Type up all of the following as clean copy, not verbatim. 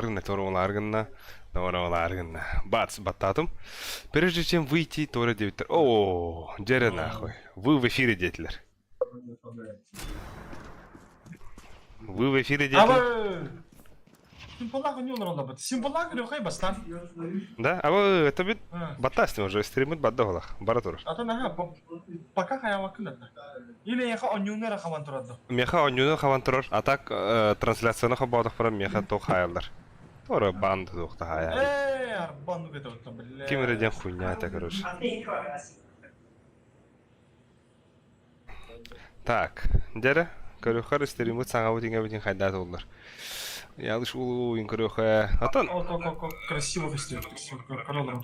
Гынна, туора гынна, туора гынна. Бац, баттаатым. Прежде чем выйти, туора диэбиттэр. О, дьэрэ нахуй. Вы в эфире диэтилэр. Вы в эфире диэтилэр. Симполаг не олороллорбут. Симполаг рөхай бастан. Да, а вы это бит баттастым уже, стримит бадда олах, бара турар. Атын аха, пока хаямакын Или яха онюнера хаван турады. Меха онньууну хабан турар, а так трансляцияны хобоодохпура меха туох хаайаллар. Туора баан туох да хаайа. Э, арбан ну это бля. Ким эрэ диэн хуйня это, короче. Так, дьэрэ, көрүөххэр стриммыт саҥабыт иҥэбитин хайдаа туоллар. Ялыш улуу көрүөхэ. Отон Красиво көстүө, красиво. Көрө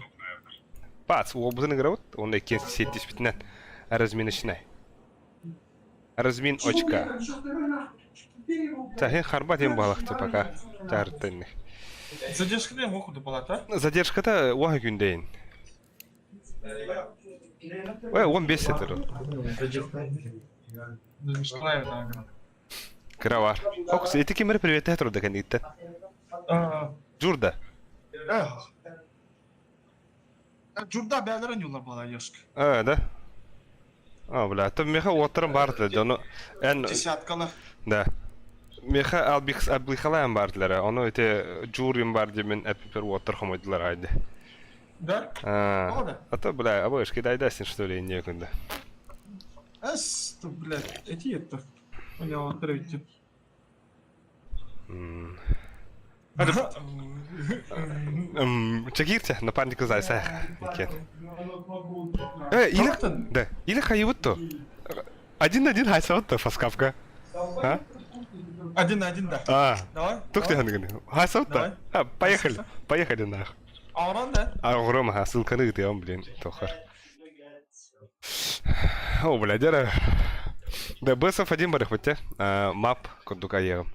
Пац, уолбутун ыҥырабыт, уонна иккиэн сиэттиспитинэн разминочнай. Размин очка. Чахин харба диэн буолахты пока чаарыттанны. Задержката ему куду палата? Задержката уаха күндэйин. Ой, 15 сетер. Кыра бар. Окс, ити кимер приветте турда кэнниттен. Журда. Журда бээлэрин юлар буола ёшка. Э, да? А, бля, то меха уоттарым бардылар, дьону эн Десяткалар. Да. Меха албих албихалаан бардылар, ону ити жуурим бар диэмин эппипер уоттар хомойдулар айды. Да? А, да? а то, бля, абышки дайдасин, что ли, некуда. Эс, то, блядь, эти это. У него открытие. Чекирте, напарник зайса. Э, или... Да, или хайыбыт то. Один на один хайсабыт то, фаскавка. А? Один на один, да. А. Давай. Тух ты ханганы. Хайсабыт то. А, поехали. Поехали нах. Аурон, да? Аурон, ха, ссылканы ыытыам, блин, тохар. О, бля, дяра. Да, бсф один барыхпыт, мап курдук айыам.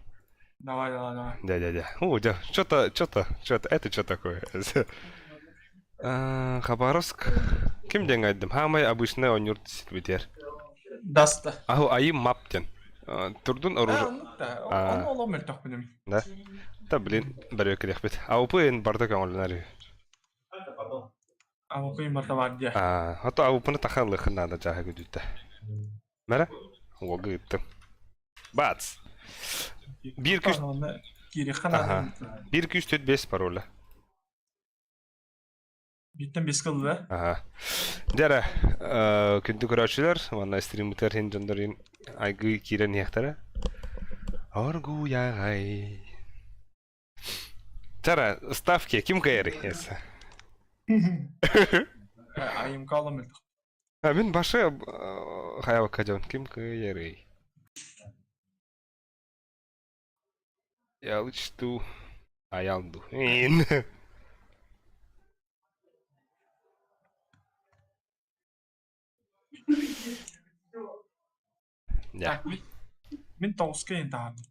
Давай, давай, давай. Да, да, да. О, да, что-то, что-то, что-то, это что такое? Хабаровск. Ким диэн айдым? Хаамай обычный онньур ситбитер. Даста. Аху айым мап диэн. Турдун оружие. Оны олом мөлтөх билим. Да. Да, блин, бәрүө кэлиэхпит. АУП-ын барда көҥүллэнэр. АУП-ын барда бар дия. А, ото АУП-ны тахаллыхын надо жаһа күдүттэ. Мэрэ? Уолга ыыттым. Бац! Биир күс... Биир күс төрт бес пароля. Биттен бес кылды да? Аха. Дьэ күндү көрөөччүлэр, уонна стриммытыгар иһин дьоннор айгыы киирэн иһиэхтэрэ. Оргуйаҕай. Чара, ставки ким кыайарый? Айымка аламын. А мин башы хаябакка дьон ким кыайарый? Я лучту аялду. Так, мин тоҕуска иһин таһаардым.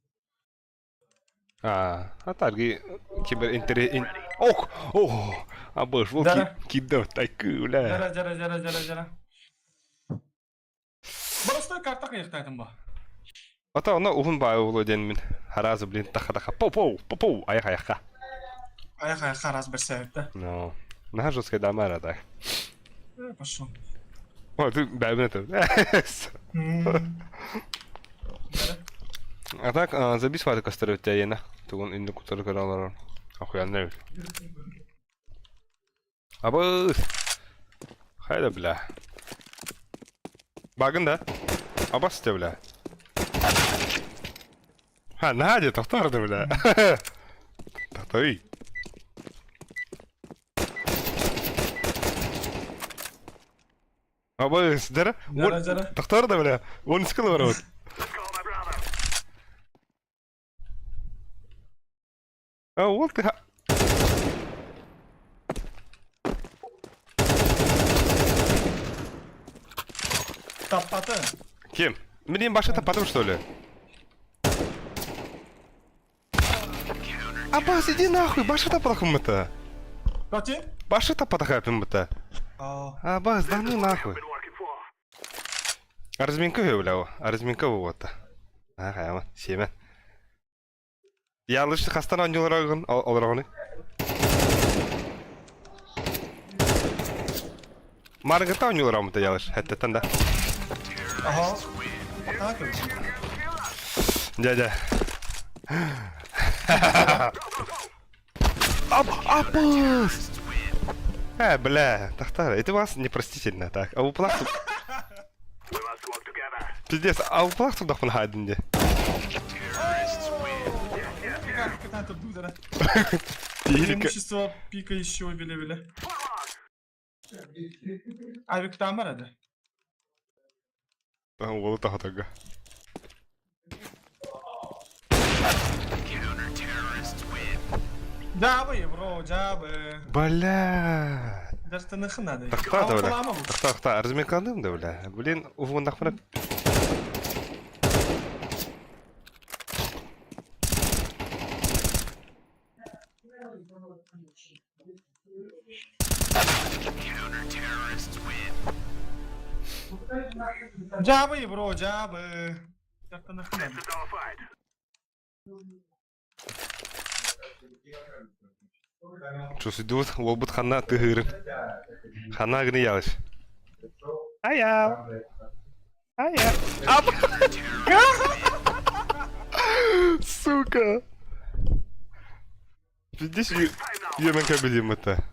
А, а тарги кибер интерес... Ох, ох, а боже, вот кидал такую, бля. Жара, жара, жара, жара, жара. Простой карта кыйыктаатым бу. Ата онно уһун баайы буолуо диэн мин араас блин таха-таха поу-поу поу айах-айахха. Айах-айахха араас бэрсээбиттэ. No. Наһаа жесткая дама эрэ так. Э, пошел. О, ты бэйбин это. А так, забис вары костыры иена. Тугун инде кутары көрө олорор. Охуенно эбит. Абыс! Хайда, бля. Багын да? Абас те, бля. Ха, Надя, тохтор да, бля. Тохтой. Абыс, дара? Дара, дара. Тохтор да, бля. Он скыл ворот. А вот ты... Таппаты. Ким? Мне баша таппатым, что ли? Абас, иди нахуй, баша таппатахым это. Кати? Баша таппатахапым это. Абас, да ну нахуй. Разминка бля, разминка вот. Ага, семя. Ялыш хастан оонньууларгын олороҕуный? Маргыта оонньууларамыта ялыш хэттеттен да. Аха. Так эбит. Дядя. Ап, апыс! Бля, тахтар, это вас непростительно, так. А уплах... Пиздец, а уплах тудахпын хаадын де. Преимущество пикающего биле-биле. Авик там арады. Уолу тахатарга. Дьаабы, бро, дьаабы. Бля. Дартаныхы надо. Тахта да, бля. Тахта, тахта. Размекандым да, бля. Блин, уһугуннахпына. Дьаабы, бро, дьаабы. Дартаныхы надо. Чусуйдубут уолбут ханна тыһыырын. Ханна гыны ялыш. Аял. Аял. Ап. Сука. Здесь Йемен кабелим это.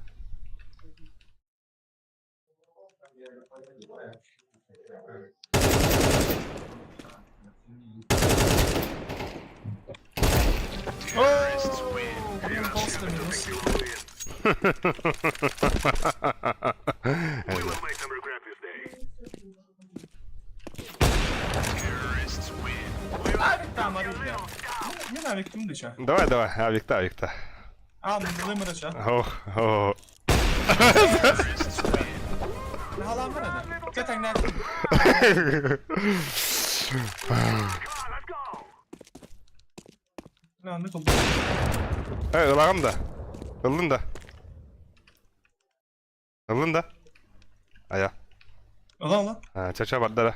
Блин, просто минус. Авик там, авик, да. Мин авиктым дыча. Давай, давай, авикта, авикта. А, мылымырыча. Ох, о. Халамыр еді. Кэтаңнар. Э, ылаҕым да. Ыллын да. Ыллын да. Айа. Ыла ыла. Чача барда да.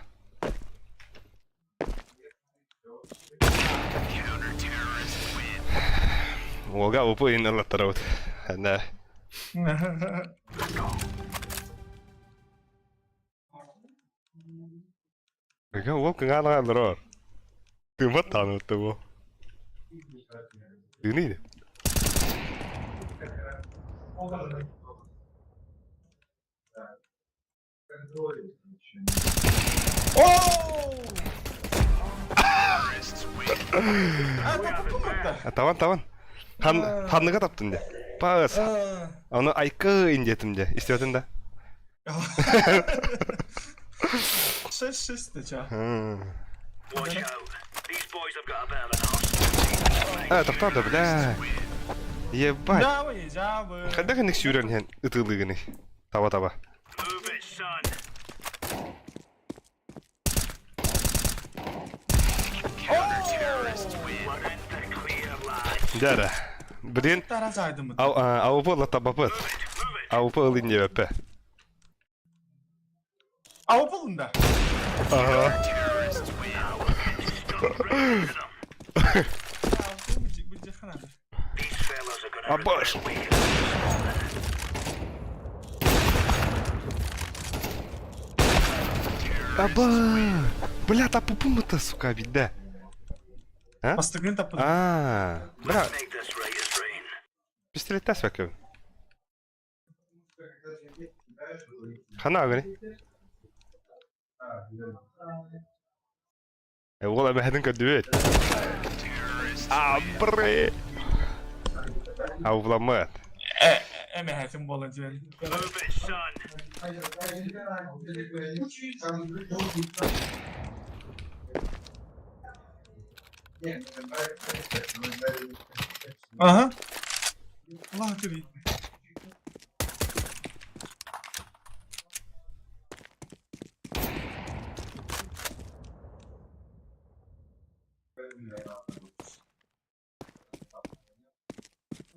Уолга упу ин ыллаттарабыт. Нэ. Ыга уол кыҥаан олорор. Тыыммат даҕаны бу. Тыыный Табан табан. Хан ханныга таптын де. Паас. Аны айкы индетим де. Истебетин да. Шесть-шесть ча. Э, тоқтоо да, бля. Ебать. Дьаабы, дьаабы. Хайдах инник сүүрэн иһэн ытыылыгыный? Таба-таба. Дьэ Блин, АУП латабапыт. АУП ылын диэбэппэ. АУП ылын да? Ага. Абаш! Аба! Бля, таппыппын сука, бидде. А? Бастыгын таппыт. Аа, бля. Пистолеттас бәкөбүн. Хана агыны? Уол эбэһэтин көрдүбүт. Абры! Ауламмыт. Эмэһэтин буолан диэн. Ага. Аллах тебе.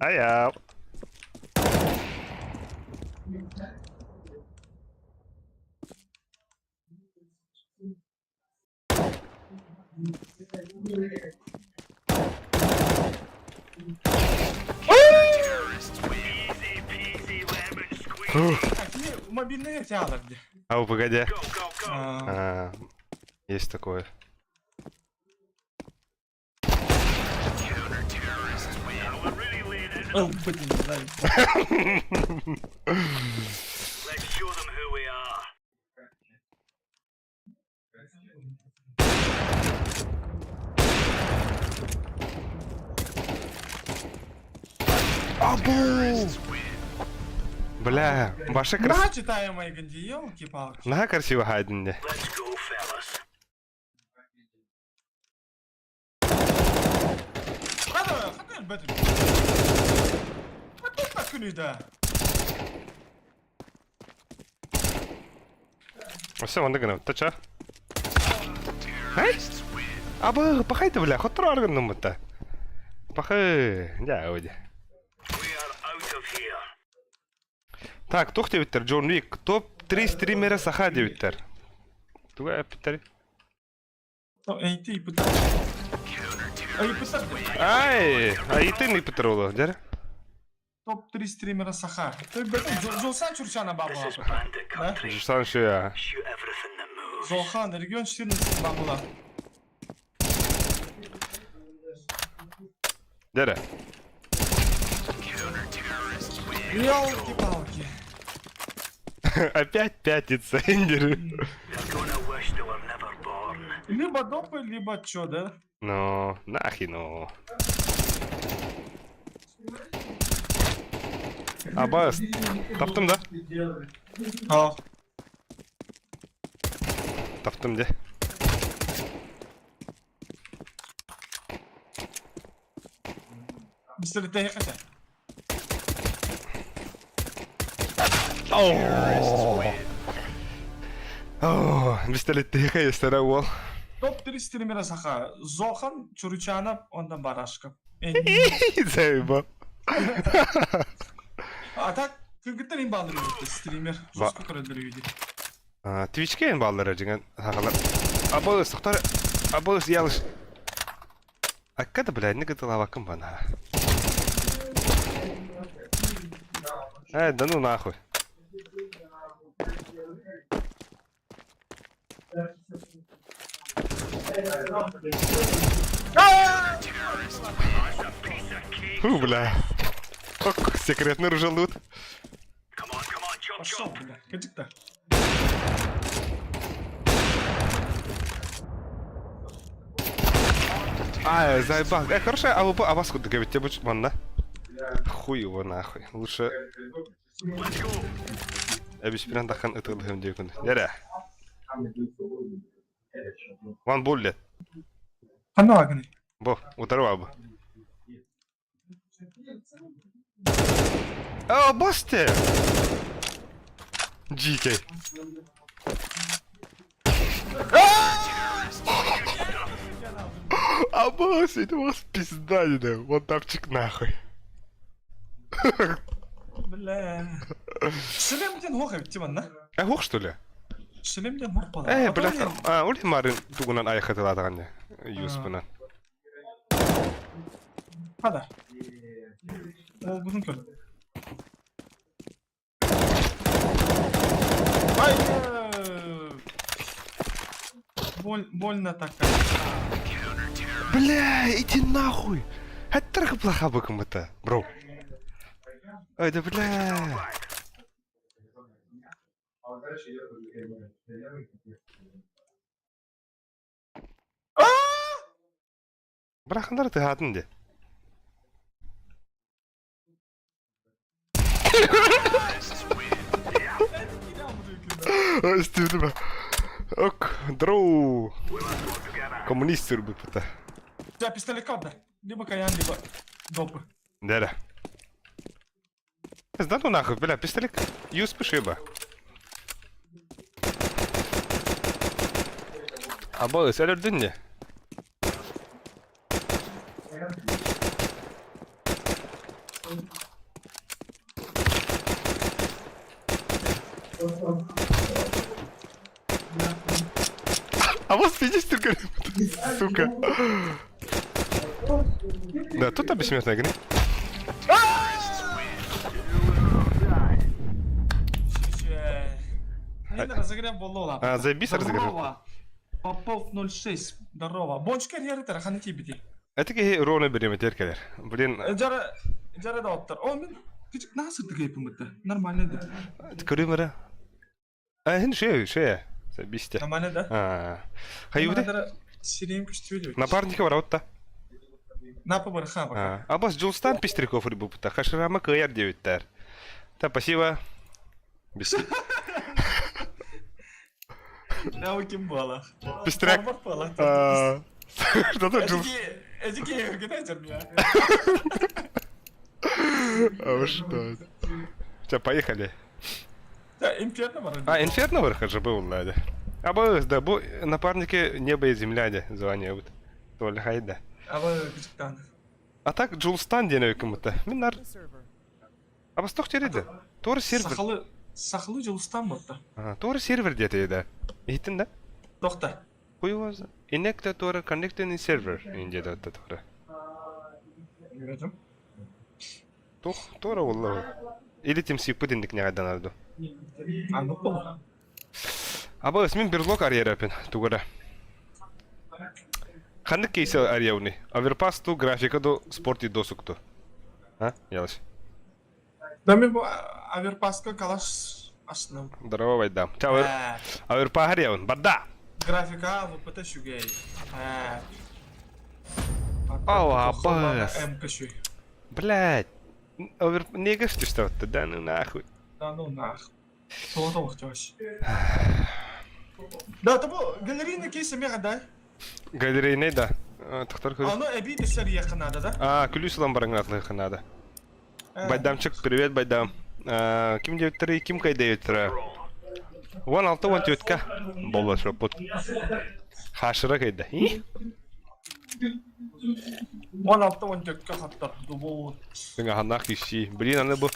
Айаа. А, кини мобильный театр дии. Ау, погоди. А, есть такое. Ылбыт не знаю. Абу! Бля, баша крас... На читаемые ганди, елки-палки. Наһаа красиво хаайдын дии. Хата, хата элбэтин. Хата күнүдэ. Все, онно гына тача. Эй? Абы, пахайте, бля, хотор аргынныммыта. Пахы, дьэ, оди. Так, туох диэбиттэр, Джон Уик, топ-3 стримера саха диэбиттэр. Туга эппиттэр? Эйти ыйпыттар. Ыйпыттар. Ай, айытын ыйпыттар ол, дьэр. Топ-3 стримера Саха. Жолсан Чурчана баба. Да? Жусан шуя. Золхан, регион 14 бабула. Дьэрэ. Елки-палки. Опять пятница, Эндер. Либо допы, либо чё, да? Ну, нахи, ну. Абас, таптым да? А. Таптым де. Мистер Тэйхата. Оо, бистэлэттэхэ естера уол. Топ-3 стримера саха. Зохан, Чуручанов, онтон Барашков. Заеба. А так, кыргыттар им баалар эбит стример. Жестко көрөллөр види. Твичке эн бааллара дьиҥэн сахалар. Абылыс, тохтор. Абылыс, ялыш. Акка да, бля, не гытылабаккын бана. Э, да ну нахуй. Фу, бля. Ок, секретный ружалут. Пошел, бля, кадик-то. А, заебал. Хорошо, а вы а вас куда говорить, тебе манна? Хуй его нахуй. Лучше... Эбиспинэн тахан ытылыһым диэкун. Дэрэ. One bullet. Ханна агны. Бу, утары бу. О, басте! GK. Абас, это у вас пизда, не Вот тапчик нахуй. Бля. Шлем диэн суох эбит манна. Э, хух, что ли? Шлем диэн суох буолла. Э, бля, а, ули марын тугунан айхатылаатаҕын юспынан. Хада. Ол бүгүн көр. Ай! Боль, больно такая. Бля, иди нахуй! Это плоха быком-то, бро. Ой, да бля. Бырахындар тыһаатын де. Стивдиме. Ок, дроу. Коммунист сүрбүт Да, пистолет да. Либо каян, либо допы. Да-да. Да ну нахуй, бля, пистолет. Юз пишиба. Абы, сәлердін не? А вот видишь, только, сука. Да, тут бессмертная гри. Разогрев буолла А, заебись разогрев. Здорово. Попов 06. Здорово. Бочка эрийэр ханна тиийбитий? Это киһи ровно бириэмэтигэр кэлэр. Блин, Жара жара да оттар. О, мин кичик наһаа сырдык ыйыппын Нормально да. Көрүм эрэ. А, хин шея, шея. Заебись Нормально да? А, хайыбыты? Сирем күстүбүт. Напарника барабыт да. Напа барха пока. Абас Джулстан Пестряков рыбыпыта. Хаширама кыайар диэбиттэр. Та, спасибо. Я ким буолах. Пестряк. Что тут Джулс? Эдики генетер меня. А вы что это? Все, поехали. Да, Инферно бар. А, Инферно бар же был, да. Абы, да, бу напарники небо и земля, де, звание вот. Толя хайда. Абы кычыктан. А так Джулстан диэн өйкүмүтэ. Мин нар Абастох тереди. Тор сервер. Сахалы Сахалы Джулстан ботта. Тор сервер диэтэ да. Иһиттин да? Тохта. Хуй Инекта тора connecting server инде да тора. Үйрөтүм. Тух тора болла. Или тем сиппыт индик нягайдан арду. Аннык бол. Аба мин берлог арьерапин тугара. Ханнык кейси арьяуни. Оверпас ту графика до спорти досукту. А? Ялыш. Да мен бу оверпаска калаш астынан. Здорово, байдам. Ча, оверпас арьяун. Бада! Графика ВПТ шүгэй. О, абас. МК шүй. Блядь. Овер... Неге что да ну нахуй. Да ну нахуй. Тоҕо охтош. Да, тобо галерейный кейс эмиэ да? Галерейный да. Тохтор көрүс. Аны эбии түсер иэхэ надо, да? А, күлүс ылан бараҥнатлыхха надо. Байдамчык, привет, Байдам. Ким диэбиттэрий, ким кайдэйбиттэрэ? 16 14-ка буолла шоппут. Хашыра кайда. 16 14-ка хаттардыбыт. Тыҥаһаннаах киирсии. Блин, аны бу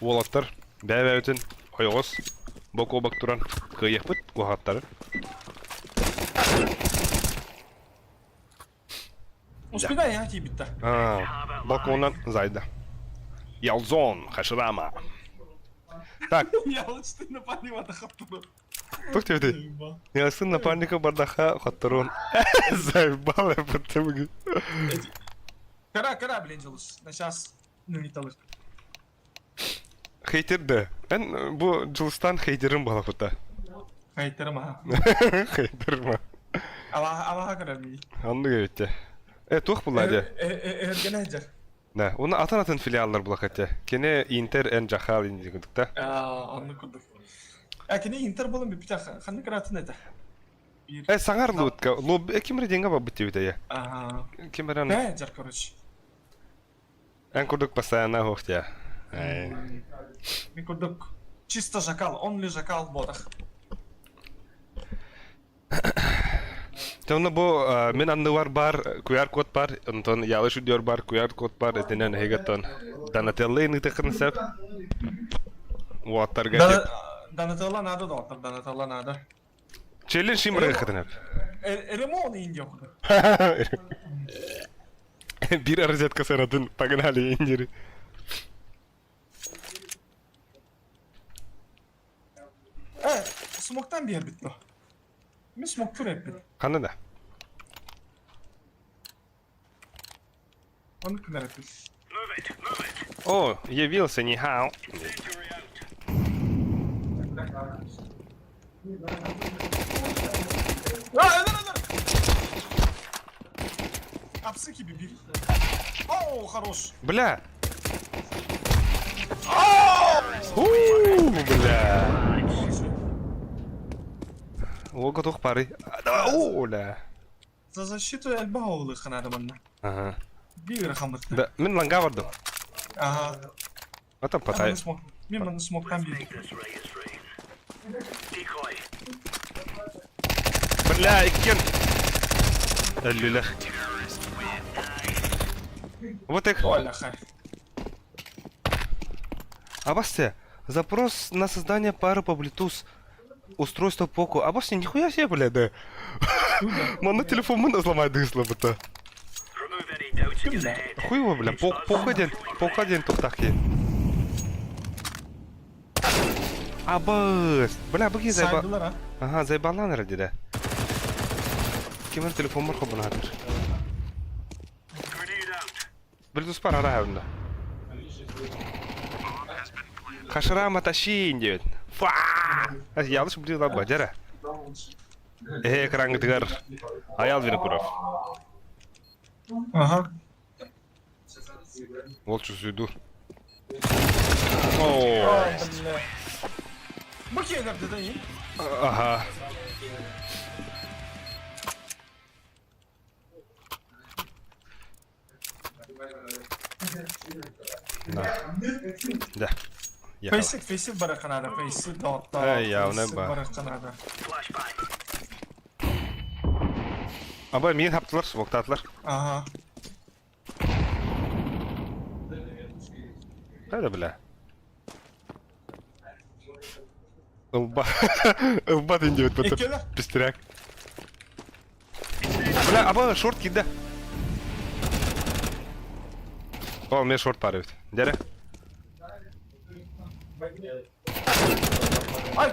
уолаттар бэйэ-бэйэбитин ойоҕос бок-обок туран кыайыахпыт куһаҕаттары. Успедай, я тиийбиттэ. Балконунан зайда. Ялзон, Хаширама. Так. Ялычтын напарника хаттыру. Тух тебе Ялсын напарника бардаха хаттырун. Заебал я потом. Кара, кара, блин, жылыс. На сейчас, ну не талых. Хейтер да. Эн бу Джилстан хейтерин балахута. Хейтерим а. Хейтерим а. Алаха, алаха карар ми. Оннук эбитте. Э, туох булла дии? Эргенэ дьэр. Да, уна атын-атын филиаллар булах этэ. Кини Интер эн Жахал инди курдук да. Аа, оннук курдук. Э, кини Интер буолан бүппүтэ ханнык ыратын этэ? Э, саҥар лутка. Лоб ким эрэ диэҥҥэ барбыт диэбит эйэ. Аа. Ким эрэ Ээ, дьэр, короче. Эн курдук постоянно суох дии. Мин курдук чисто жакал, он ли жакал буотах. Онно бу мин анныбар баар QR-код баар, онтон Ялыш үрдүгэр баар QR-код баар итинэн эһиги оттон Донателло ыытыаххын сөп. Уолаттарга Да, Донателло надо, доктор, Донателло надо. Челлендж им ырыаххытын Ремон Индия курдук. Биир розетка сыратын погнали индири. Э, смоктан биэрбит дуо? Мин смоктур эппит. Ханна да? Ону күнэр эппит. О, явился нихао. А, өлөр, өлөр! Апсы киби бир. О, хорош. Бля! У, бля! Лого туох пары. О, бля! За защиту элбэх оҕулуохха наада манна. Ага. Биир хаммытта. Да, мин ланга бардым. Ага. Ата патай. Мин манна смоктан биир. Бля, иккен. Өллүлэр. Вот их. Оляха. Абасте, запрос на создание пары по Bluetooth устройство Poco. Абасте, нихуя себе, бля, да. Манна телефоммун взломать дысло бута. Хуй его, бля, Poco диэн, Poco диэн тухтах киһи. Абыс! Бля, бу киһи зайба... Сайдылар а. Ага, зайбалаан эрэ дирэ. Ким эрэ телефоммор хобунаатыр. Били туспар араа онно. Хашрама тащин диэбит. Фа! Ялыш блин лабба, дьэрэ. Эһэ экраҥҥытыгар Аял Винокуров. Ага. Ол чусуйдуур. Оо. Бу киэлэрдэ да иин. Аха. Да. Фейсик, фейсик бараханада, фейсик доҕоттоор. Эй, явно ба. Бараханада. Аба миин хаптылар, суоктаатылар. Ага. Хайда бля. Ылба. Ылба дин диэбит бытыр. Иккилэ. Пистеряк. Бля, аба шорт киирдэ. О, мне шорт пар эбит. Дэрэ. Ай!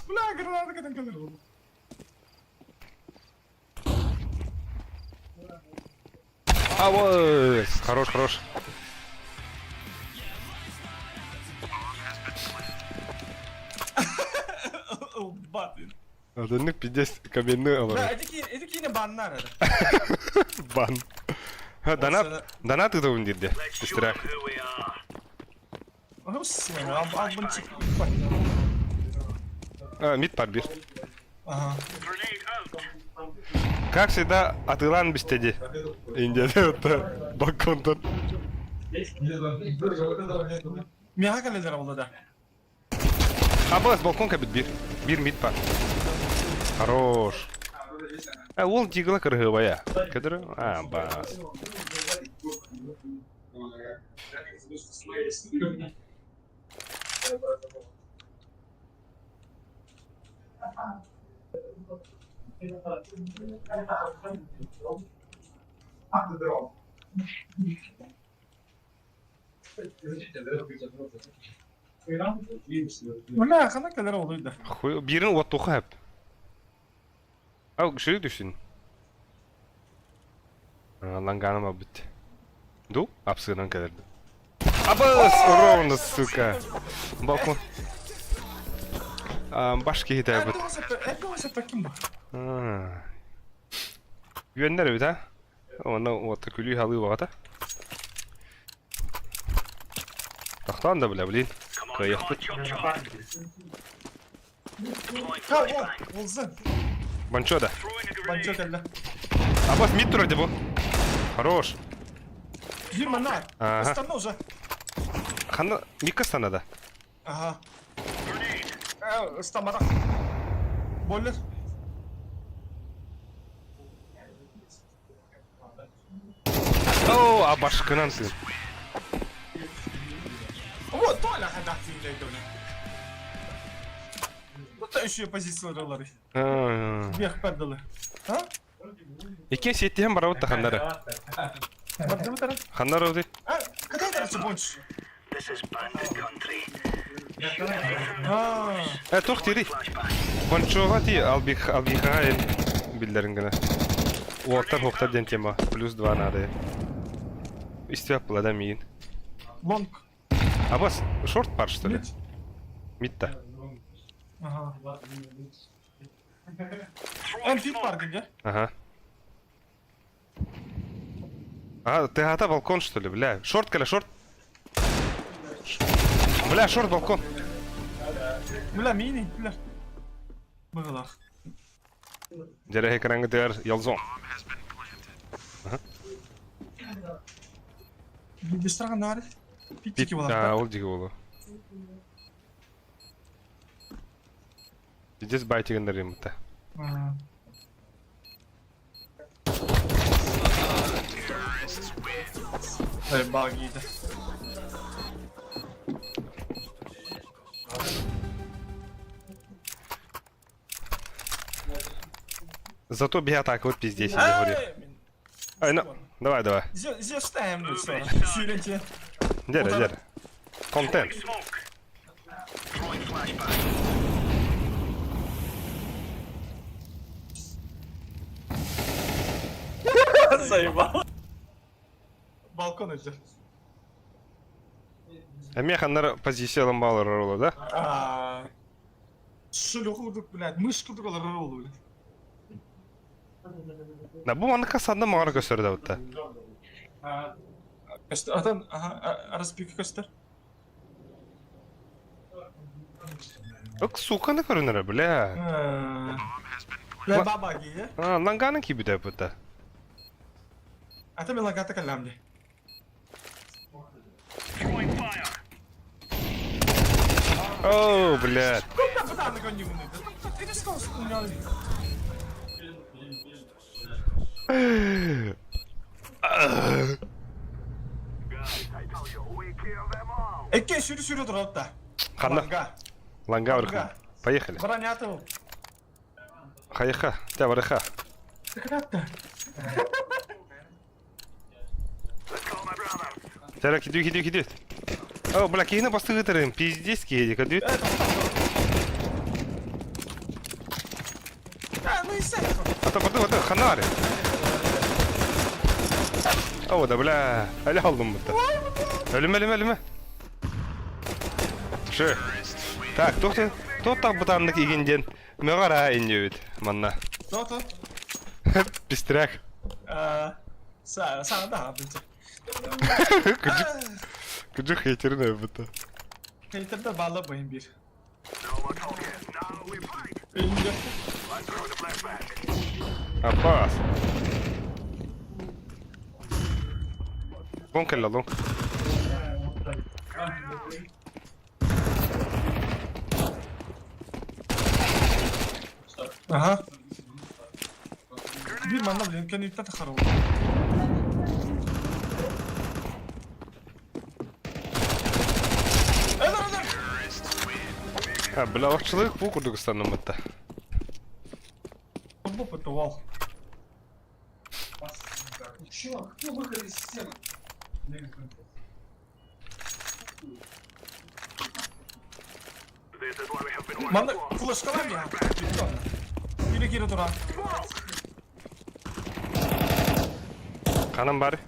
Бля, граната кэтэн кэлэр. Авось! Хорош, хорош. Ылбат. Адыннык пиздец каменный Бля, олорор. эти киine баннар эрэ. Бан. Ха, донат, донат ыытабын диирдэ. Быстряк. Албынчик. А, мид пар бир. Ага. Как всегда, атылан бистеди. Индия балконтан. Миэхэ кэлэлэр буолла да. Абас балкон кэбит бир. Бир мид пар. Хорош. А ол дигла кыргыбая. Кедр? А, бас. Бля, хана кэлэр олуй да. Хуй, бирин уоттуха хап. Ау, күшүрүк түсүн. Ланганым абыт. Ду, апсыынан кэлэрди. Абыс, ровно, сука. Балкон. Баш киһитэ быт. Эрдэ ким бар? Үөннэр эбит, а? Онно уотта күлүү халыы баҕата. Тохтоон да бля, блин. Кыайыахпыт. Ха, о, Улзын. Банчо да. Банчо кэллэ. Абас мид турар дии бу. Хорош. Биир манна. Ага. Ыстанна уже. Ханна микка станада. Ага. Ыстамара. Бойлер. О, абашкынан сын. Вот, Толя хайдах тиийдэ Тут еще позициялары. Вверх пердалы. А? Икки сиэттиһэн барабыт да ханнары. Бардыбытара. Ханнары ути. А, какая короче больше? А, Э, туох тири. Пончоға ти албих албихаға эн биллэрин гына. Уоттар хуохтар диэн тема. Плюс два надо. Истибэт була да миин. Лонг. Абас, шорт пар что ли? Мид. Мид-то. Ага. Эн пит бар где? Ага. А, ты ата балкон что ли, бля? Шорт, каля, шорт. Бля, шорт, балкон. Бля, мини, бля. Быгылах. Дьэ, экраҥҥытыгар Ялзон. Быстро нары. Питтики Пит, буолар. ол диги болу. Здесь байтигеннер ремонта. Багида. Зато би атака вот пиздец, я говорю. Ай, на... Давай, давай. Зестаем Сүүрэнче. Дер, дер. Контент. Заебал. Балкон өтөр. Эмиэ ханнар позиция ылан баалар оруолу, да? Шөлө курдук, блядь, мыш курдук олорор оруолу, блядь. Да бу маннык санна маҕар көстөр да бутта. Атын, араспика көстөр. Ык суканы көрүнэрэ, бля. Бля, баба кие. А, ланганы кибите бутта. Ата мен лагата каллам де. О, блядь. Экке сүрү сүрү туралта. Ханна? Ланга вырха. Поехали. Бронятов. Хайха, тебя вырха. Тара кидю, кидю, кидю. О, бля, кихини бастыгытырым, пиздец киһи кидю. Ата барды барды ханари. О, да бля, аля алдым бутта. Өлүмэ, өлүмэ, өлүмэ. Шы. Так, туох туох так бытааннык игин диэн мөҕөр аа иннибит манна. Тото. Пистряк. Саа, саа да, бинте. Кыдьык, кыдьык хейтерин өлбүтэ. Хейтерде баала байын бир. Аппаас. Лон кэллэ, лон. Аха. Биир манна блин кэнниттэн тахарыл. Өлөр өлөр! А, бля, охчылык бу курдук ыстанныммытта. Бу потувал. Чё, кто выход из системы? Манна флешкалар я. Кире кире тура. Ханан бар.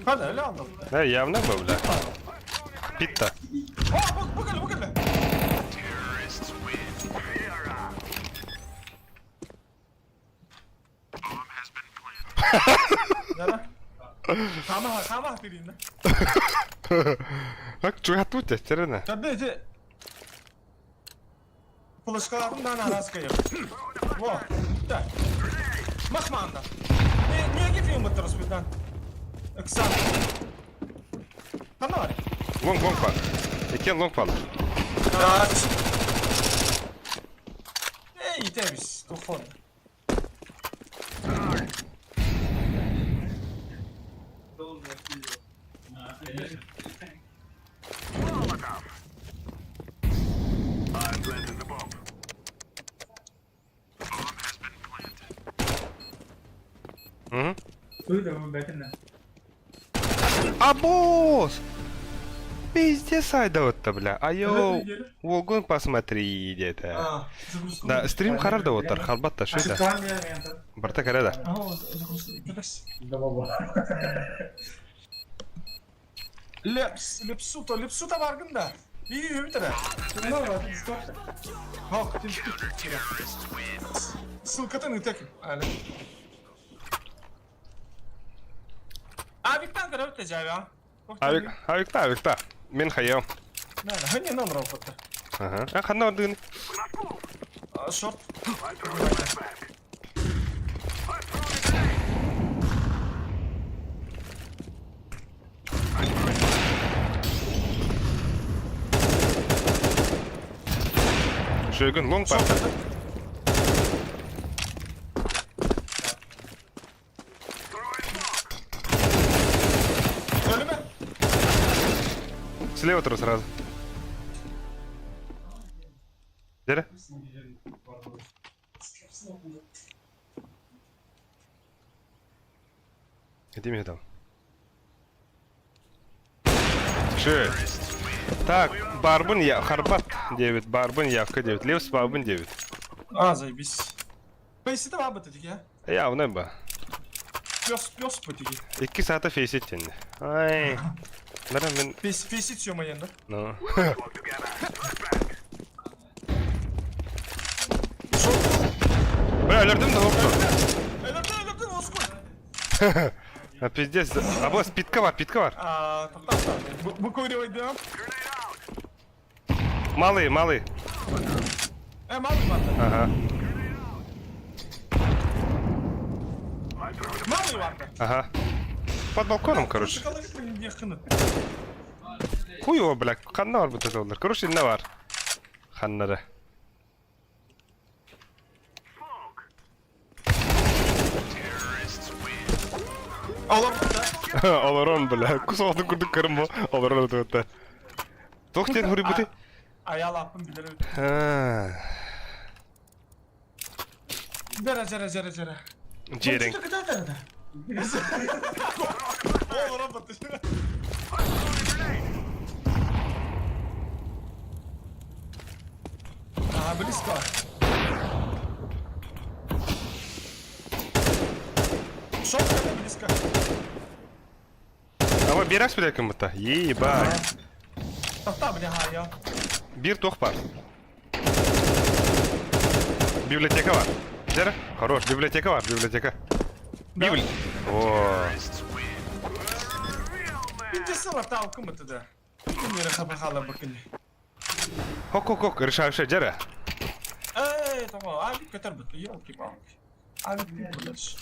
Hadi öyle aldım. Э, явно бы, бля. Питта. О, бу, бу кэллэ, бу кэллэ. Яра. Хаама хаама тириннэ. Так, чугатут терена. Көрдө ити флешкаларын даан араас кыйып. Во, да. Махманда. Не не фильм быттыр Оксана. Ханна бар. Лонг, лонг пал. Экен лонг пал. Эй, тебис, тухон. Угу. А босс! Пиздец айда бля. А йоу, уогун посмотри где-то. Да, стрим харар да оттар, харбатта что это? Барта карада. Лепс, лепсута, лепсута баргын да. И бүтәрә. Хок, Ссылкатын итек. Әле. Авиктан көрөп тежәбе. Авик, авикта, авикта. Мен хайом. Да, да, не номер опытта. Ага. А ханна ордыгын. Шорт. Шөгін лонг парта. Өлүмө. Слева туру сразу. Дere. Иди мне там. Ши. Так, Барбын я, Харбат 9, Барбын Явка 9, Левс Барбын 9. А, заебись. Фейсите баабыт этиги, Явно ба. Пес, пес по тиги. Икки саата фейсит тенне. Ай. Бара мен... Фейс, фейсит все моя, да? Ну. Бля, өлөрдүм да хопту. Өлөрдүн, өлөрдүн, оскуй. А пиздец. А вот питка бар, питка бар. А, тоқтап, Бу көйрөйдүм. Малый, малый. Э, малый барда. Ага. Малый барда. Ага. Под балконом, короче. Хуй его, бля, ханна бар бу олар. Короче, не бар. Ханнары. Олорон, бля. Кусоғын курдук көрім бу. Олорон өтөттө. Туох диэн хуруйбутуй? Аял аппын билер. Жара, жара, жара, жара. Дьиэриҥ. Олорон А, близко. Шок, близко. Ама биэрас билэр кыммыта. Ебать. Тоқта, бля, я. Биир туох бар. Библиотека бар. Дьэ, хорош, библиотека бар, библиотека. Библи. О. Хок-хок-хок, решающая дьэ. Эй, того, авик көтөр елки-палки. Авик блядь.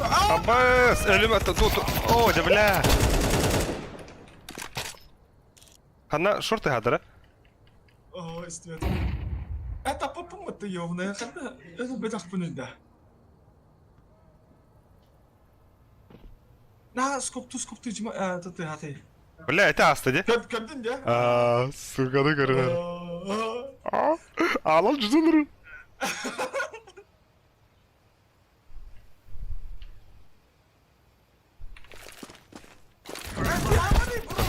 Абыс, өлүм тут. О, да бля. Ханна шорты хадара. О, истиэт. Это попуматы ёвная, ханна, это бедах пунында. На, скопту, скопту, жима, тут хаты. Бля, это аста де. Көбдүн де? А, сука, да көрөр. Алал жүзөнөр.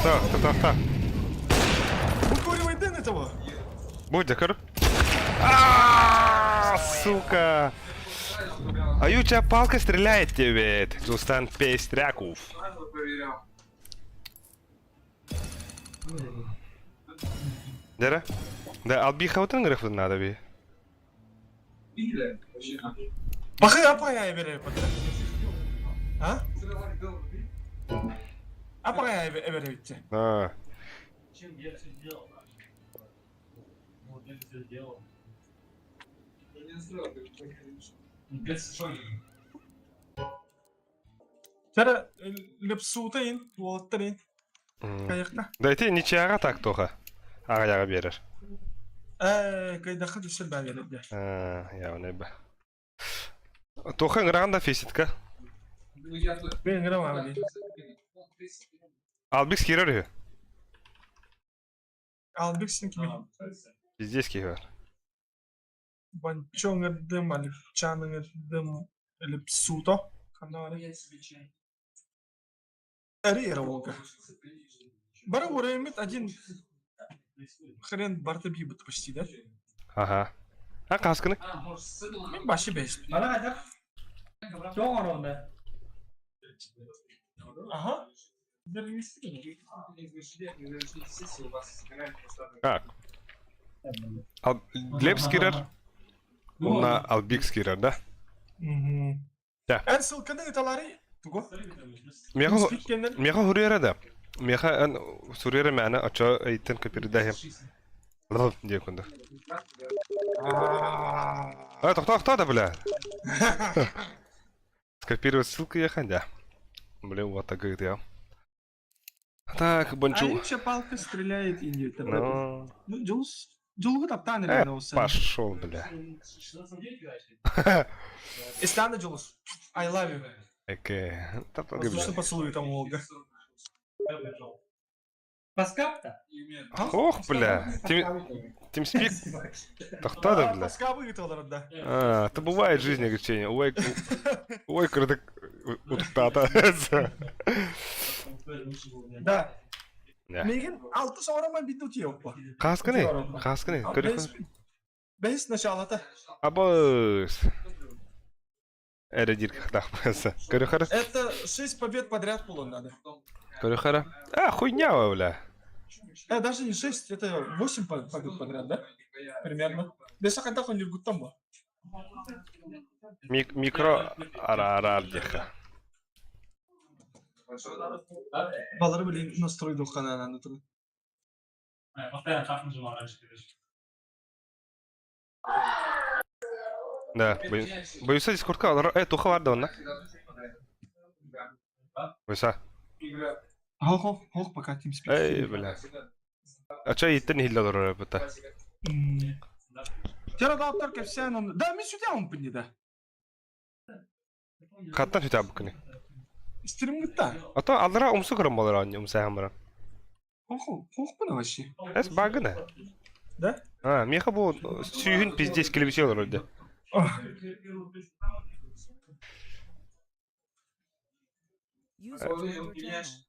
Так, так, так, так. Укуривай этого. Будь декор. А, сука. Аютя палка стреляет тебе. Зустан Пестряков. Дера? Да, алби хаутын греф надо би. Бахы апая бере патра. А? Апая бере битте. А. Чем я все делал? Вот я все делал. Тара лепсутайын, уолаттарын, кайыкта. Да ити ничьяга так тоха. Ага берер. Э, кайдаха дүсел баа бере. А, я не ба. Тоха ыңыраган да фейситка. Мен грам али. Албикс кирер үһү. Албиксин кими? Пиздец кирер. Банчоңырдым, алипчаныңырдым, лепсуто. Ханна Ари волка. Бара уремит один хрен барта бибут почти, да? Ага. А касканы? Мен башы беш. Ага. Так. Ал Глебс кирер. Уна Албикс кирер, да? Мгм. Да. Эн ссылканы талары туго. Меха Меха хуриера да. Меха эн суриера мәне ача эйтен копирдахем. Лол, где кунда. А, тохто, тохто да, бля. Скопировать ссылку я хандя. Блин, вот так говорит я. Так, бончу. А палка стреляет и не Ну, Ну, Джулс. Дьулуһу таптаан Э, эрэ ол пошел, бля. Истан да Дьулус. I love you. Эке. Воздушный поцелуй там Волга. Паскапта? Ох, бля. Тимспик тохтоо бля. Паска выготовила, да. А, это бывает в жизни, огорчение. Ой, ой, кырдык утуктаата. Да. Да. Мегин алты саурама биту тиоппа. Хасканы, хасканы, көрү. Бэс началата. Абыс. Эрэ диир кахтаахпаса. Көрү хара. Это шесть побед подряд было надо. Көрү хара. А, хуйня, бля. Даже не шесть, это восемь побед подряд, да? Примерно. Бес ахантах он юргуттан бо. Микро ара-ара диэхэ. Балары блин настрой духана надо тут. Да, боюсь, дискордка, туха бар да онна. Бойса. Хох, хох, пока TeamSpeak. Эй, бля. А чё иттен хилле олорор бута? Тера даптар кепсен он. Да, ми сюда он пни да. Хаттан сүтэ букны. Стримгытта. А то аллара умсу көрөн болор анне умса хамара. Хох, хох бына вообще. Эс багына. Да? А, меха бу сүйүн пиздец келебисе олорор де. User joined your channel.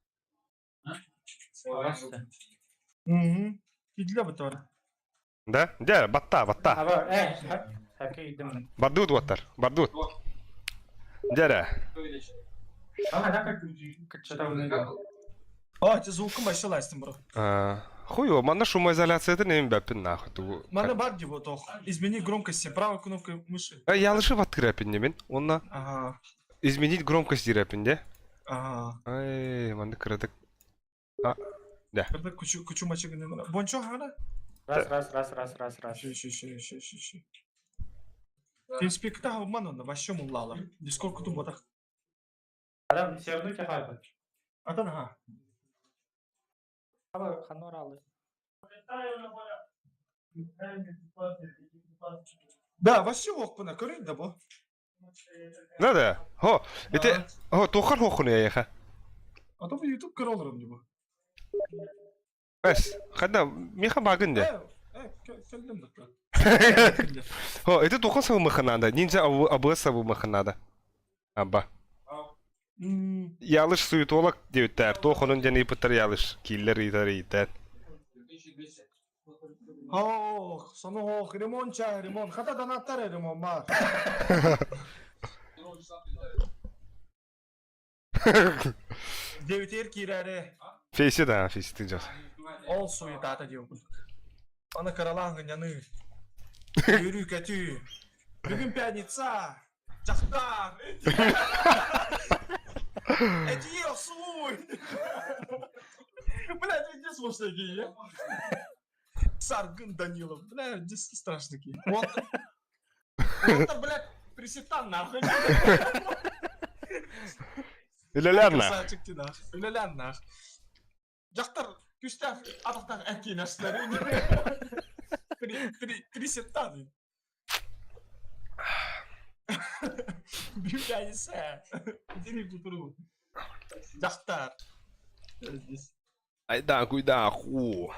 Угу. Идле бутар. Да? Дэ, батта, батта. Аба, э, хакей дым. Бардут уоттар, бардут. Дэрэ. Ага, да, как как А, те звуком вообще ластим, бро. Хуй, манна шумоизоляциятын эми бәппин нахуй ту. Мана бар его тох. Измени громкость правой кнопкой мыши. Ялышы баттыр немен. Онна Ага. изменить громкость дирепин де. Ага. Ай, манды кырадык. Когда кучу кучу мачыгын. Бончо хана? Раз, раз, раз, раз, раз, раз. Ши ши ши ши ши ши. TeamSpeak та ман вообще муллалар. Дискорд кутум батах. Адам серну кахайбат. Атан ха. Аба, ханоралы. Да, вообще ох бына көрейін да бо. Да да. Хо, ите хо тухар хохуну яха. А то YouTube көрө олорум дебо. Бәс, хада меха багын де. Э, келдим да. Хо, ите тухан сабы маханада. Ниндзя абы сабы маханада. Аба. Ялыш суетолог диэбиттээр. Туох онун диэн ыйпыттар ялыш. Киллер ыйтар ыйтар. Ох, сону ох, ремонт чай, ремонт. Хата донаттар ремонт ма. Девятер кираре. Фейси да, фейси ты жас. Ол суетата дип. Ана каралаң яны. Yürü көтү. Бүгүн пятница. Жактар. Эти суй. Блядь, везде слушай такие. Саргын Данилов. Бля, здесь страшно такие. Вот. Вот, блядь, присетан нахуй. Үлэлэр нах. Красавчик ты нах. Үлэлэр нах. Жактар күстәх атақтақ әккен аштар. Присетан. Пятница. Дери кутуру. Жактар. Здесь. Айда куйда ху.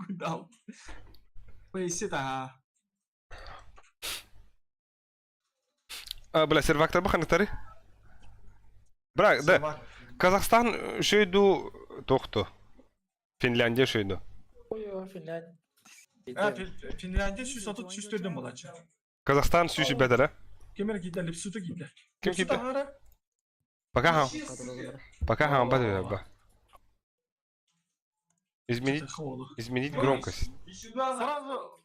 Куда? Пояси-то. А, бля, сервактар баханытары. Бра, да. Казахстан шөйду тохту. Финляндия шөйду. Ой, Финляндия. А, Финляндия 130 104 болачы. Казахстан сүүсү бәдәрэ. Кемер кийде, липсуты кийде. Ким кийде? Пока хам. Пока хам ба. Изменить изменить громкость. Сразу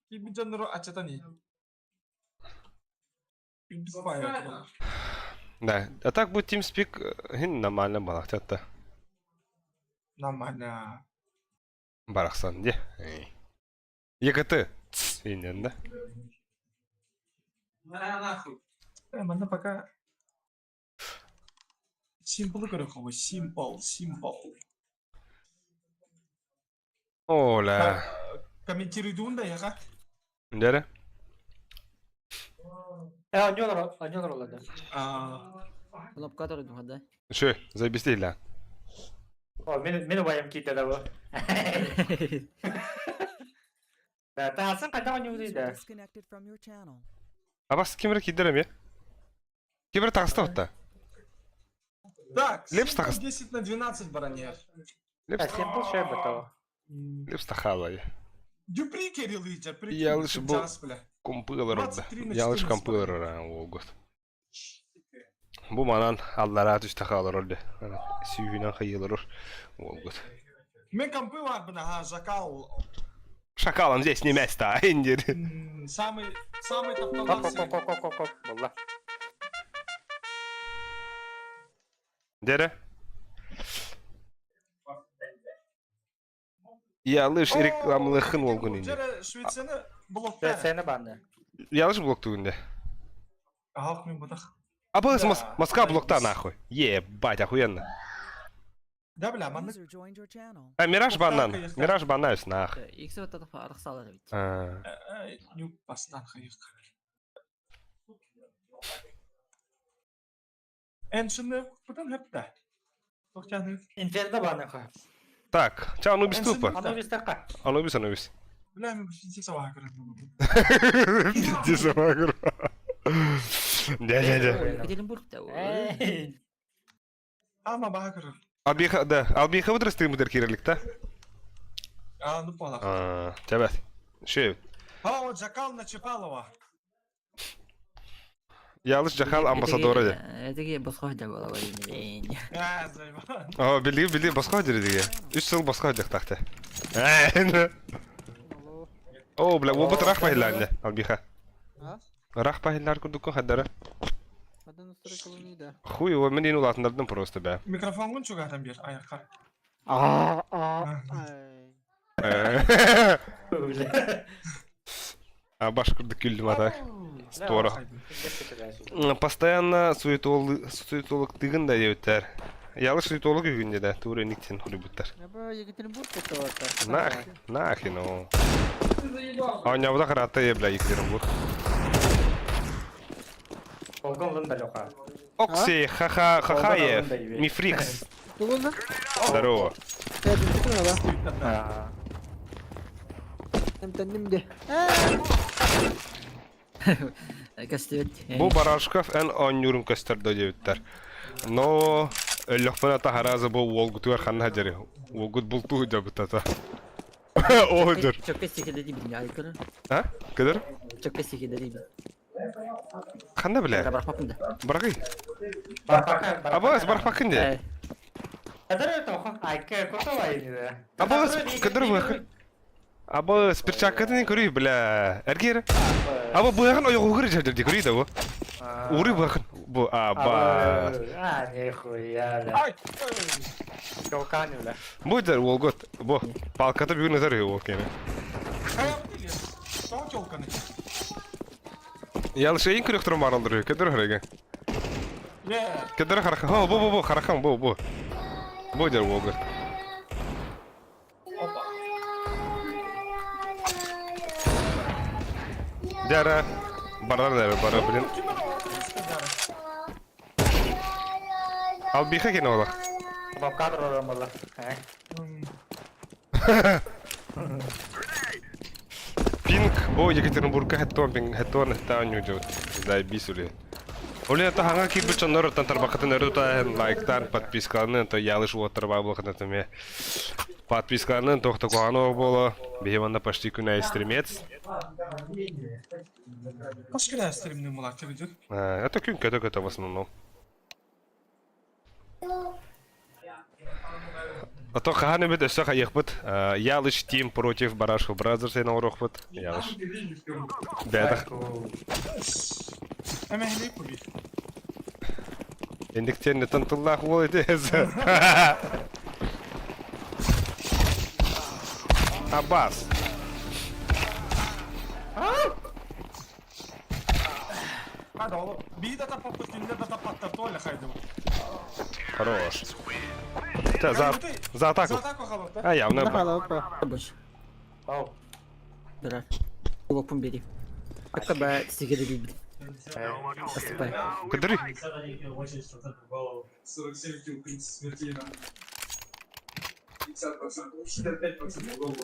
кийбиджанныру ачатани. Да. А так будет TeamSpeak хин нормально балахтатта. Нормально. Барахсан де. ЕКТ. Тс, инен, да? На нахуй. Манна пока Симпл көрөхөбө, симпл, симпл. Оля. Комментируйдуун да яха. Дьэрэ. Э, анньолор, анньолор олордо. Кнопка турдум да. Үчүгэй, заебись ла. О, мин мин убайым киирдэ да бу. Да, таһасын хайдах оонньуубутуй User да? disconnected from your channel. Абас ким эрэ киирдэр эмиэ? Ким эрэ таҕыста батта. Так, Лепс таҕыс. 10 на 12 баранер. Лепс Симпл шөй бытоо. Лепс тахаалай. Дюпри Кириллыйджа, прикинь, Ялыш бу час, бля. компылар орда. 23 на Ялыш 14 компылар ора уолгут. Бу манан аллараа түстэ хаалар орде. Сүүһүнэн хайылар уолгут. Мен компы бар бына, ха, Жакал. Шакалам здесь не место, индир. Самый, самый Коп, топталас. коп, коп, коп, коп, коп. Булла. Дере. Ялыш рекламалыхын уолгун инди. Жере Швецияны блокта. Сені банды. Ялыш блок тугунде. Ах, мен бадах. А был Да, Москва блокта заебись. нахуй. Ебать, охуенно. Да, бля, маннык. User joined your channel. А Мираж Блоктан, банан. конечно. Мираж банаюсь нах. Икс вот это арахсалар ведь. А, Нюк бастан хайық. Эншины бұдан хөпті. Тоқтяны. Инферно банды ха. Так, ча Анубис Эншин тупо. Анубис тақа. Анубис, Анубис. Бля, мен пиздец сабақ көрдім. Пиздец, Магр. Не-не-не. Екатеринбург-то. Эй. Ама баға көрдім. Албиха, да, Албиха выдрас ты мудер кириллик, та? А, ну пола. А, Тебет. Шею. А, вот Жакал на Чапалова. Ялыш Жахал амбассадоры де. Этиги босхо да была блин. А, заебал. О, били, били, басқа дери Үш жыл басқа жақтақты. О, бля, обыт рах бахилланды, Албиха. А? Рах бахиллар курдукку хаддара. Адан устары да. Хуй его, мен улатындардым просто, бә. Микрофон чугатан бер, аяққа. Ай. А баш курдук күлдүм ата. Здорово. Постоянно суетолог, суетолог тыгын да деуттер. Ялыш суетолог үгүнде да, тура никтен хулибуттар. Аба Екатеринбург это Нах, нахрен, о. А у меня вот так бля, Екатеринбург. Болгон лында лоқа. Окси, ха-ха, хахаев, Олдан алында Мифрикс. Тугунда? Здорово. Я думаю, да. А, Там Кастыбет. Бу Барашков эн оннюрун көстөр дебиттер. Но өлөхпөн таһаразы бу уолгутугар ханна жери. Уолгут бултуу жабытата. Оодур. Чөккө сихиде дибин айкыр. А? Кыдыр? Чөккө сихиде дибин. Ханна биле? Барахпапын да. Баргый. Барпака. Абас барпакын де. Кадыр тоқы. Айка, кото да. Абас кыдыр быхы. Абас перчаткатын көрүй бля. Эргер. Аба быгын ойгу жер де көрүй да бу. Уры быгын. Бу абас. А, нихуя, бля. Ай! Чолканы, бля. Бу дер уолгут. Бу палката бүгүн өтөр уол кеме. Қаяқ делер? Тоң телканы. Ялыш эйин көрөк турам баралдыр. Кыдыр хөрөгө. Е, Кыдыр хараха. Хо, бу бу бу харахам бу бу. Бу дер уолгут. опа. Дяра. Барар да бара блин. Албиха кене ола. Бабкадр оран бола. Пинг, бу Екатеринбургка хеттон пинг хеттон хеттон нюжут. Заебись ули. Оли это ханга кирбит чоннор тан тарбакатын өрүта лайктан подписканы то ялыш уоттар баблыкын теме. Подписканы тохто куано боло. Бихеманда почти күнә стримец. Қаш күнә стримнің мұла кебедер? Это күн көтө көтө в основном. А то хаһан эбит өссө хайыхпыт. Ялыш тим против Барашев Бразерс сен орохпыт. Ялыш. Бәдах. Әмәхлей көбей. Эндиктен тантыллах бол этез. Аббас. Hadi oğlum. Bir de tapapıt, dinle de tapattır. Толя хайды. Хорош. Та, за, за атаку. За атаку халат, да? А, явно. Нахала, опа. Больше. Ау. Турар. Кулоппун биэрии. Акка сигэри билбит. Наступай. Кыдыры. 47 килл, 30 смертей, нахуй. 50%, 65% голову.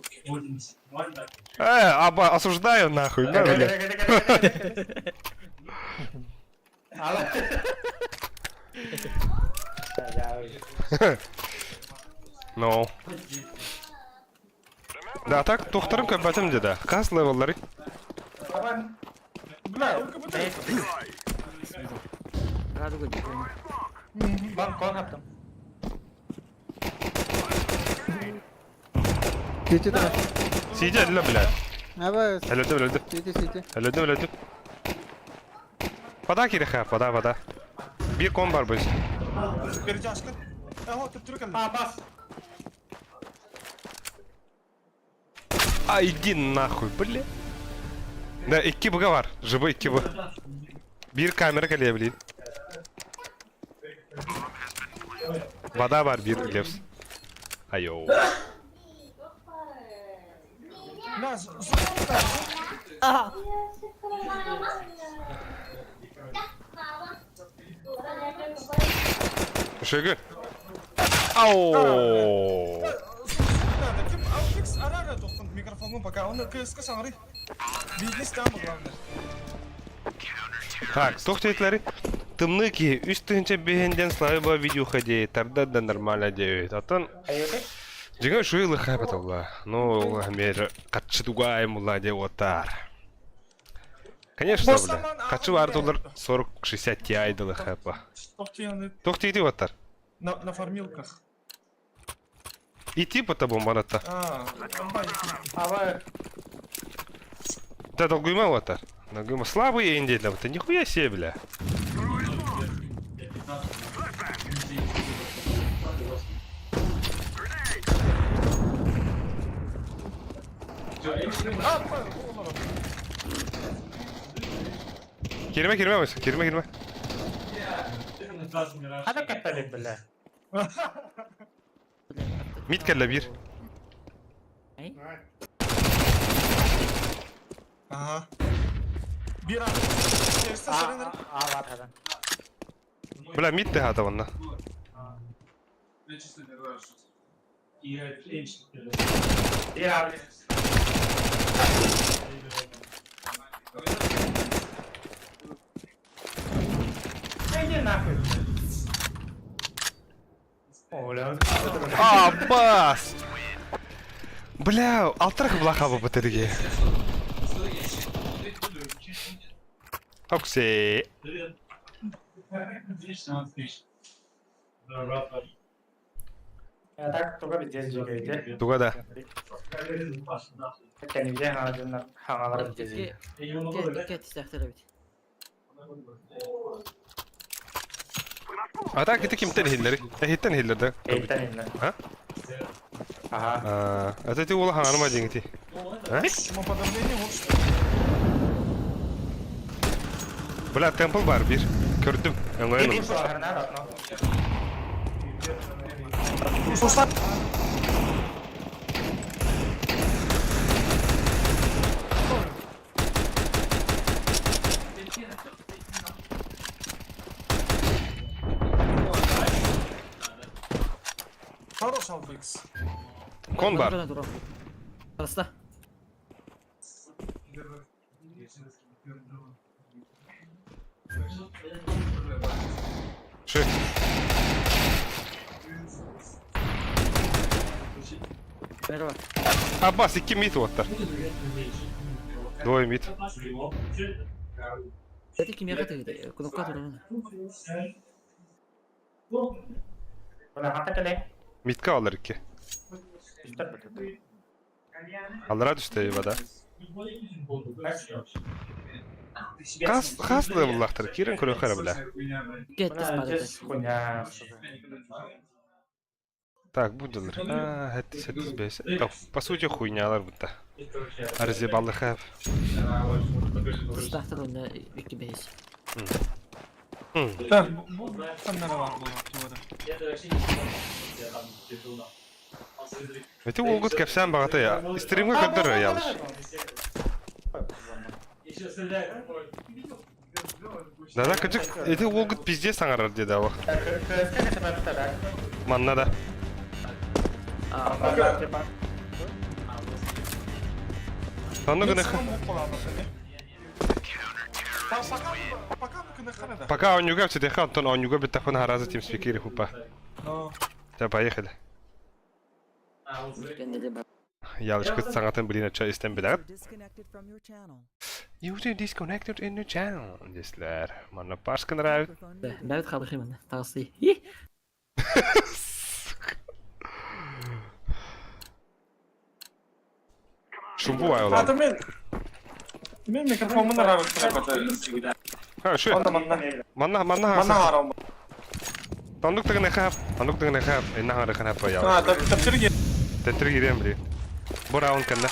Аба, осуждаю нахуй, на, бля. No. Да, так, тухтарым көббәтім деді. Қас левеллары? Бля, ЛКБТ. Радуга диплома. Бан кон аптым. Сити турар. Сидя әлі, бля. Аба, Әлі өлді. сити, сити. Өлді, өлді. Вода киреха, вода, вода. Bir кон бар біз. Перетяжка. Ага, тут трюк. А, бас. А, иди нахуй, бля. Да, икки б бар. Живой икки б. Bir камера келе, блин. Вода бар, bir левс. Айоу. На, зона. Шеги. Ау. Надо, ким Алфикс арара тоқтын микрофонун пока. Он КСК саңры. Бизнес там главное. Так, тохтетлери. Тымныки, үс тыһынча бэһинден слайба видео ходи, тарда да нормально девит. Атын Айоты? жига шуйлы хабат алла. Ну, мер катчы тугай мулла де отар. Конечно, бля. Качы бар доллар 40-60 ти айдылы хапа. Тоқтияны Тохтети отар. на фармилках. И типа та бомбанатта. А, давай. Аба, Да долгуйма отар. Долгуйма слабый энди для вот нихуя себе, бля. А, олар. Кирме кирме ойса, кирме кирме. хада каттали, бля. Мид келле bir. Ай? Ага. Bir an. А, а, бар хада. Бля, мид те хата онна. Я честно не знаю, что Bir abi. Иди нахуй. О, бля. А, бас! Бля, алтырах блаха бу бітірге. Окси. Я так только пиздец жигайте. Туга да. Кенигде хаңалар хаңалар пиздец. Икки тистәхтер бит. А так ити кимтен хиллери? Эхиттен хиллер да. Эйттен инне. А? Ага. А, это ти ула хаңарма деңити. А? Шумоподавление, вот что. Бля, темпл бар bir. Көрдүм. Эңойын. Сустав. Хорош Алфикс. Кон бар. Аста. Ши. Merhaba. Аббас, икки мид оттар. Двое мид. Эти ким якаты кнопка турар. Бля, хата келе. Мидке алар икки. Үстер бітті. Алара түшті вода. Хас хас левеллахтар кирен көрө хара бля. Икки Бля, тис бар. здесь хуйня. Так, буддылар. А, хеттис хеттис бес. По сути хуйнялар будта. Арзебаллы хав. Тистәхтер онда икки беш. Так, бу камера бар була. Ити уолгут кэпсээн баҕата я. Стримҥа көрдөр ялыш. Да-да, кырдьык, ити уолгут пиздец саҥарар диэдэ ава. Манна да. Онно гына Пока оонньууга ситиэххэ, онтон оонньууга бүттэхпинэ араазы тимспикири хупа. Все, поехали. Ялышкыт саҥатын блин оччо истэн билэҕит. User disconnected in the channel диэслэр. Манна Пашка нравит. Бэбит халыхы манна таҕысты. Шумбу айылан. Ата мен мен микрофоммун арабыттан Ха, шö. Манна Манна манна манна харам. Тандук тыгын хап, тандук тыгын хап, инна хары хап я. А, тапчырге. Тетри кириэм били. Бу раунд кэннэ.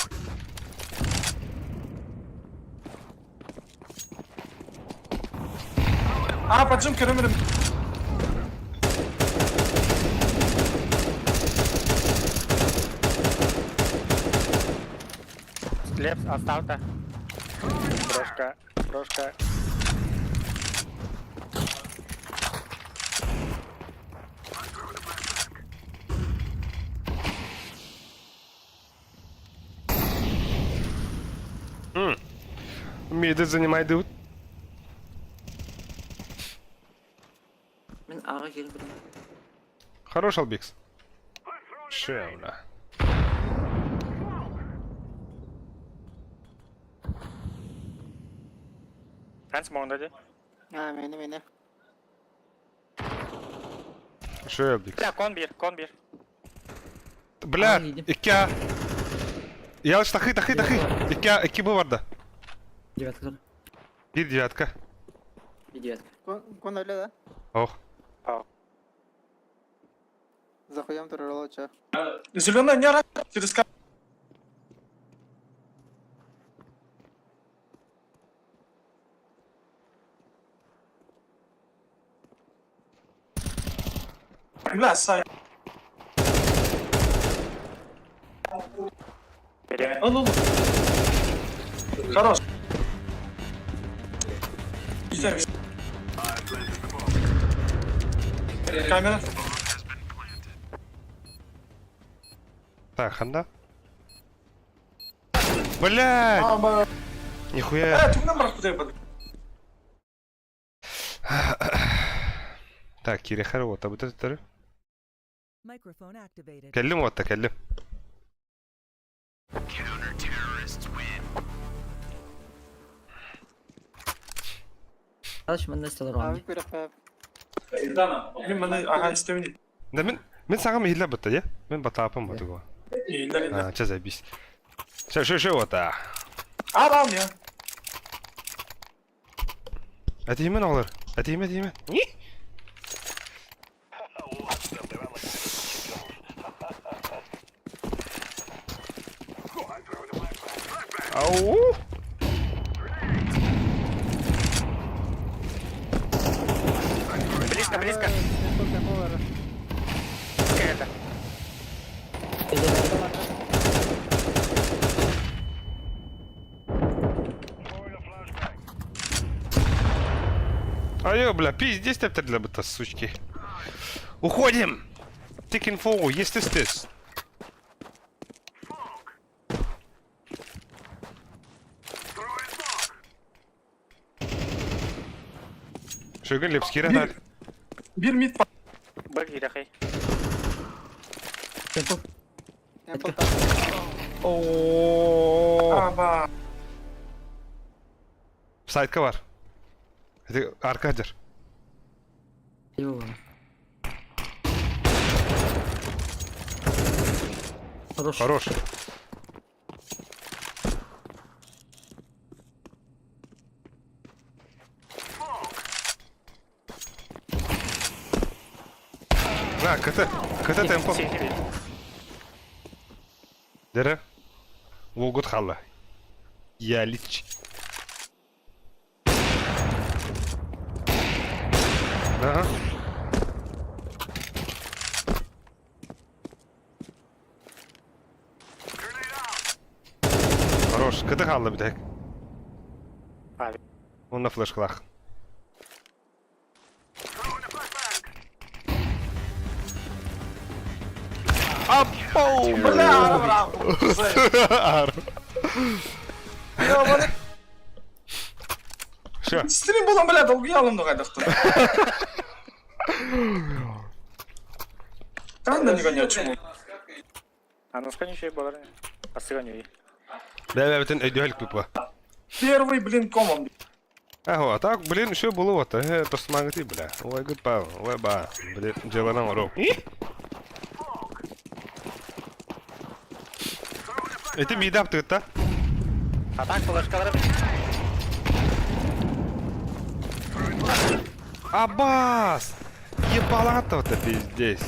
А, поджим көрөмөрүм. Лепс остался. Брошка, брошка. Миды занимай дут. Мин аҕа киирбитим. Хорош Албикс. Шевна. Ханс моңда ди. А, мені, мені. Шö Албикс. Бля, кон бир, кон бир. Бля, икки Ялыш тахы, тахы, тахы. Икки, икки бу барда. Девятка. Бир девятка. Бир девятка. Кон, кон öyle да? Ох. Захуям турала ча. Зеленая не через Бля, сай. Ну, ну. Хорош. Камера. Так, ханда. Блядь! Нихуя. Так, кириэхэр уота бутар. Кэллим уотта, кэллим. Да мин мин саҥам иһиллэр бытта дии. Мин батаапым ботугу. А, чэ заебись. Все, шо, шо вот А, мне. Этиһимэн оҕолор. Этиһимэ, этиһимэ. Ау! Близко, близко. Это. Айо, бля, пиздец для быта, сучки. Уходим! Тик инфо, есть тест. Шөгін лепскері атар. Бир мид. Б киирехэй. Темпл. О. Аба. Сайтка бар. Арка хадыр. Хорош. Хорош. На, КТ. КТ темпо. Дере. Волгут халла. Я лич. Ага. Флешката хаалла бүтэһик. Уонна флешкалаах. Аппоу! Бля, браво! Все. Стрим буолан, бля, долгуйалым да хайдахтан. Ханна не гонячему. Аныска ничего болар. Астыга ньүй. Бэбэбитин өйдөһөл пипа. Первый, блин, комом. Ага, так, блин, еще было вот, э, тосмагати, бля. Ой, гуд па, ой, ба, блин, дело нам рок. Это мидап ты, та? А так флешкалары Аббас! Ебалатов-то пиздец.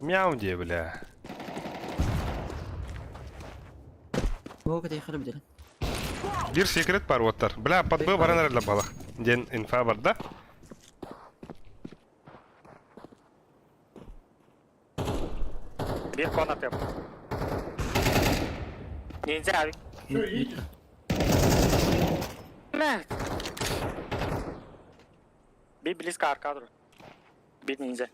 Мяу где, бля. Волк это храб деле. Бир секрет бар оттар. Бля, подбыл баран эрэллэр балах. Диэн инфа бар да? Биир кон атыам. Ниндзя авик. Би близко аркадру. Бит ниндзя.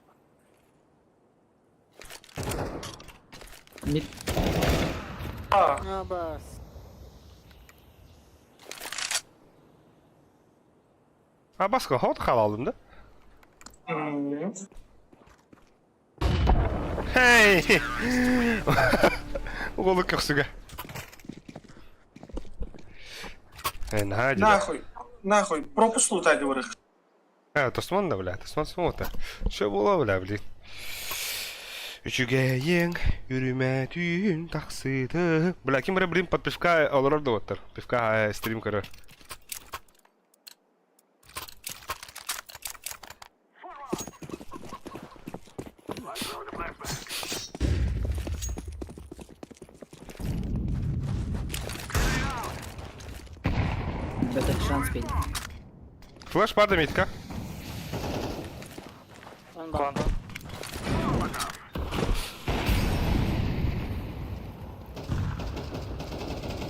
Мид. А, бас. А баска хот халалдым да? Hey! Уолу көхсүгэ. Э, наһаа дьида. Нахуй, нахуй, пропуск лутать, говорю. Э, тосмон да, бля, тосмон смота. Что было, бля, блин. Үчүгэйиҥ үрүмэ түүн тахсыты. Бля, ким эрэ, блин, под пивка олорор да оттар. Пивка э, стрим көрөр. Это шанс пить. Флеш пада митка. Он Кон. бар.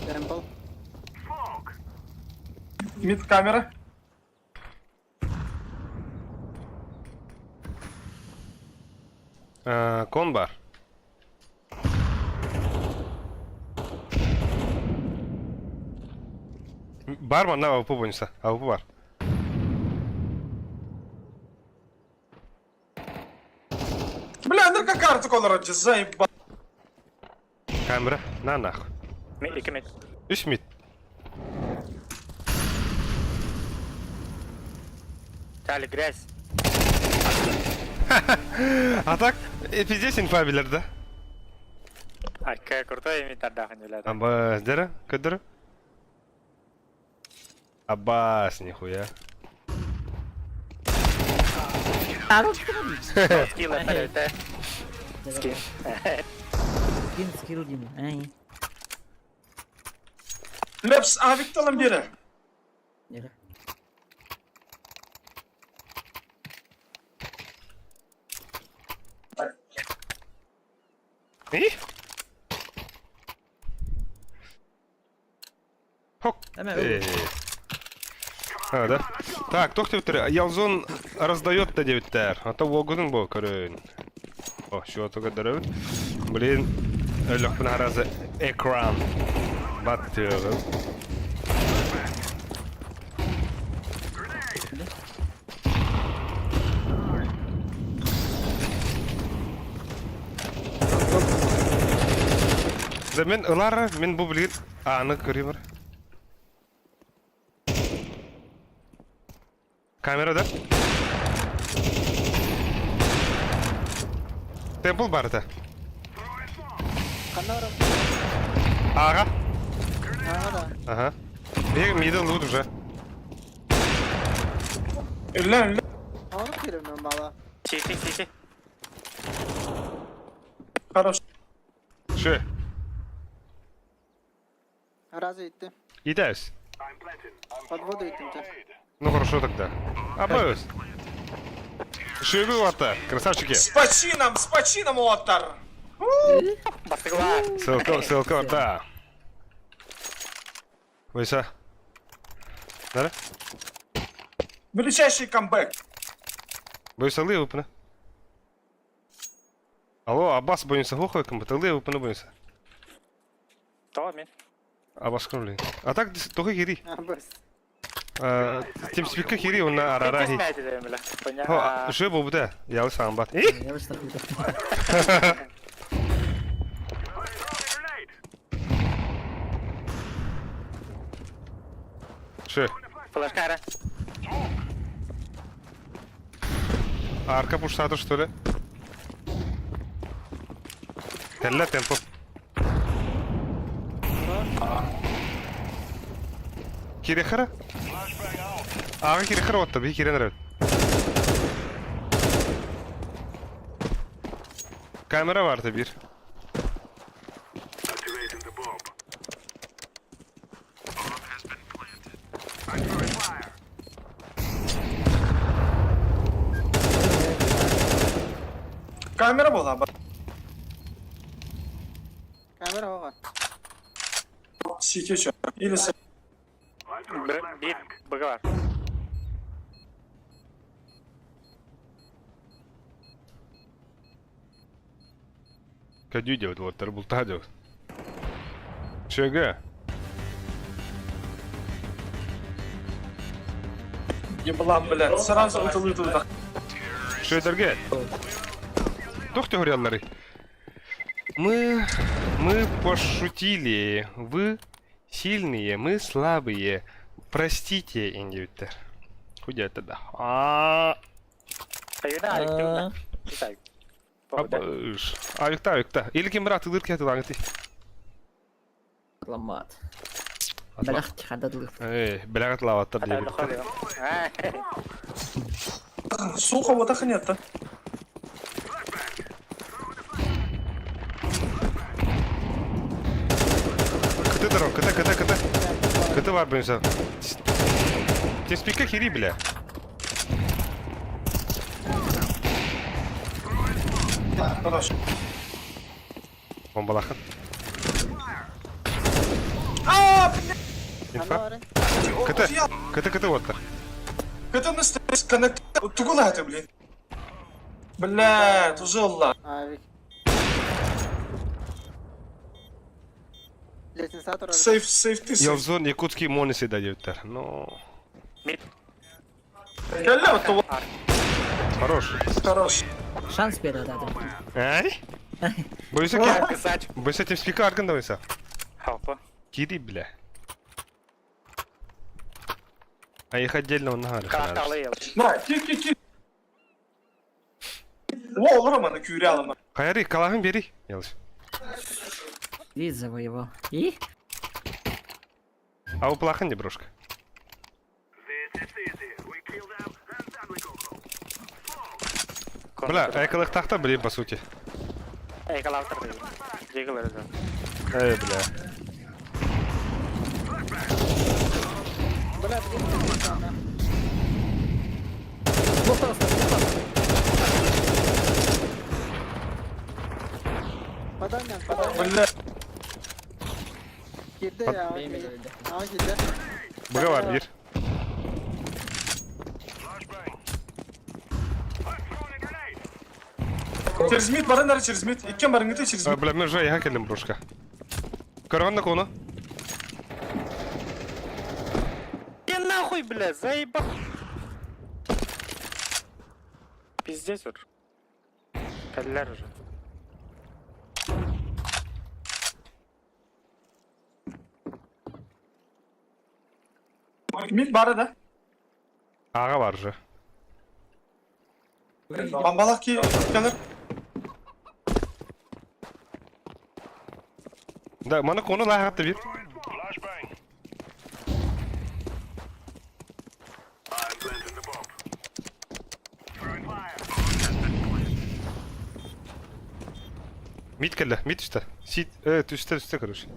Темпл. Мид камера. Э, Кон бар. Бар манна АВП бойынша. АВП бар. Бля, нырка карту колорочи, заебал. Камера. На нахуй. Мид, икки мид. Үс мид. Тали грязь. А так, э, пиздец инфа билер да. Айка крутой мид ардахын биледі. Абас, дәрі, көдірі. Абас, нихуя. Скилл это. Скин. Скин, скилл, Дима. Эй. Лепс, авик талам бері. Нера. И? Хок. Эме, Э. А, да? Так, тохты Ялзон раздает да девяттер. А то вогунун бу көрөн. О, что только дөрөбүт. Блин, өлөхпүн харазы экран. Баттыгы. Да мен ылар, мен бу билген аны көрейм бар. Камера да? Темпл бар да. Қандай Ага. Ага, да. Ага. Бег мидл лут уже. Үллә, үллә. Оны керемін бала. Сити, сити. Хорош. Шö. Разве итти? Итәбез. Под воду иттим те. Ну хорошо тогда. Абыз. Шөбі вата, красавчики. С почином, с почином, Отар. Бастыгыла. Ссылка, ссылка, да. Бойса. Да? Величайший камбэк. Бойсалы выпна. Алло, Аббас бойся, глухой компоталы выпна бойся. Тоҕо мин? Аббас кровли. А так только хири. Абас. Тимспикка хири онна арарахи. Понятно. Жы бу да. Я сам бат. Я вышла. Шы. Флешкара. Арка пуштатыр, что ли? Кэллэ темпо. Кирехара? Ага, кирехара отта, би кирен ред. Камера vardı bir. Камера была бы. Камера оҕо. Сити чё? Или с... Биир быга бар. Кадю делать, вот, тарбулта делать. ЧГ. Еблан, блядь. Сразу утылы туда. Шөйдерге. Тух ты Мы пошутили. Вы сильные, мы слабые. Простите, индивидтер. Худя это да. А. Айна, Авикта, авикта. Или кем брат, ты дырки это Ламат. Бэлэх хададылы. Эй, блягат лава тар. Сухо вот так нет-то. КТ дорог, КТ, КТ, КТ. КТ var benim Теспика хири, бля. Хорошо. Бомбалахан. А, блядь. Инфа. КТ, КТ, КТ вот так. КТ на стресс, коннект. Тугула это, блин. Блядь, уже Allah. Авик. Лестница турар. Сейф, сейф, ты сейф. Ялзон якутский монисы дадевтер. Но. Кэллэ, вот Хорош. Хорош. Шанс берет адам. Ай? Бойся, бойся тем спика аркан давайся. Хопа. Кири, бля. А их отдельно он нагар. На, ки, ки, ки. О, olur ama küre alama. Хайри, калахын бери. Ялыш. И завоевал. И? А у плахан не брошка. Бля, эколых тахта, блин, по сути. Эй, бля. Бля, блин, Подай подай. Бля. Girdi ya. Aa girdi. Bıga var bir. Через мид, барындар через мид. Иккен барыңгыты через мид. Бля, мен уже яха келдим брошка. Көргөн да кону. Ты нахуй, бля, заебал. Пиздец уже. Калляр уже. Мид бары да. Ага бар уже. Бамбалак ки келер. Да, маны кону лахатты бир. Мид келді, мид түсті. Сит, түсті, түсті, короче.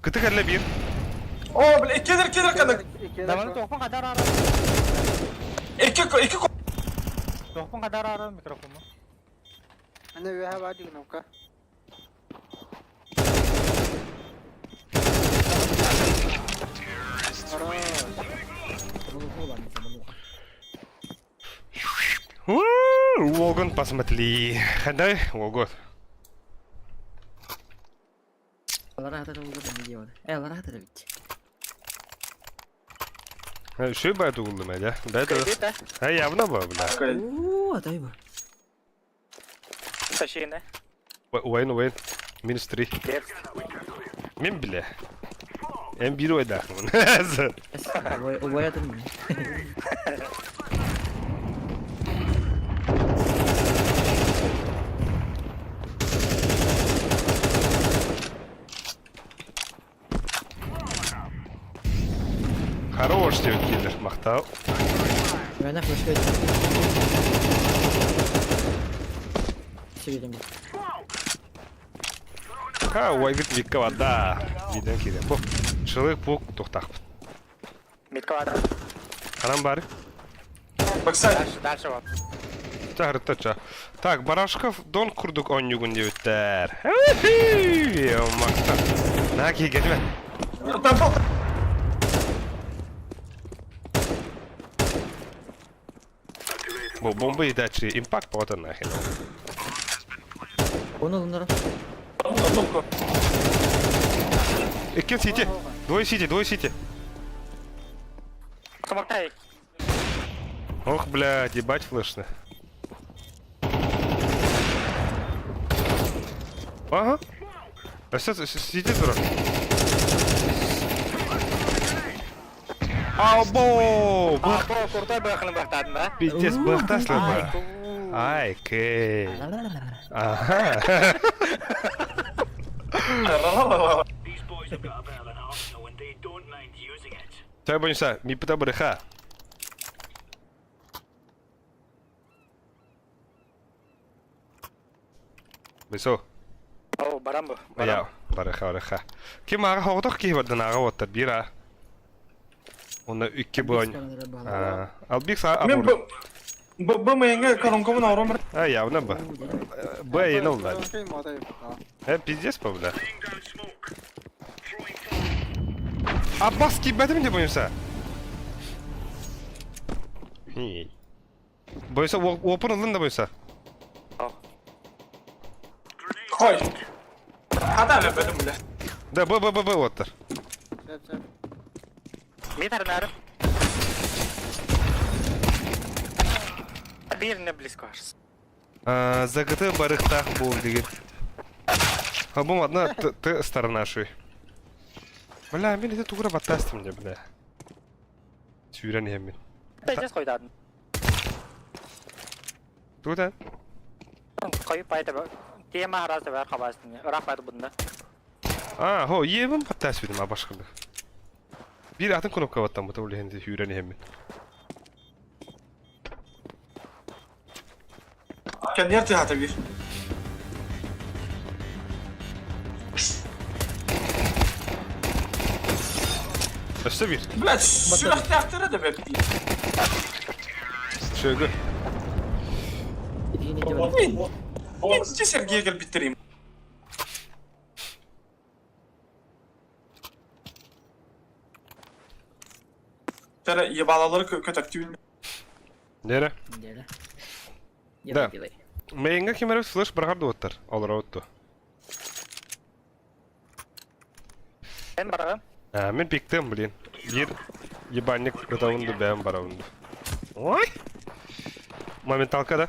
КТ келді bir. О, бля, келер, келер кана. Давай тоқпын қадар ары. Екі, екі Тоқпын қадар ары микрофону. Аны веха бар дигномка. Уолгун посмотри. Хандай уолгут. Ларатар улгут видео. Ларатар ведь. Үчүгэй баа тугуллум ээ, да? Кредит, А явно ба, бля. Оо, атай бу. Тащина. Уайын, уайын. Минус 3. Мен биле. Эн биир уайдаахмын. Убайатын. Хорош диэбит киллер, махтал. Мээнэ флешка Сибирим. Ха, уайгыт микка бада. Виден кире. Бу. Шылык пук тухтахпыт. Митка бада. Харам бары. Баксай. Дальше, дальше вот. Ча, Так, Барашков Дон курдук онньугун диэбиттэр. Махтал. На киһи Там Бу бомба едачи импакт болот нахер. Оны ылыннара. Икки сити. Двое сити, двое сити. Смоктай. Ох, блядь, ебать флешно. Ага. А сейчас сидит дурак. Албо! А, бро, крутой бэхны бахтадын, да? Пиздец, бахтаслы ба. Ай, кей. Ага. Чай, боюся, ми пита бреха. Бесо. О, барамбы. Я, барыха, барыха. Ким ага хоҕотох киһи бардан ага оттар биир а. Онно икки бонь. Албик са Мен абур. б б мэнгэ коронкомун ауромыр. А явно б. Б и ну да. Пиздец по бля. Аббас кийбэтим де боюнса. Боюнса опын ылын да боюнса. Хой. Хата эле бөтүм биле. Да, Б, Б, Б, Б оттар. Сөп, сөп. Метр нары. Бирне близко аж. ЗГТ барыхтах был деген. А бу одна ты сторона шуй. Бля, мен это тугура баттастым де, бля. Сүйрен хеммин. Пиздец койдадын. Тугута? Койуп байта тема раз бар кабастын. Ырақ байды бунда. А, хо, ебім баттас бедим абашкында. Бир атын кнопка баттам, бу табыл хенди сүйрен хеммин. Кеннер хата бир. Өссө бир. Блядь, сүрәхтәхтәрә дә бәп. Шөгө. Мен Сергей кел биттерим. Тәрә ебалалары көтәктүн. Нере? Нере. Да. Мейинге кимереп флеш баргар дуоттар. Олар отту. Мен баргам. А, мен пиктем, блин. Бир ебальник ытабынды бэм барабынды. Ой! Моменталка, да?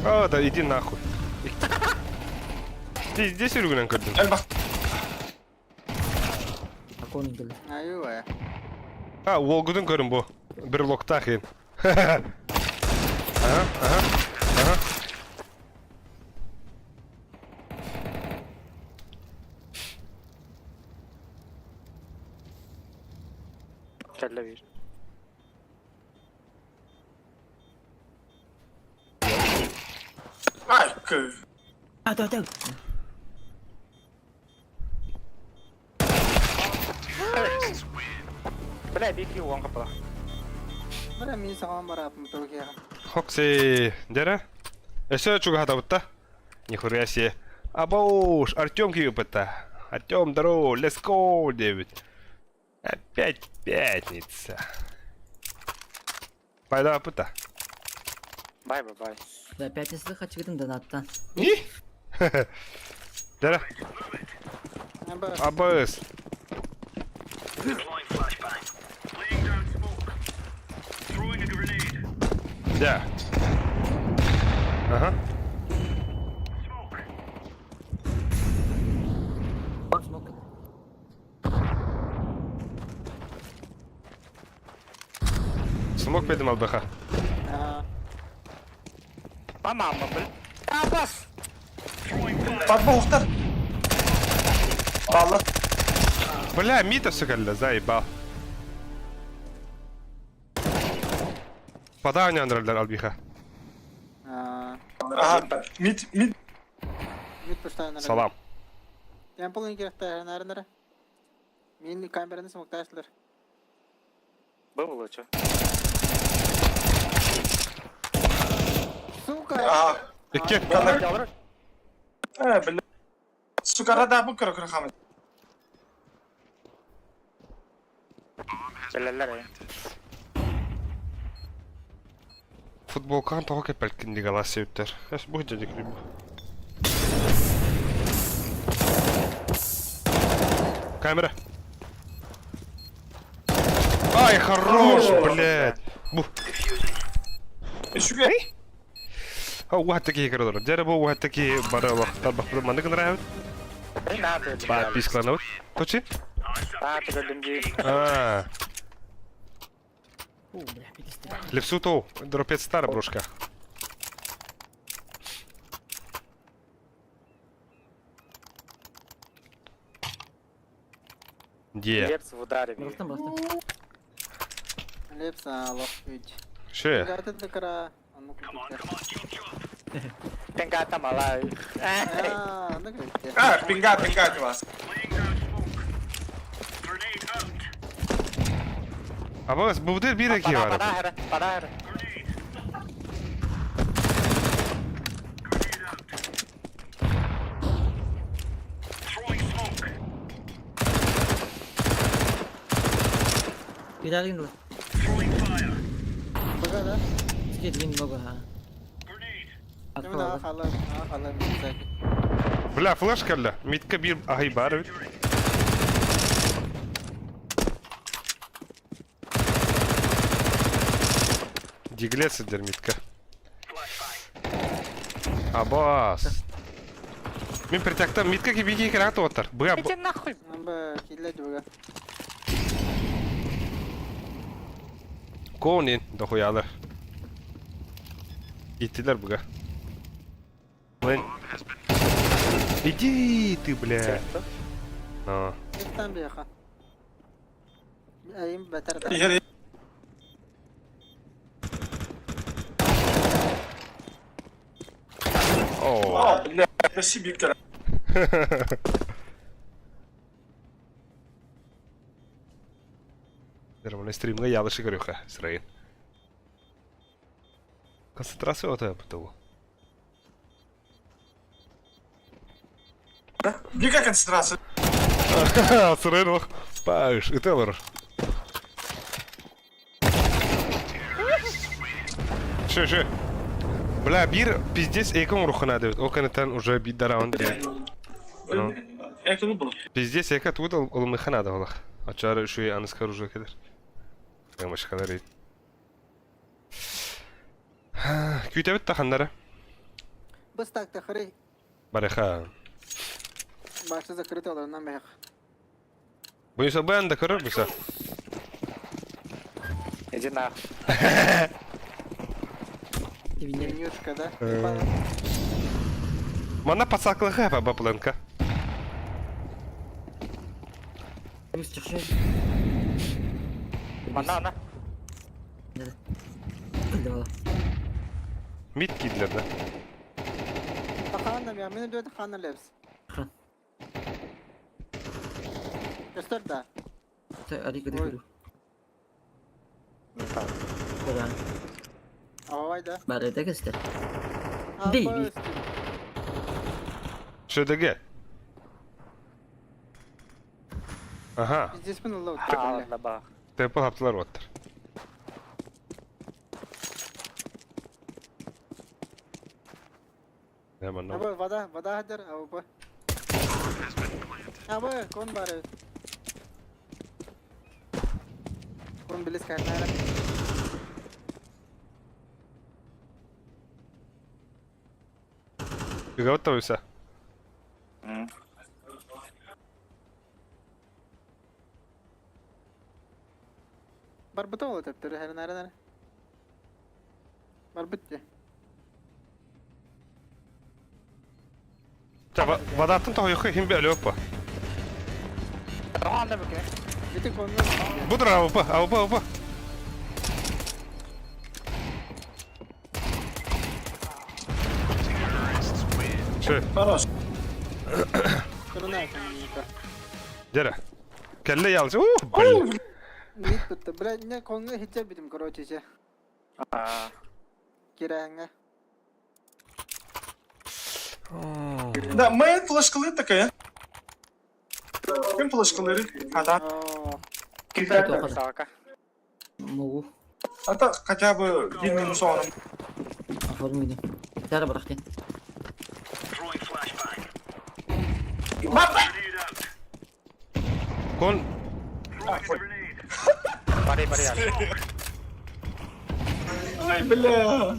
А, да иди нахуй. Ты здесь үргүнэн көрдүң? Элбах. Акон кел. Аюа. А, уолгудун көрүн бу. Бир локтах ин. Ага, ага, ага. Кәлле бир. Ай, кö. Ата, ата. Бля, бик юган капла. Бля, мин саҕан барааппын тугиаҕым. Хокси, дера? Өсө чугахатабытта? Нихуя себе. Абауш, Артем кийбытта. Артем, здорово, let's go, Дэвид. Опять пятница. Байдааппыт да? Бай бай бай. Да, пятницада хачыгытын донаттан. И? Дәрә. Абыс. Да. Ага. Смок. Смок бедим албаха. Мама, бл. Абас! Подбохтар. Алла. Бля, Мита все кэллэ, заебал. Паданя андралдар албиха. Ага, мид, мид. Салам. Темпл керекте Мин камераны смокташлар. Было что? Сука! Ага. Икки. Э, бля. Сука, рада бу көрө көрө хамын. Билэллэр. Футболкаҕын тоҕо кэппэккин дигалаас сиэбиттэр. Эс бу дьэдик бу. Камера. Ай, хорош, блядь. Бу. Үчүгэй. Уһаттаки кырылыр. Дьэ бу уһаттаки бары олохтар бахпыт маннык нравит. Подпискаланабыт. Точи? А. Лепсу тоу, дропет стара брошка. Где? Лепс в ударе. Бырахтан бырахтан. Лепс лох ведь. Ше. Пингата малай. А, пинга, пинга вас. Абас, бу бир эки бар. Падахара, падахара. Кидалин дуо. Скид много, ха. Бля, флешка бля. Митка бир ахай бар. Диглет сидер митка. Абас. Мин притяктан митка ки бики крат оттар. Бля. Иди нахуй. Конин дохуялар. Иттилер буга. Лен. Иди ты, бля. А. О, бля, спасибо, Виктор. Нормально стримга ялышы көрүөхэ, Сырайын. Концентрация ота бутылу. Бика концентрация. Сырайын ох. Паш, ыталар. Ше, ше. Бля, бир пиздец экон рухана дебит. Ол кэнэтэн уже бир раунд. Ну. Пиздец эка тугут олмыхана да олах. Ачары шуй аныска оружие кедер. Машкалар Күүтэбит таханнара. Быстак тахары. Барыха. Башы закрыты оларынан бээх. Буюса бэн да көрөр буса. Иди нахуй. Нюшка, да? Мана пацаклыха бапленка. Мана, на. Мид кидлер да. Ханна, мен дөт ханна лепс. Хан. Көстөр да. Ари кеде. Авай да. Бар это көстөр. Дейби. Шөдөге. Ага. Здесь мен лоу. Алла бах. Темпл хаптылар оттар. Манна. Абы вода, вода хадер, АВП. Абы, кон бары. Кон билис кайнара. Готовься. Барбыта ол өтөптөр, хернара нара. Барбыт де. Водатын тоһуйуха хим би өлөппө. Тоҕо анда бүкү. Ити конну. Будра АВП, АВП, АВП. Шö. Хорош. Кырына. Дere. Кelle ялчы. Ух, блин. Бит битте. Бля, не конну хитче битим, короче, че. Кирәңе. Да, мейн флешкалы такая. Ким флешкалары? А, да. О, Сака. Могу. А так хотя бы bir минус он. Оформили. Тара бырахтын. Кон Бары бары ял. Ай, бля.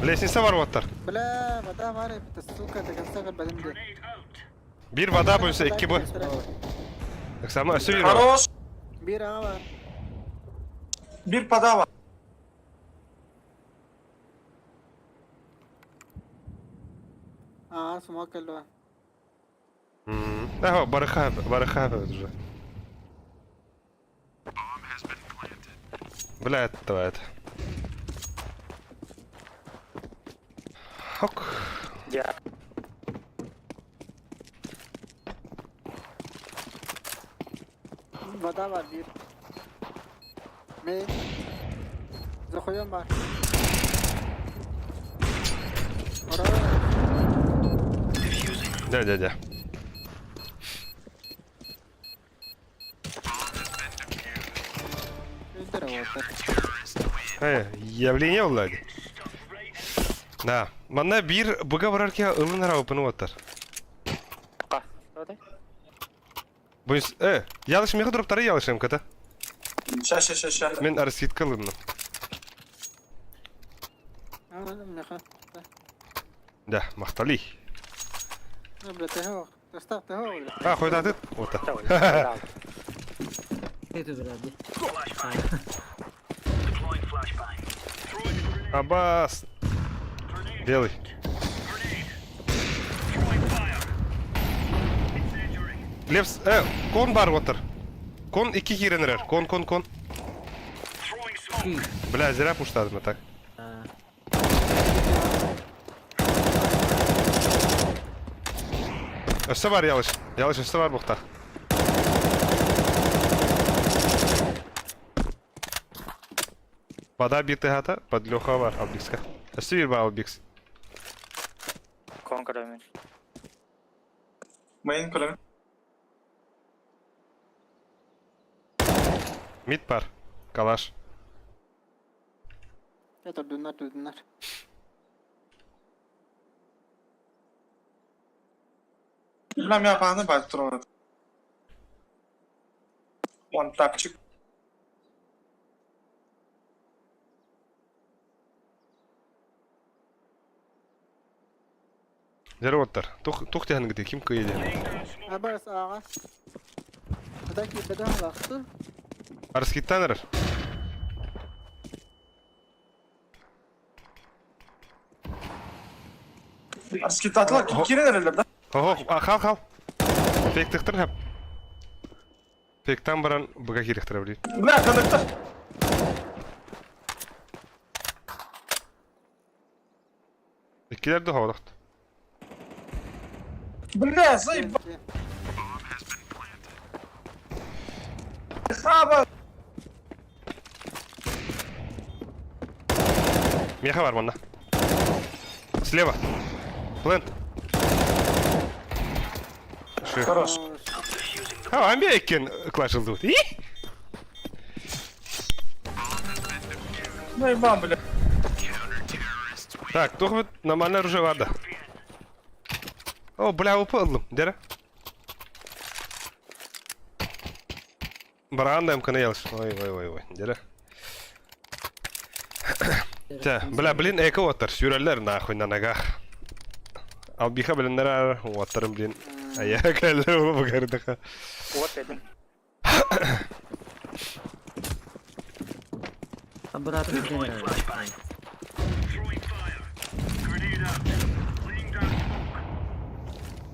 лестница бар оттар. Бля, вода бар это, сука, до конца бәлемде. Bir вода бөлсө, iki bu. Сама өсө bir. Хорош. Bir ağa var. Bir подава. Aa, смок келді. Ага, барыха, барыха уже. Бля, это это. Ок. Я. Вода var bir. Main. Заходим бар. Ура. Да, да, да. Э, явление Влади. Да. Манна бир буга барарки ылын ара опын оттар. Ка. Буйс, ялыш меха дроптары ялыш МКТ. Ща, ща, ща, ща. Мен арситка ылынным. Меха. Да, махтали. Бля, ты Достав, ты бля. А, хойдатыт. Ота. Это бля. Абас. Белый. Левс, кон бар отыр. Кон iki киренерер. Кон, кон, кон. Бля, зря пуштадым так. Өссө бар ялыш. Ялыш өссө бар бұқта. Вода битый хата, под Леха бар, Албикска. Өссө бир бар Албикс. Кон көрөмүн. Мейн көрөм. Мид бар. Калаш. Это дунар, дунар. Билмем я паны бар турат. One тапчик. Жары оттар. Тух, тух тяхын гыты, ким кыйды. Абас аға. Вода кибеде лақты. Арскиттан ырыр. Арскитатла киренерлер да. Ого, а, хал, хал. Фейктыктыр хап. Фейктан баран бұға керектір білейін. Бля, коннектор. Иккилер де хавалақты. Бля, заебал. Хаба. Меха бар манна. Слева. Плент. Ши. Хорош. А, Америкин клашылдыбыт. И? Ну и бам, бля. Так, туох нормальное оружие баар да. О, бля, УП ыллым. Дere. Бараан да МКны ялыш. Ой, ой, ой, ой. Дere. Тэ, бля, блин, эко уоттар. Сүүрэллэр нахуй на ногах. Албиха билиннэр уоттарым, блин. Ая, кэллэр бу Вот этим. Обратно киирэн.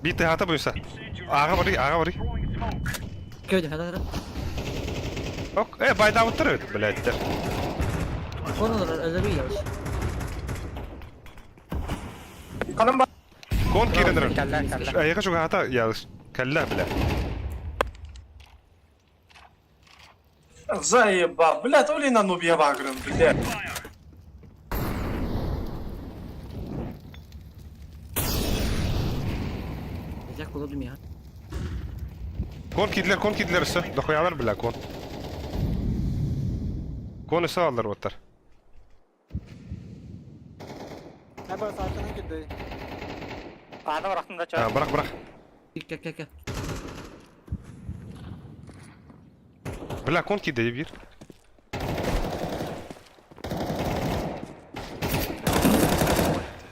Биир тыһаата буйса. Ааҕа барый, ааҕа барый. Көрдүм, хата хата. Ок, э, байдаабыттар эбит, блядьтэр. Кон олорор, өлөрүү ялыш. Канам ба. Кон киирэн эрэр. Кэллэ, кэллэ. Эйиэхэ чугаһаата ялыш. Кэллэ, бля. Заебал. Бля, то ли на нубе ваграм, бля. Дьэ, кулу миэхэ. Кон киирдилэр, кон киирдилэр өссө. Дохуялар, бля, кон. Кон өссө ааллар уоттар. Аба саатынан кирдей. Ааны бырахтым да А, чё. бырах, бырах. Кэ кэ кэ. Бля, кон киирдэ биир.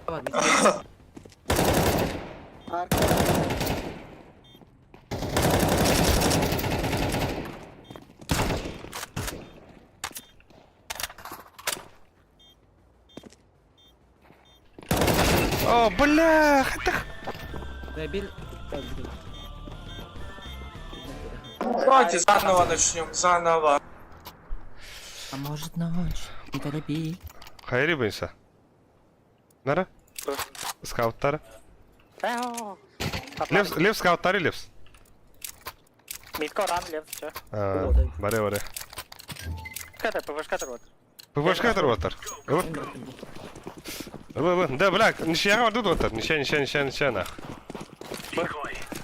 Бар, Арка. О, бля, хатах. Бил. Давайте заново начнем, заново. А может ночь, не торопи. Хайри буйса. Нара? Скауттара. Левс, лев скауттары левс. Митко ран лев, чё. А, Бары, бары. Ката, ПВшка вот. ПВшка уоттар. Ылы, ылы, ылы. Да, бля, ничьяга бардыт уоттар. Ничья, ничья, ничья, ничья, нах.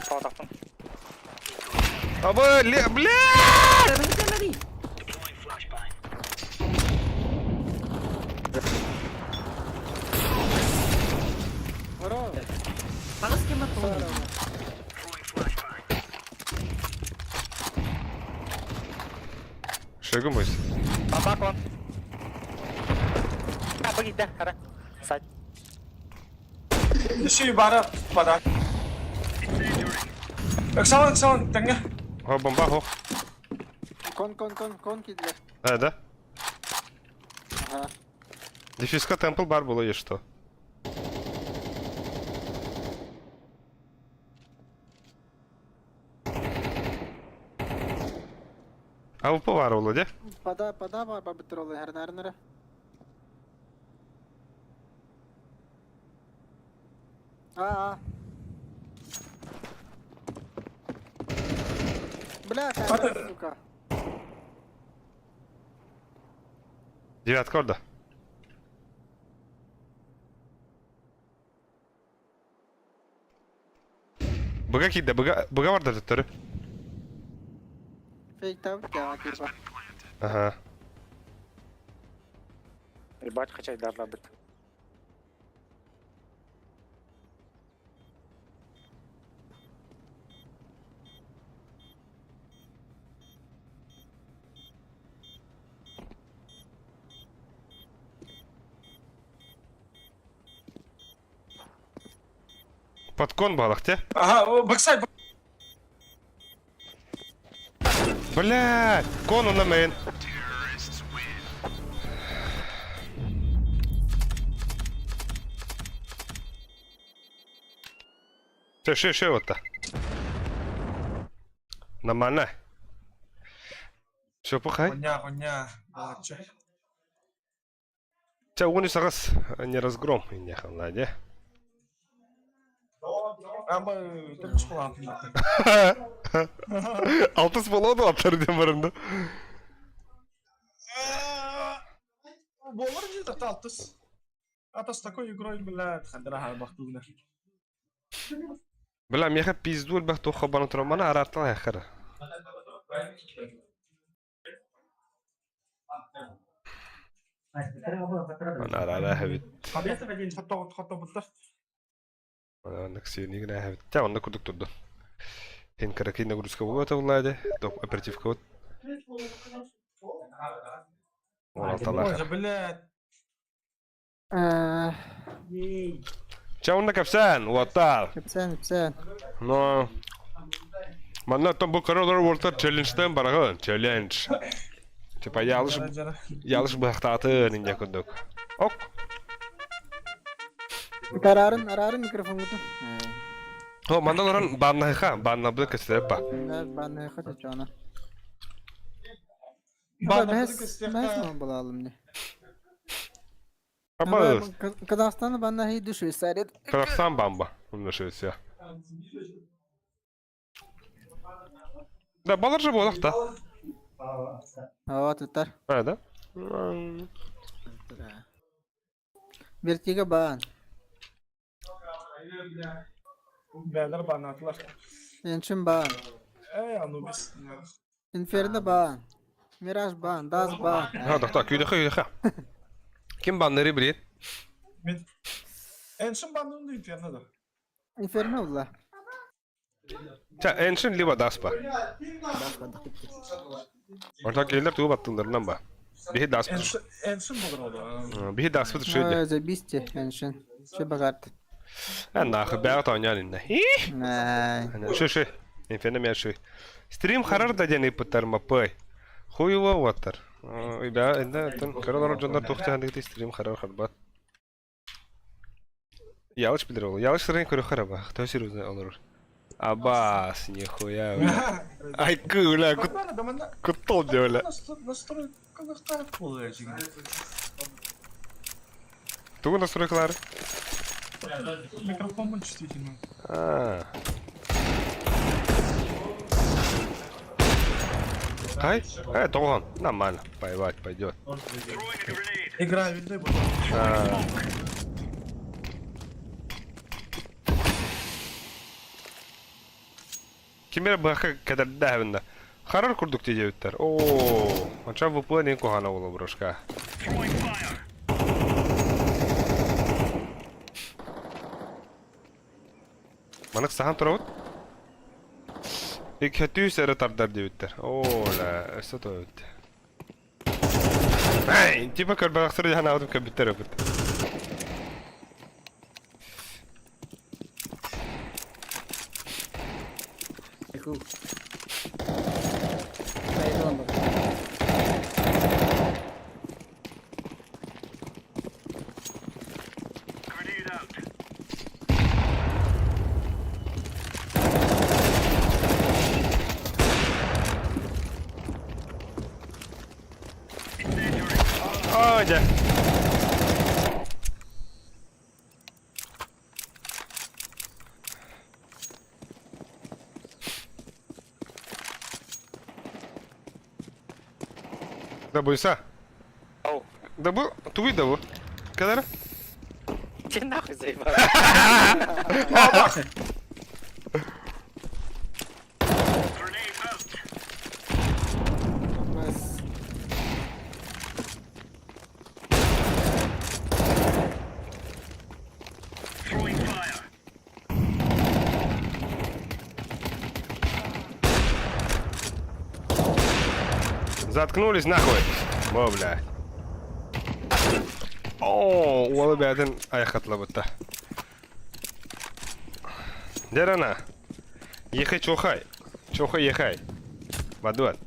Тоқтақтым. Абы, ле, бля! Ура! Пагас кем аттылар? Шөгін бойс. Бабак он. А, бігійде, хара. Сать. Еще и бара подарок. Эксалон, эксалон, тэҥҥэ. Хо, бомба, хо. Кон, кон, кон, кон киирдилэр. А, да? Ага. Дефиска темпл бар было, есть что. А УП бар было, де? Пода, пода бар бабыттыр ол хернарнара. А, а. Бля, камера, сука. Девятка орда. Быга киирдэ, быга, быга барда төттөрү. Фейктабыт я типа. Ага. Ебать, хачайдарлабыт. Подкон балах, те? Ага, бэксайд, Бля, кон на мейн. Все, все, все, вот так. Нормально. Все, пухай. Хуйня, хуйня. Балакча. Ча, уни сагас не разгром. Не хавладе. Аба, төрт буолан. Алтыс болады аттар дем барында. Болар где-то алтыс. А то с такой игрой, блядь, хандра бахтугна. Бля, меха пизду бах тоха бан турамана арартал яхара. Анарара эбит. Хоттобуттар. Оннук сиэнигин эбит. Ча оннук курдук турдун. Эн кыракый нагрузка буолуо табыллаады. Топ оперативка вот. Он алталаах. Боже, блядь. Ча онно кэпсээн, уоттаар. Кэпсээн, кэпсээн. Но манна оттон бу кыра олорор уолтар челленджтэн бараҕын, челлендж. Типа ялыш ялыш быһахтаатын инде курдук. Ок. Араарын, араарын микрофоҥҥутун. О, манна олорон бааннаһыха, бааннабыт кэстереп ба. Бааннаһыха чочоона. Бааннабыт Бэс булалым не. Аба, Казахстан баннаһы Швейцария. Казахстан бамба. Онно Швеция. Да, балар же буолах да. Ава тутар. А, да? Вертига баан. Бээлэр бааннаатылар. Эншин баан. Эй, Анубис. Инферно баан. Мираж баан. Даз баан. А, так, так, күйдэхэ, күйдэхэ. Ким баннары билет? Мен Эншин баннын Инферно да. Инферно була. Ча, Эншин либо Даспа. Орта келер тугу баттыларынан ба. Биһи Даспа. Эншин болар ол. Биһи Даспа түшөйдө. Забисте, Эншин. Че багарт. Э, нахуй, бэҕэ тоонньоон иннэ. Най. Шү, шү. Инферно мен шү. Стрим харар да диэн ыйпыттар маппай. Хуйула уоттар. Ыйда, инде тын көрө дьоннор туох дьаһандыгыт стрим харар харбат. Ялыш билер ол. Ялыш сырын көрө хараба. Кто серьезно олорор. Абас, нихуя, бля. Айкы, бля, куттал де, бля. Настройкалар буолар Тугу настройкалар? Микрофон чувствительный. А. Ай, тоҕон, нормально, поебать, пойдет. Игра видны будет. А. Ким эрэ быһахха кэтэрдээһиннэ. Харар курдук диэбиттэр. Оо, онча VPN куһана буолуо брошка. Манык сахан турабыт. Икки эрэ тардар диэбиттэр. Оо, ла, өссө тоөбүт. Эй, типа көрбөҕөхтөр дьаһанаабытым көрбүттэр өпүт. Айку. Айдылан бар. Оо, дьэ. Да буйса. Оу. Да бу, тугуй да бу. Кэлэр? Ты нахуй заебал. Бас. Заткнулись нахуй. О, блядь. О, уолу бэйэтин айхатлабытта. Дерана. Ехай чохай. Чохай ехай. Бадуат.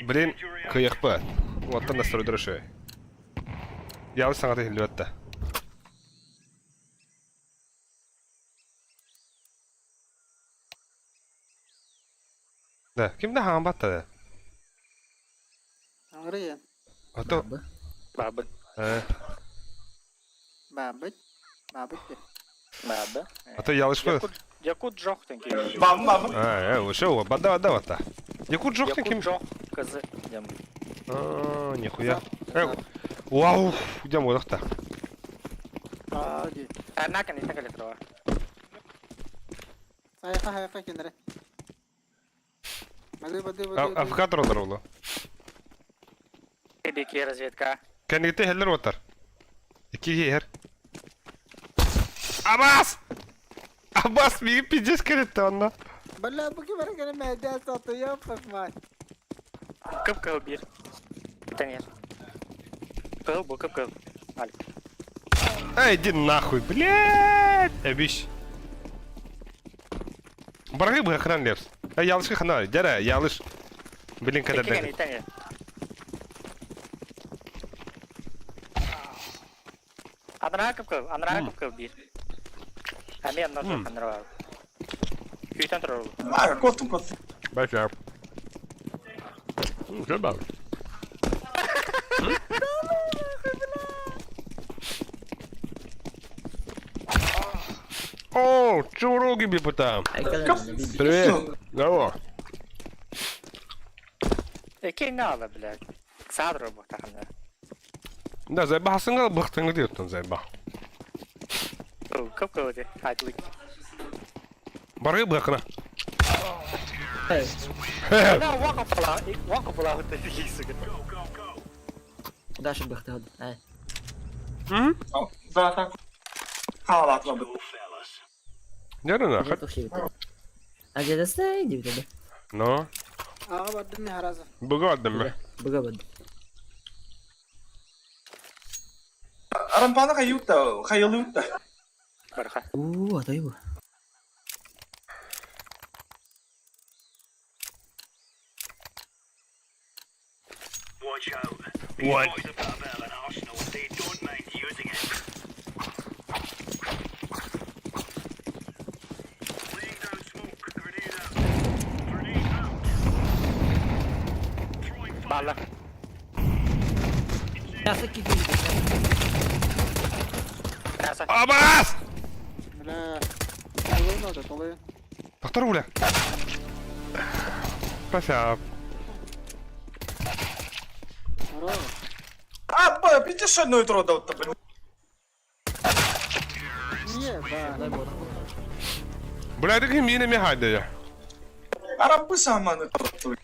Блин, кыйахпат. Уоттан настройдара шөй. Ялы саҥата иһиллибэт да. Да, ким да хаамбат да. Аңыры Ото Бабы. э, Бабыт. Бабыт. Бабы. ото ялышпы. Якут, якут жох тенки. Бам бам. А, э, ошо, бада бада бата. Якут жохтын ким? Якут жох кызы. Дем. А, нихуя. Э, вау, идем вот так. Аа, ди. Однако не так электрово. Сайха хайха кендере. Бады бады бады. Авкатор олоролу. Бики разведка. Кэннигитэ иһэллэр уоттар. Икки киһи иһэр. Абас! Абас миигин пиздец кэлиттэ онно. Бля, бу ким эрэ кэлэн мээдээ сатты, ёпта мать. Кып-кыһыл биир. Бүтэн иһэр. Кыһыл бу кып-кыһыл. Алик. Эй, иди нахуй, блядь! Эбиш. Баргы быһахран лепс. Э, ялышка хана, дәрә, ялыш. Блин, Икки кәдәрдә. кэнниттэн иһэр. Анараа кып-кыһыл, анараа кып-кыһыл биир. Эмиэ онно суох анараа. Күүтэн турар ол. А, коттум, коттум. Бача. Что бал? О, чуруги бипута. Привет. Здорово. Икки ала, блядь. Саадыр буохтахына. Да, зайбахсыңа бахтыңы диэттэн зайбах. Кып кылы айтлык. Баргы быакына. Да, уака була, уака була хутта фигисыгы. Даша быхты Ай. Да, так. Хаалаатла бу. Дәрүнә. А где стай дип Но. Аҕа бардым мин харазы. Быгадым ме. Быгабыд. Арампаны хайютта, хайылютта. Барха. Уу, атай бу. What? Бала. Яса кити. Яса. Абас! Бля. Толуйун ода, толуйун. Доктор Гуля. Пася. Здорово. А, ба, пиздец, одно утро дал блин. Не, да. Бля, это мина мехайда я. Арампы саманы тотту.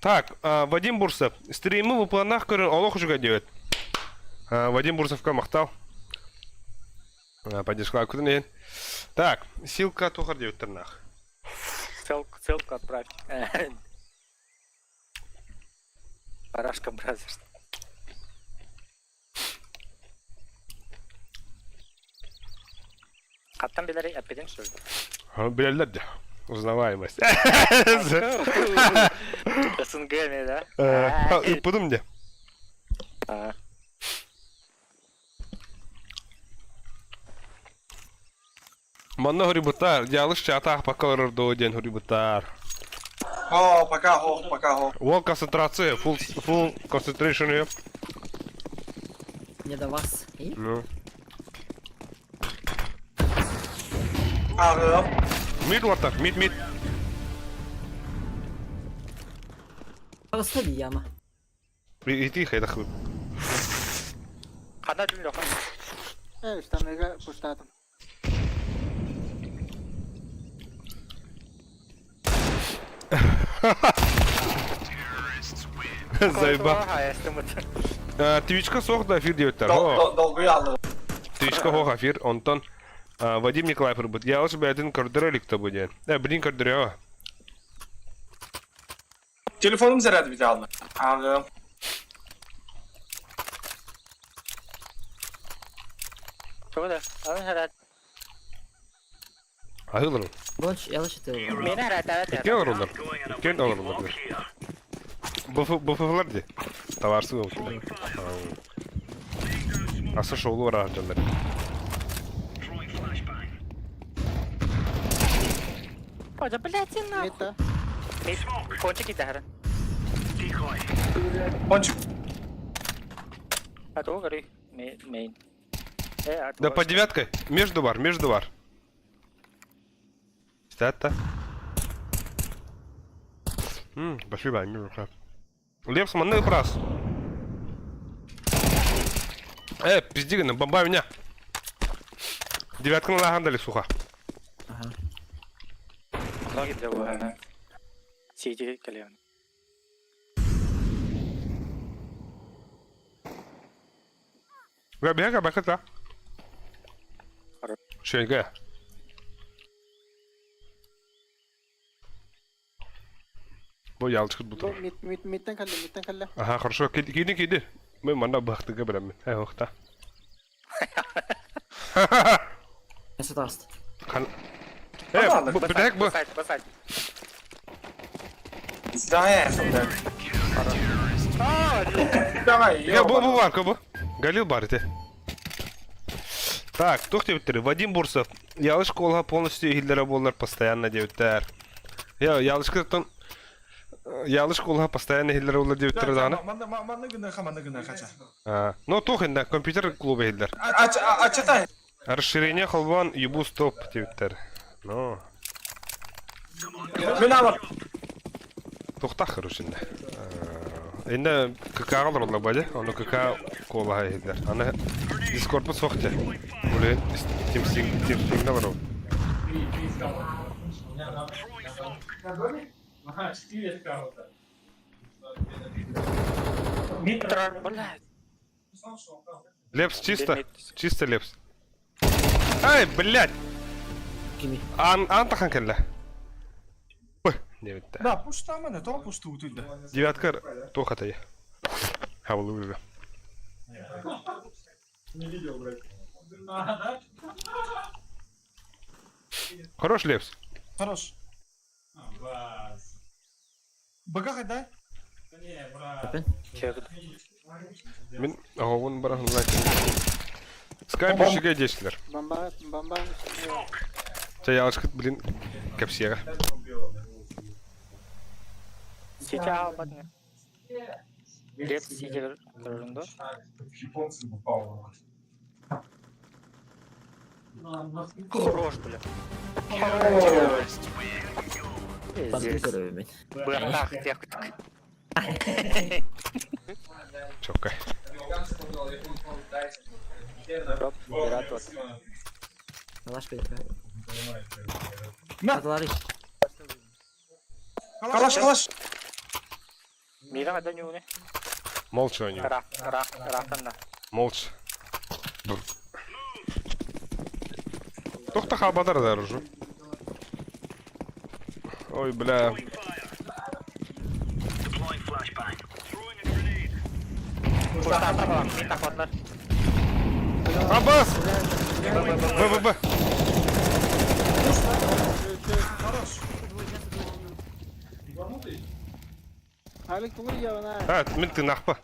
Так, Вадим Бурсов. Стримы в планах көрін олох үчүгэй диэбит. Вадим Бурсовка махтал. Поддержка күтін Так, силка тухар диэбиттер нах. Ссылку, ссылку отправь. Барашка Бразерс. Хаттан билери эппитин что ли? Билэллэр дии. Узнаваемость. СНГ да? Ыппытым дии. А. Манна хурибутар, дьялыш чатаах пока доо диэн хурибутар. О, пока хо, пока хо. Уол концентрация, full, full concentration. Не до вас. И? Ну. Ага. Мид вот мид, мид. Просто яма. И, и тихо, это хуй. Хана дүн лохан. Э, штаныга пуштатым. Заеба. Твичка сох да эфир диэбиттэр. Долгуй алды. Твичка хох эфир, онтон Вадим Николаев ырбыт. Я лучше бэйэтин көрдөрө илик бу диэн. Э, блин көрдөрөө. Телефонум заряд бит алды. Ага. Тугу да? Аны харат. Аһылыр. Больше я лучше ты. Мени харат Икки олороллор. Икки олороллор. Буффлар дии. Товарсы болуп. Аса шоулу бар дьоннор. Ой, да блядь, и нахуй. Митта. Кончик и тахара. Пончик. А то говори. Мейн. Э, Да по девяткой. Между бар, между бар. Стата. Спасибо, между Лепс, манны прас. Э, пизди, бомба меня. Девятка на дали сухо. Ноги для ага. Сиди кэлиэн. Бля, бега, бакыта. Шеге. Бу ялчыт бутур. Мид мид мидтен кэллэ, мидтен кэллэ. Ага, хорошо. Киди, киди. Мен манна бахтыга билэммин. Э, охта. Эсэ таҕыста. Хан. Э, бу бүтэһик бу. Басайт, басайт. Да, Давай, Я бу бу бар, бу. Галил бар ити. Так, туох диэбиттэрий? Вадим Бурсов. Ялыш куолаһа полностью иһиллэрэ буоллар постоянно диэбиттэр. Я ялышкыттан Ялыш куолаһа постоянно иһиллэрэ буоллар диэбиттэрэ даҕаны. Манна гына манна гына хача. А, ну туох иннэ компьютер клуба иһиллэр. А читай. Расширение холбоон ебу стоп диэбиттэр. Ну, Миналов. туохтаах короче иннэ. Иннэ КК-ҕа олороллор бали, ону КК куолаһа иһиллэр. Аны Дискордпут суох дии. Блин, Тимсиҥҥэ олоробут. Ага, четыре скаута. Митра, блядь. Лепс чисто? Чисто Лепс. Ай, блядь! Кими? Аан, аан тахан кэллэ. Ой, диэбиттэ. Да, пуштаманы, тоҕо пуштуутуй да. Девятка туох атай. Хабылы Не видел, блядь. А, да? Хорош Лепс. Хорош. А, бас. Бага хайдай. Да не, брат. Эпин. Мин оҕобун баран Скайп үчүгэй диэчилэр. Бомба, бомба. Чэ, ялышкыт, блин, кэпсиэҕэ. Сити албат не. Лепс сити көрүндө. Японцы попал. Хорош, бля. Бандыр Здесь. көрөбүн. Быахтаах тиэхтик. Чокка. Роп, пират вот. Алаш бейт. На. Аталары. Калаш, калаш. Мира да нюне. Молча они. Ра, ра, ратан да. Молча. Тохта хабадар дорожу. Ой, бля. Пуштаата балам, мин тахватлар. Абас! Б, Б, Б. Хорош. Алик тугур явана. А, мин ты нахпа.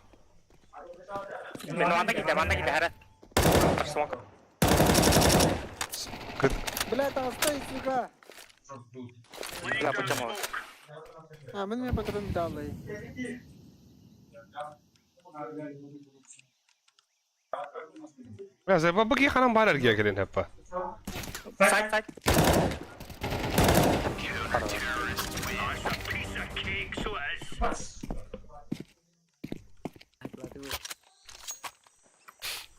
Мен анда ките, анда ките, хара. Смок. Бля, там стой, сука. Бля, почему? А, мен мне патрон дали. Бля, за бабы ханам бар эргия келин хаппа. Сайт, сайт.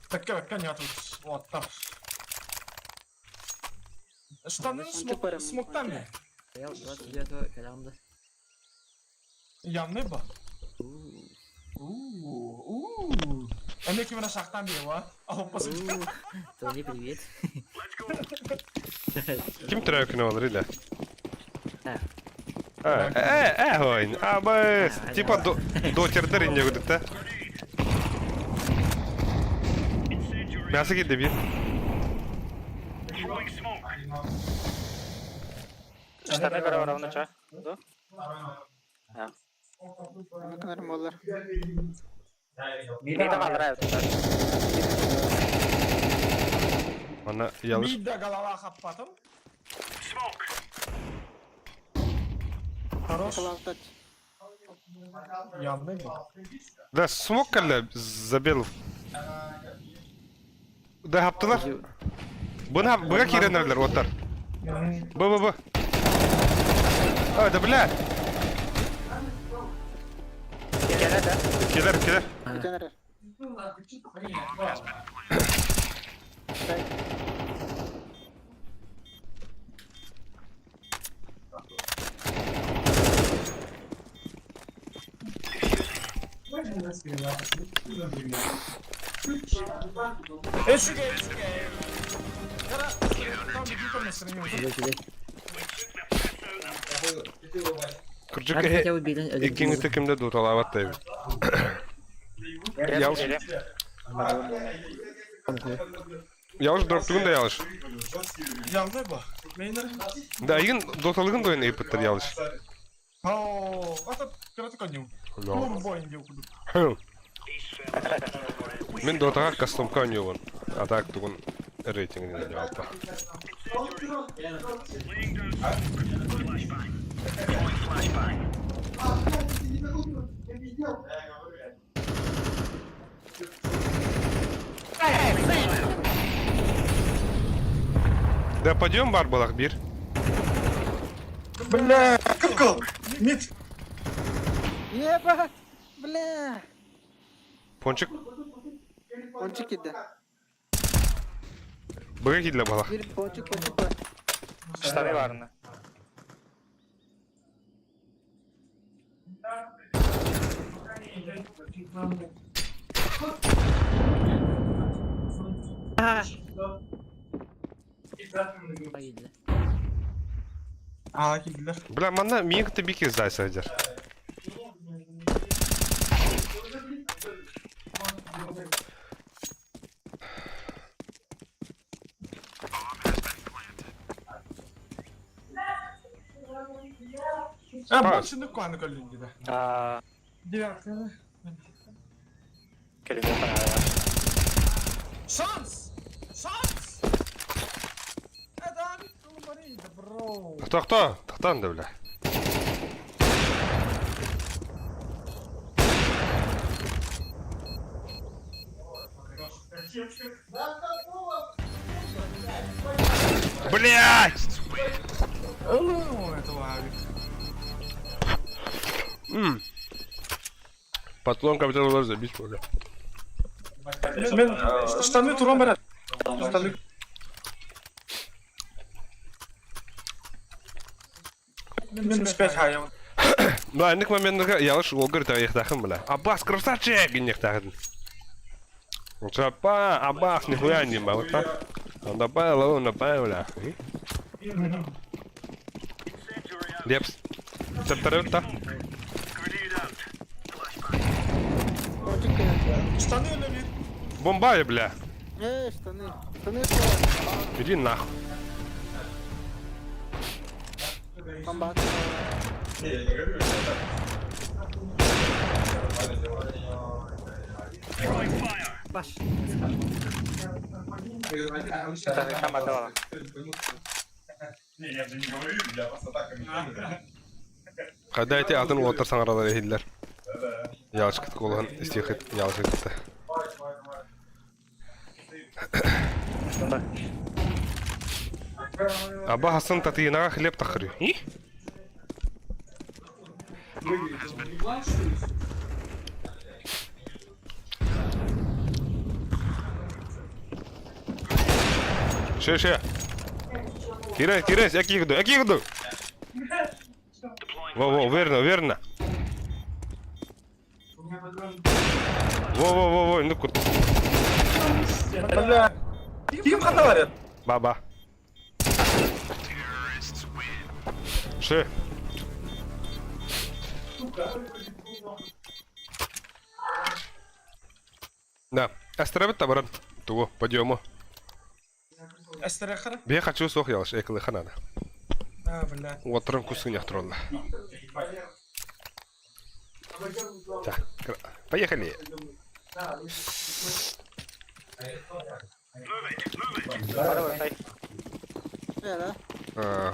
Такая коня тут. Вот там. Штаны смок, смоктами. Я 29 кэлэмдэ. Явный ба. Уу. Эмне ким шахтан бева. А Тони, привет. Ким төрөкүнө болар иле? Э. Э, э, э, ойн. Абы, типа дотердер инне күдүк да. Мясо кирди бир. Штаны көрө барабын ча. Да? Аны кынарым болар. Мида калдыра. Ана ялыш. Мидда голова хаппатым. Хорош. Калавтач. Явный был. Да, смок кэллэ забил. Да хаптылар. Буна буга киренерлер оттар. Б б б. А, да бля. Келе да. Келер, келер. Бүтэн эрэр. Үчүгэй, үчүгэй. Кара, там бүтүн настроение. Үчүгэй, үчүгэй. Кырдьык Надо эһи хотя бы биирин өлөрдүм иккиҥ буолуо. кимде дууталаабат да эбит. Ялыш. Ялыш дроптугун да ялыш. Ялды бу. Мейнер. Да, игин доталыгын да ыйыппыттар ялыш. Оо, ата кыраты конью. Турбо индиу кудук. Мин дотаҕа кастомка оонньуубун. А так тугун рейтингин алта. Да пойдем бар балах бир. Бля, кып-кыл. Мид. Еба! Бля! Пончик. Пончик киирдэ. Быга киирдэ балах. Биир пончик, пончик бар. Штаны барны. Киирдэ. Аа, киирдилэр. Бля, манна миигин кытта бики сдай сылдьар. А, больше ну куаны көлүн диде. Аа, Девятка. кэлин панаа. Шанс! Шанс! Это Марина, бро. Кто кто? Тохтоон да бля. Блять! Ну, это лавик. Патлон компьютер забить, бля. Мен штаны туран барат. Штаны. Минус 5 хаян. Бля, инник моментларга ялыш олгыр тарихтахын, бля. Аббас, красавчик! Иннихтахын. Чапа, Аббас, нихуя не вот так. Он добавил, он добавил, бля. Лепс. Цептарыта. Пончик киирдэ. Штаны өлөбүт. Бомбай, бля. Э, штаны. Штаны что? Иди нахуй. Бомба. Баш. Штаны хамадала. Когда эти атын уоттар саңаралар эхиллер. Ялыш кыт колхан истихит ялыш кытта. Аба Хасан татыйнага хлеб тахыры. И? Ше, ше. Кирай, кирай, яки гду, яки гду. Во, во, верно, верно. Во, во, во, во, ну кур. Бля. Ким хата барат? Баба. Ше. Да. Астарабыт табаран. Тугу, подъему. Эстерехара. Бе хочу сох ялыш, экылы ханана. А, бля. Уоттарын кусун яхтыролла. Так, поехали. Бары Э, да? А,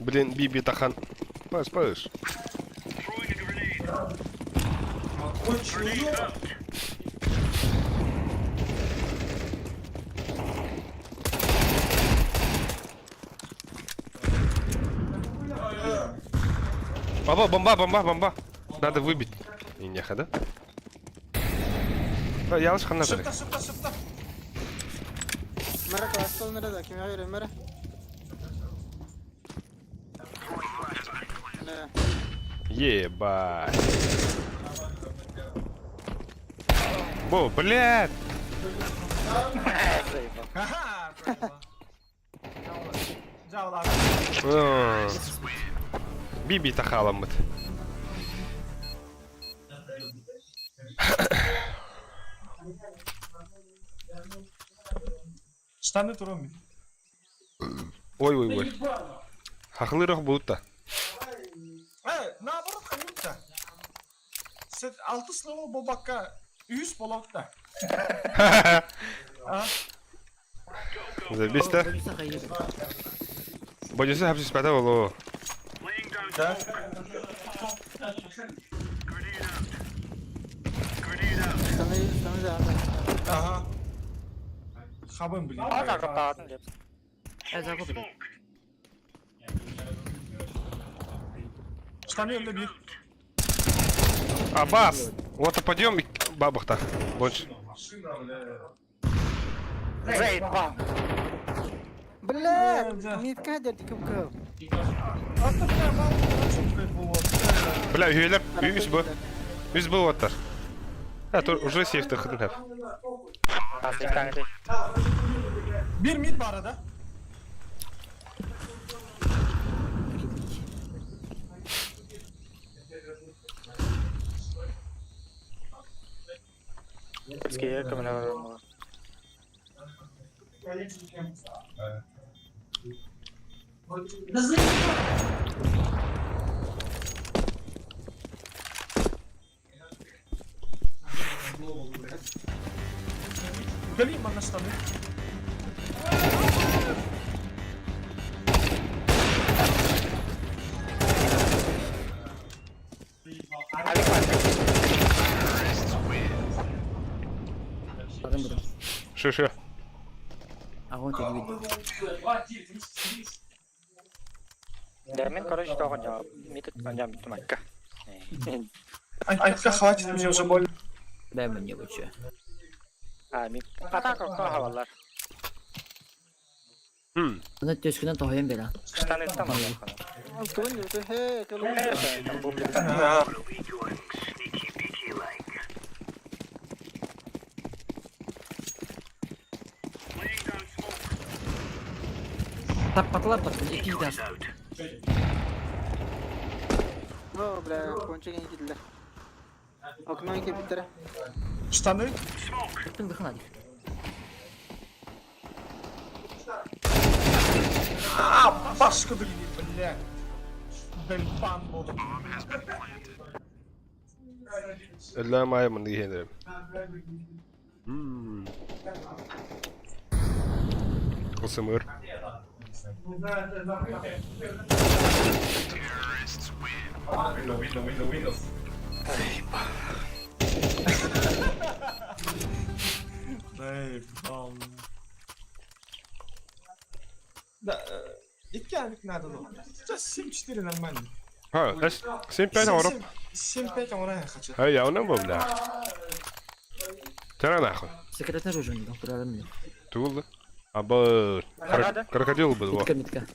блин, Биби Тахан. Пас, пас. Баба, бомба, бомба, бомба. Надо выбить. И неха, да? Да, ялыш ханна Шыпта, шыпта, шыпта. Мера класс, мера да, ким я мера. Бля. Ебать. Бу, блядь! Ага, Дьавла. Би-би тахааламмыт. Штаны туром. Ой, ой, ой. Хахлырах будто. Э, наоборот, ханюта. Алты слово бобакка үс болот да. Забись да. Бодюса хапсис пата боло. Да. Штаны, штаны, да. Ага. Хабым, блин. Ага, каптаатын деп. Э, закуп блядь. Штаны önde bir. Абас! Вот подъем и бабахта. Больше. Заебал. Блядь, митка дядь кым Ата бля, мал Бля, үйелер, үс бу. Үс бу оттар. А, то уже сейфті хыдын хап. Bir mid var arada. Ские көмөлөр. Geleyim bana штаны. Барым бұрын. Шо, шо. Огонь тебе видно. Дәрмен, короче, тоған жауап. Митет жам биттим айка. Айка, хватит, мне уже больно. Дай мне лучше. А, мит. Атака хавалар. Оны төскүнен тоһойон бера. Штаны там. Антон, ты хе, Да. Тап патылар бар, iki gider. О, бля, кончик не кидли. Окно не кидли. Штаны. Кыттың дыхын адик. А, башка да бля. Бельпан болду. Өлләм ай мын дигән. Кылсымыр. Заебал. Да, икки авик надо было. Сейчас 7-4 нормально. Ха, 7-5 оңроп. 7-5 оңрай хочу. Ай, явно бу, бля. Тара нахуй. Секретный оружие не дал, мне. Тулды. Абы крокодил был. Митка, митка.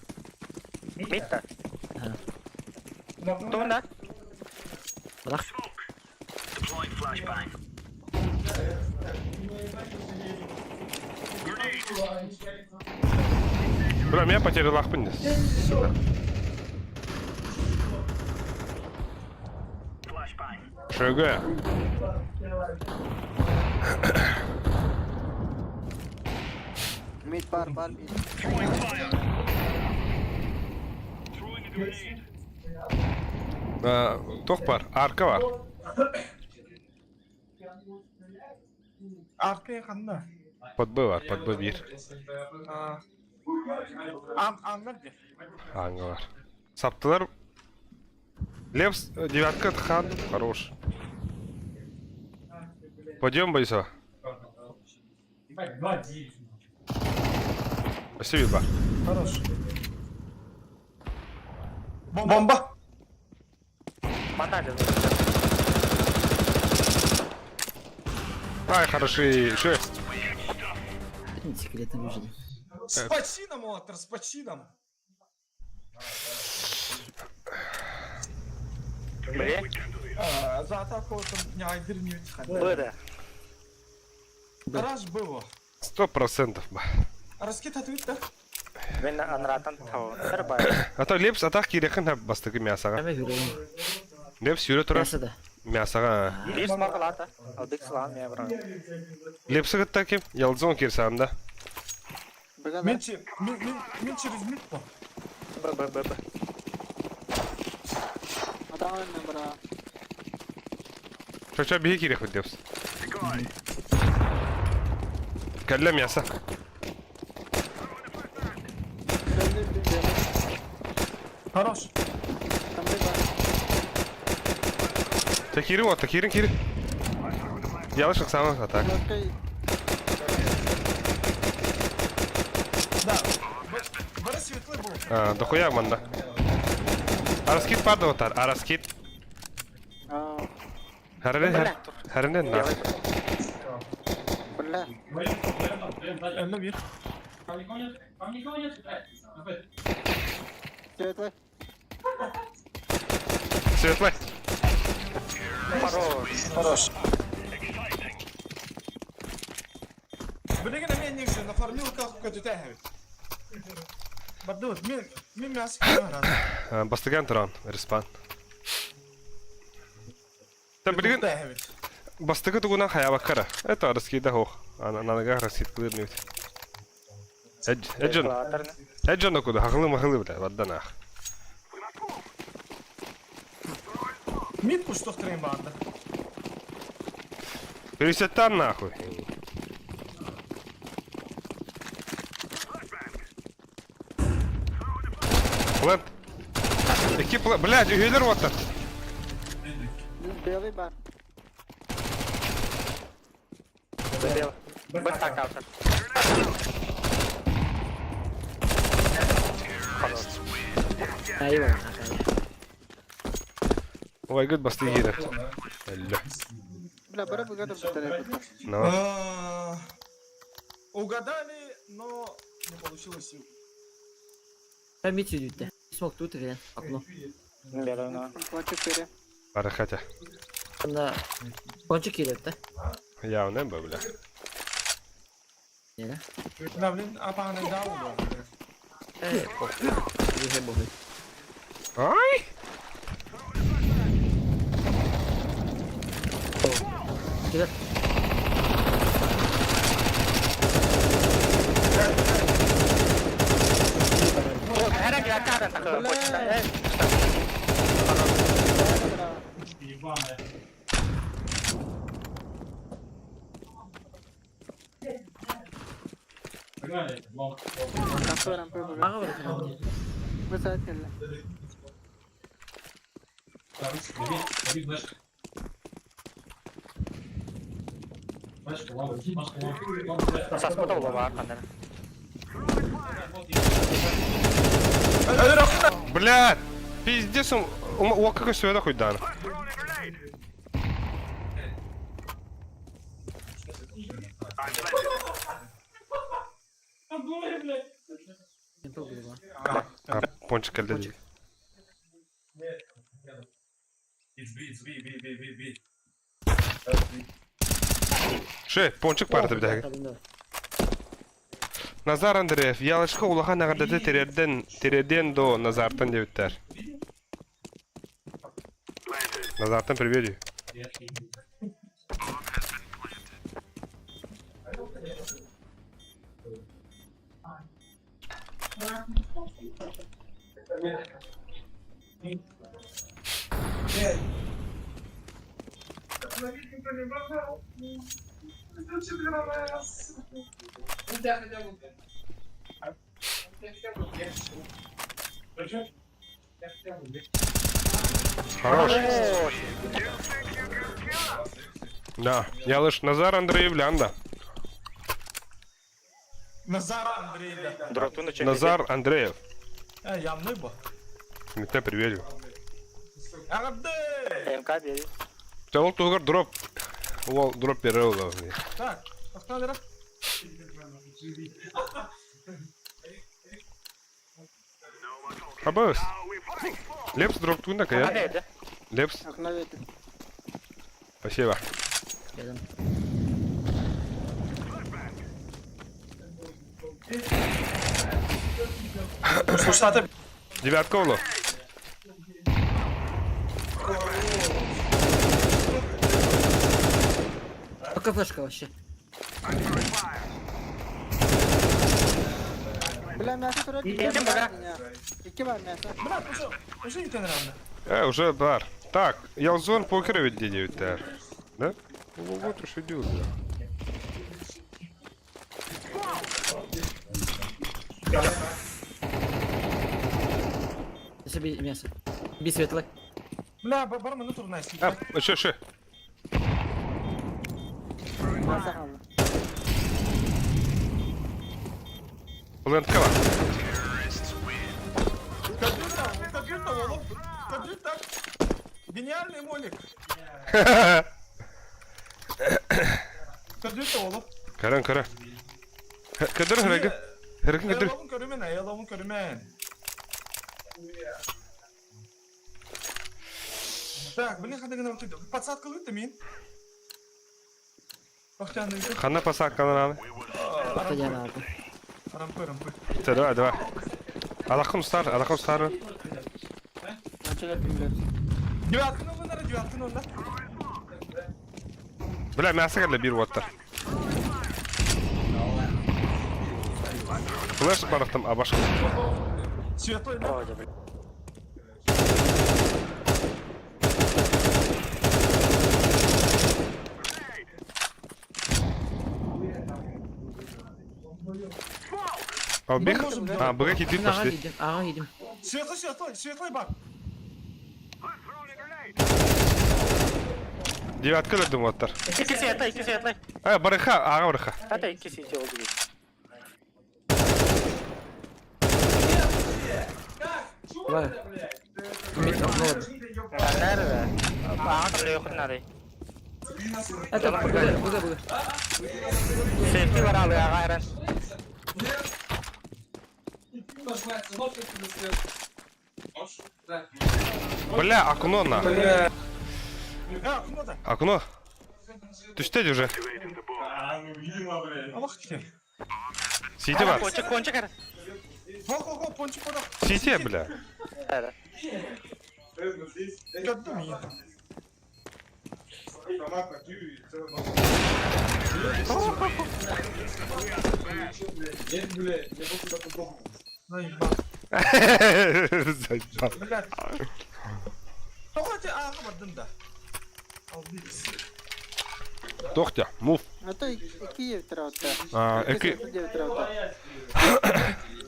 Митта. Тунда. Бірақ. Бля, меня потерял лахпын. Сука. ШГ. Мид бар, бар, мид. Тох бар, арка бар. Арка қанда? Под Б бар, под Б бир. Аннар бир. Аңга бар. Саптылар. Лев девятка хан, хорош. Пойдем, Борисова. Спасибо. Хорош. Бомба. Монтаж. Ай, хороши. Шо? Секретный оружие. С почином, Отр, с почином. Бля. За атаку там не айдыр не Б да. Раш было. 100% ба. Раскид ответ, да? Мен анратан тау. Сарбай. А то Лепс атах киирэххин һап бастакы мясаҕа. Эме хүрейін. Лепс сүүрэ турар Мясо да. мясаҕа. Липс маргалата. Алдык сылаан мен брат. Лепсы кытта ким? Ялдзон киирсэҕин да? Быга Мен, че- мен, мен, мен через мид по. Б Б Б Б. Атаҕын бра. Чоча биһи киирэхпит Лепс. Кэллэ мясо. Хорош. Та киирин уотта, киирин киирин. Ялыш ыксаама атак. Да. Бары светлый был. А, дохуя манна. Араскит падал отар, араскит. Харане харане на. Бля. Элле бир. Там никого нет, там никого нет, блядь. Светлый. Светлый. Хорош. Хорош. Билигин эмиэ негізі на фармилках көтүтэ Бардыбыт, мен, мен мясо киирэн Бастыган туран, респан. Та билигин бастыгы тугунан хаябаккара. Это араскида хох. Ана раскид кылыр нют. Эджон, эджон куда хахлы махлы бля, бадданах. Мид пуштох трен баанда. Пересеттан нахуй. Плент. Эки плент. Блядь, үһүлэр уоттар. Белый бар. Бел. Б так автор. Хорош. Айы бар. Айы. Ой, гыт басты киирэр. Әллө. Бля, бары быга да бутарай. Ну. А, Угадали, но не получилось. Там мид сүйдүтті. Смок тут рен. Окно. Белый, Пончик пере. Барахатя. Анда пончик келеді да. Явно бы, бля. Не да? Да, блин, апаны дал. Э, Бухай бухай. Ай! Келеді. Ебаная. Погнали, long, long. Рампы, рампы, быга. Мага бар екен. Высадь келді. Короче, бери, бери флешку. Флешку, long, флешку, long, long, флешку. Саспыта ола бар қандай. Блядь! Пиздец, он... О, какой сюда хоть дан. Ой, блядь. А, пончик кэллэ. It's B, it's B, B, B, B, B. Ше, пончик баар бит. Назар Андреев, Ялышка улахан эҕэрдэтэ тириэрдэн, тириэрдиэн до Назартан диэбиттэр. Назартан привет. Хорош. Да, Ялыш Назар Андреев Лянда. Назар Андрей, да. Дроптуну чек. Назар Андреев. Э, явный бо. Митте привет. Агады! МК бери. Чавол тугар дроп. Уол дроп переул. Так, автономера. Абас. Лепс дроп тунда кая. Қандай Лепс, Окно ветер. спасибо. Келдім. Слушай, Девятка оло. Пока флешка вообще. Бля, мясо турар. Икки бар. Икки бар мясо. Бля, уже, уже не рано. Уже бар. Так, Ялзон покер ведь девять Да? Ну вот уж идет, бля. Себе мясо. Би светлый. Бля, бармен турнай. А, еще, еще. Мясо қалды. Лендкова. Гениальный молик. Көрдүт oğlum. Көрөн, көрөн. Көдөр хөрөгө. Хөрөгүн көдөр. Ялавын көрүмэн, ялавын көрүмэн. Так, блин, ханна гына подсадка лыты мин. Бахтян, Ханна посадкалар аны. Татьяна алды. Рампы, рампы. Давай, давай. Алахым стар, алахым стар. Девятканы олар, девятканы олар. Бля, мясо кэллэ биир уоттар. Флеш барахтам абашка. Светлый, да? Вроде, блин. Албих? А, быга китит Ага, пошли. едем, ага, едем. Светлый, светлый, светлый бар. Девятка да уоттар. Икки светлый, икки светлый. А, барыха, ага барыха. Хата икки светлый oldu gibi. Давай. Ну ладно. Nerede? Ага, там yok nerede? Это, быга, быга, быга. Safety var abi ya gayret. Бля, окно на. А, окно-то. Окно. Түштеді уже. Аллах тебе. Сити бар. Кончик, кончик her. Хо, хо, хо, пончик подал. Сити, бля. Nerede? Көрдүм мин. Заебал. Заебал. Блядь. Тоҕо ааҕа бардым да. Албис. Тохтя, мув. А то икки евтер А, эки.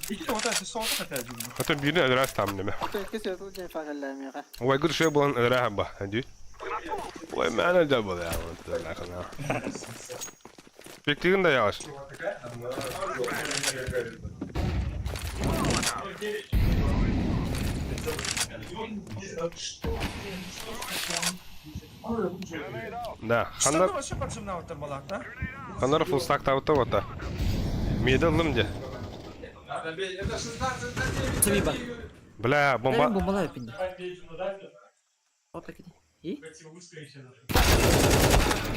Икки ота соғыта хотя бы. Хата биrini ödürәс там неме. А то икки светлый день фагаллар миға. Ой, гүр шөй болан ödürә ба. Ханди. Ой, мен да бол я. Бектигин да яш. Да, Что хандар вообще поджимнал это была, да? хандар фулстак табыта ота. Меде лым де. Сами бар. Бля, Бомба. бомба. Бомбалар пинде. Опа, киди. И?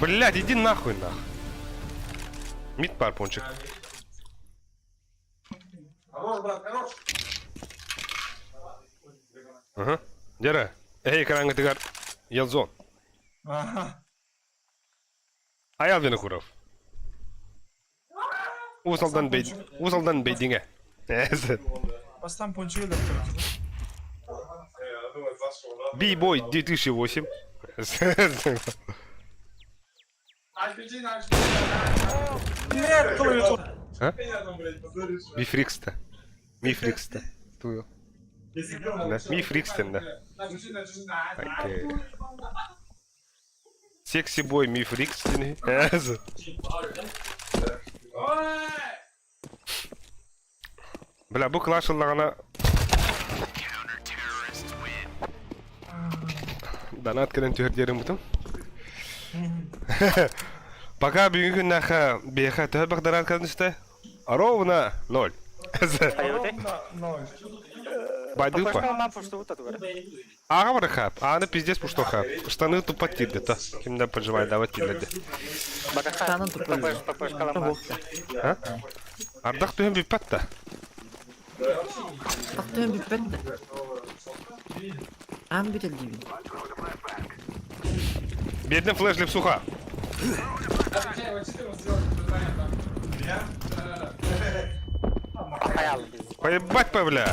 Блядь, иди нахуй нах. Мид пар пончик. Ага. Дера. Эй, экраңы тыгар. Елзон. Ага. Аял Винокуров. Усалдан бей, усалдан бейдиңе. Бастан пончик өліп Би-бой 2008. Нет, клавиатура. А? Мифрикста. Мифрикста. Тую. Да, Мифрикстен, да. Окей. Секси бой Мифрикстен. Бля, бу клашыллаҕына Донат кэлэн түһэр диэрим бутум. Пока бүгүн күннэхэ биэхэ төһө бах донат кэлэн түстэ? Ровно ноль. Hayır, Ноль. Байдыпа. Пошел мам пушту вот это. Ага барыхап, аны пиздец пушто хап. Штаны тупо тирде, Кимден подживай, давай тирде. Штанын тупо Папаш, папаш, калама. А? Ардах түһэн бүппэт да. Тохтоон бүппэт да. Аан бүтэр диибин. Биэрдим флеш лепсуха. Поебать по бля.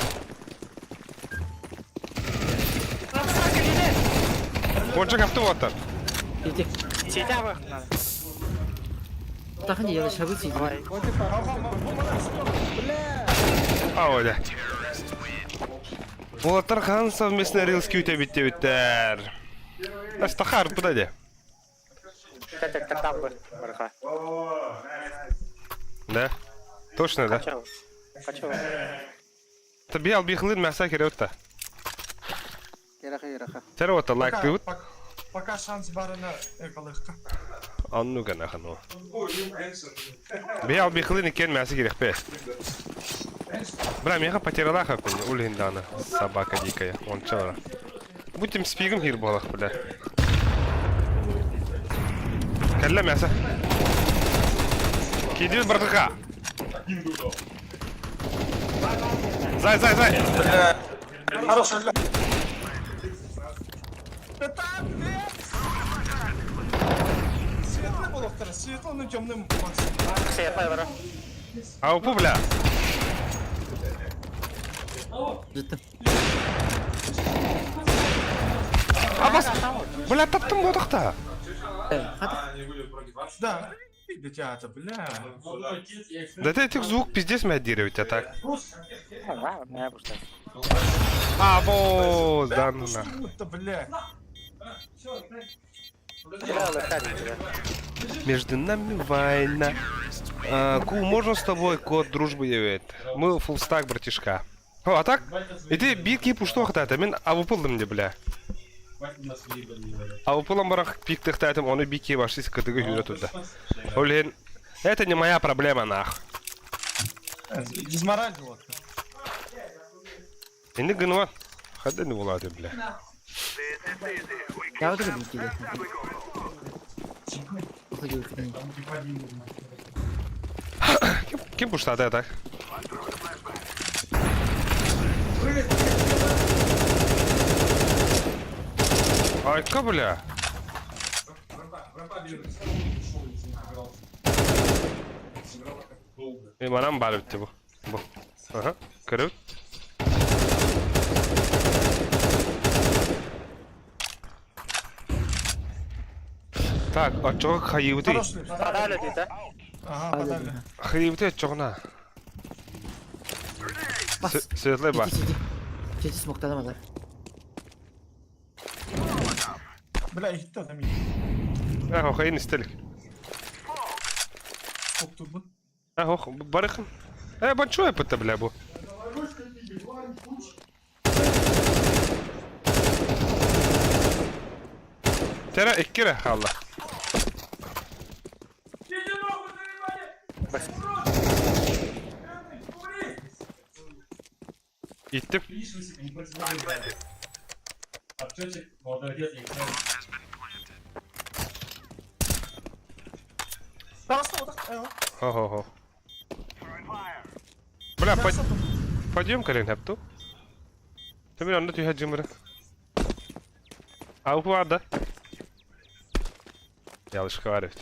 Пончик автоваттар. Иди. Сетя Тахын я шабы сиди. А, оля. Уолаттар хаһан совместно рилс күүтэбит диэбиттэр. Астахар буда де. Да? Точно, да? Таби албихлын мяса кереутта. Терута лайк тыбыт. Пока шанс барына экалыхка. Анну гана хану. Би албихлын икен мяса керекпе. Бра, меха потеряла хапын, ульгиндана, собака дикая, он чора. Будем спигом хир балах, бля. Кэллэ мясо. Кидил братуха. Зай, зай, зай. Хороший, бля. Светлый был светлый, но темным максимум. Светлый, бро. Аупу, бля. Абас. Бля, таптым бодохта. Да. Дитя, бля. Да это этих звук пиздец меня деривать, а так. А, вот, да ну нах. бля. Между нами война. А, Ку, можно с тобой код дружбы явить? Мы фуллстак, братишка. О, а так? Иди битки пушту хатата, мен авупылдым де, бля. Авупылам барах пиктыхтатым, оны бики башис кытыгы хүрө туда. Олен, это не моя проблема, нах. Дизмораль вот. Инде гынва. Хада не булады, бля. Я вот это бити. Уходил Ким, ким пуштады так? Айка, бля. И манам бар битти бу. Бу. Ага, көрөбүт. Так, очоҕо хайыбыты. Подали да? Ага, подали. Хайыбыты очоҕуна. Светлый ба. Сиди, смоктанамазар. Бля, их там. Ах, хайын истелик. Стоп, Ах, барыхын. Э, большое это, бля, бу. Тера иккире халла. Иттим. Хо-хо-хо. Бля, под... подъем колен хапту. Ты меня на тюха джимра. Ау да. Ялыш хварит.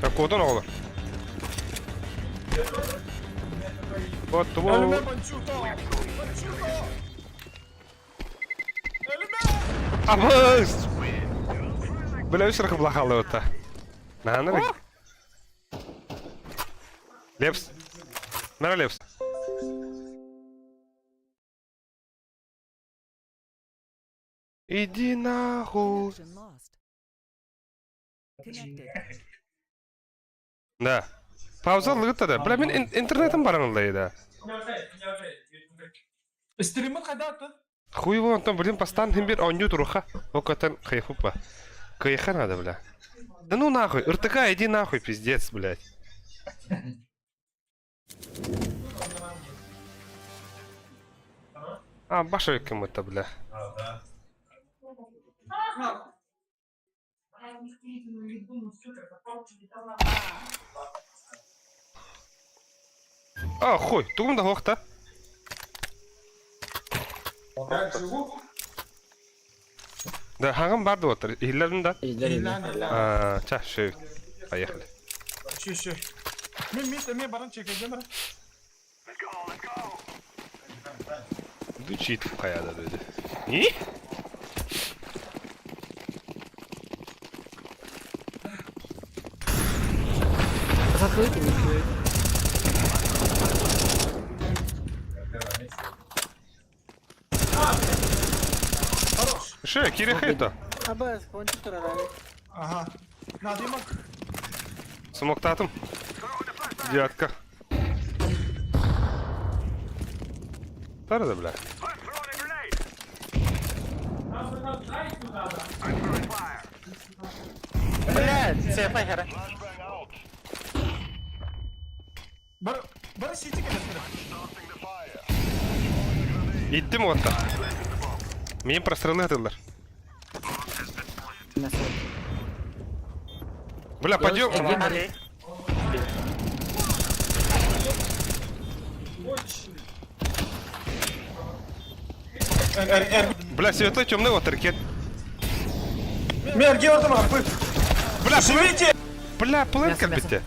Так, куда оğlu? Вот бу. Ölüme bançuto. Bançuto. Ölüme. Абыс! Бля, үс рахы блахалы отта. Наны Лепс. Нара Лепс. Иди нахуй. Да. Пауза лыгыта да. Бля, мен интернетим баран да. Стримы когда-то. Хуй его, Антон, блин, постан химбир оню туруха. Окатан хайфупа. Кайха надо, бля. Да ну нахуй, РТК, иди нахуй, пиздец, блядь. А, баша кем-то, бля. А, хуй, тугум да хуохта. Да, хагам бар дуотар. Иһиллэрин да? Иһиллэр иһиллэр. А, ча, шö. Поехали. Шö, шö. Мен мен мен баран чекeceğim бара. Дучит хайада dedi. Не? Закройте, не чую. Шö, кири хейта. Абас, пончик турар. Ага. Надо Смоктатым. Девятка. Тары да бля. Блядь, светлый хера. Бар бар сити келет. Иттим отта. Мин прострелы атылар. Бля, пойдем. Бля, светлый темный вот ракет. Мен эрге ордум апы. Бля, Живите! Бля, план Мясо, мясо. бите.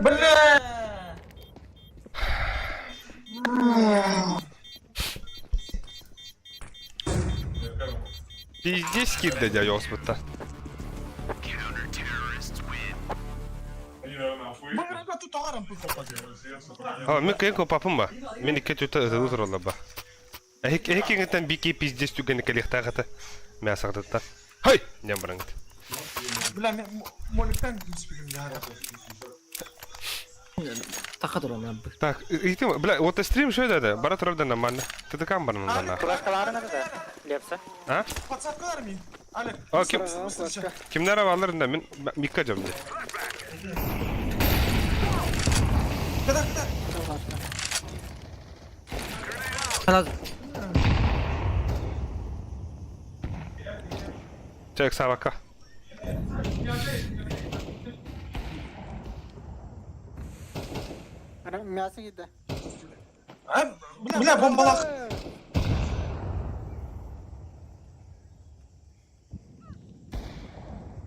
Бля! Пиздец кидда дядя Осмата. А, мен кайын папым ба. Мен икки түтэ ытылы тураллар ба. Эһик эһик бики пиздец түгэн кэлиэхтаахата. Мэ саҕдатта. Хай! Ням бараҥыт. Бля, мен моликтан спигим я. Таха туран бу. Так, итим, бля, вот стрим что это? Бара турар нормально. Ты такам баран на. Флешкалары nerede? Лепса. А? Подсадкалар ми. Алек. А, ким кимнер аларында мен микка жамды. Када, када. Ханаз. Чек сабака. Мясо кидде. А, бля, бомбалах.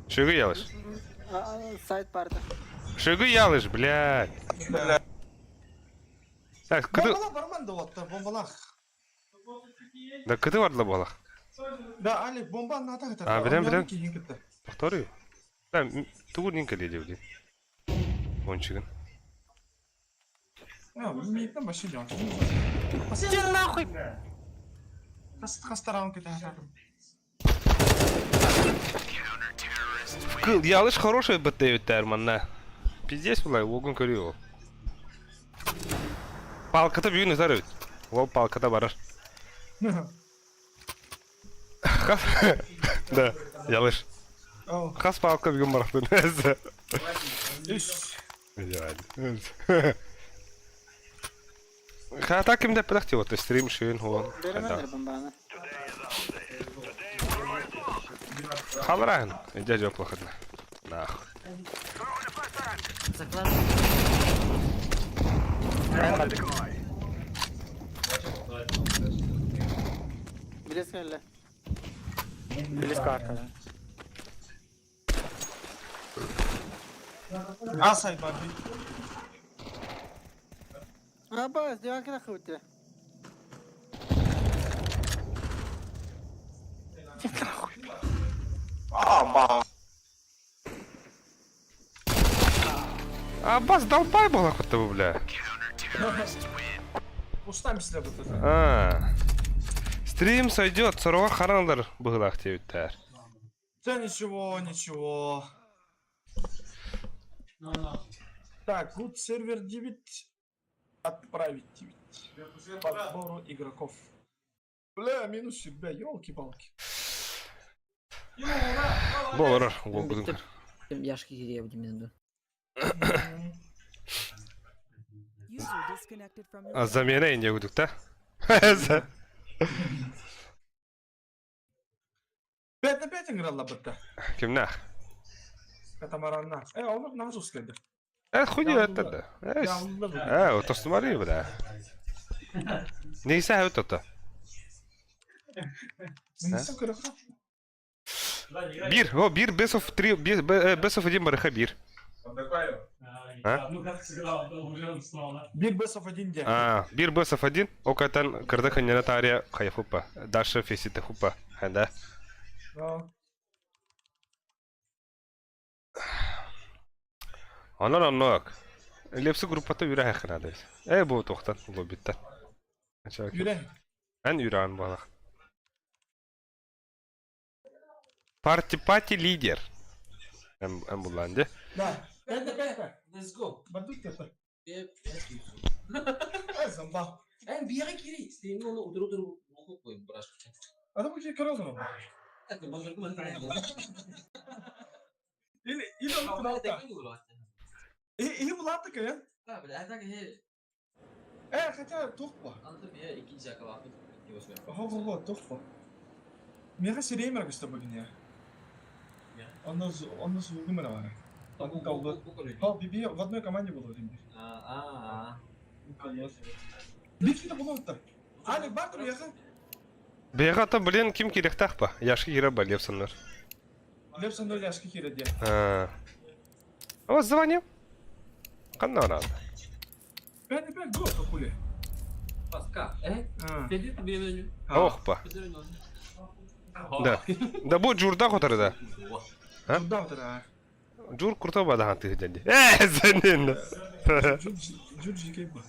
Шыгы ялыш. Сайт барды. Шыгы ялыш, блядь. Бля. Так, кыды Бомбалах барман да отта, бомбалах. Да кыды бардла болах. Да, Алек, бомба ната ката. А, билем, билем. Повтори. Да, тугур нинка леди, блин. Ончигин. А, ми там вообще делать. Иди нахуй! Хас хастаран ката. Кыл, ялыш хороший БТ манна. Пиздец булай, огун көрү ол. Палката бүгүн ызар өт. Ол палката барар. Да, ялыш. Хас палка бүгүн барар. Хата кимде пылак вот стрим шүйін хуон. Беремендер бомбаны. Халран, дядя плохо. Нах. Заклад. Билес келе. Близко аркада. А, сайт бар. Абас, деванка хутте. Аббас долбай была хоть бля. Устам силе бу. А. Стрим сойдет, сорова харандар быгылах тебиттер. Да ничего, ничего. Так, good сервер 9. Отправить 9. Подбору игроков. Бля, минус себя, елки-палки. Болор, ол. Яшки кире будем. User disconnected from your channel. Замена инде кудук да. 5 на 5 ыҥыралларбыт да. Кимнээх? Катамаранна. Э, олох наһаа кэлдэ. Э, хуйня это да. Э, э, вот смотри, бля. Не знаю, это. Биир, о, биир best of 3, best of 1 барыха биир. А? Ну как сыграл, да, уже он снова. Биир best of 1 диэн. А, биир best of 1, окатан кырда ханьяна таарыйа хайа хуппа. Даша фесите хуппа. Да. Онон оннук. Лепси группата үүрэ хайханады. Э, бу туохтан, лоббиттан. Үүрэ. Эн үүрэҕин буолах. Party party лидер. Эн, эн буллаан дии. Да. Это это. Let's go. Бардык это. Э, Э, зомба. биэҕэ кири. Стейни оны утуру-утуру окуп койдум брашка. А бу көрөзөр. Или или он куда-то. Или булатык э? Э, хотя тухпа. Хо-хо-хо, тухпа. Меха сереймер гүстэ бүгүн я. Онно онно звугу мара. Хо, биби в одной команде было время. Бикки да булатта. Али, бартыр яха. Бэйэҕэ блин ким киириэхтээх па? Яшки киирэр ба Лепсоннор. Лепсон нөл яшки киирэ диэн. А. Вот звоним. Ханна рада. 5 на 5 гол хули. Ох па. Да. Да бу Джурда хотары да. А? Джурда хотары. Джур крутой бадахан ты дяди. Э, занин. Джур жикей ба.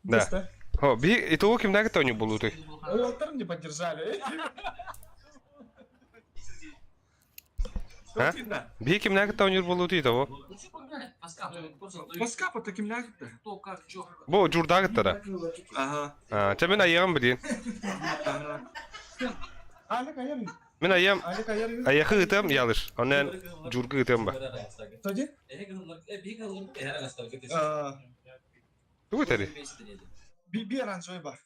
Да. О, би итого ким дагы тони болуты. Уолтер не поддержали. А? Би ким дагы тони болуты того. Паскапа таким лягты. Бу Джурдагы тара. Ага. А, ча мен айыгым блин. Ага. Алик айыр. Мен айым Алик айыр. аяхы ытам ялыш. Онан Джургы ытам ба. Тоди? А. Тугу тери? Би би оранжевый бар.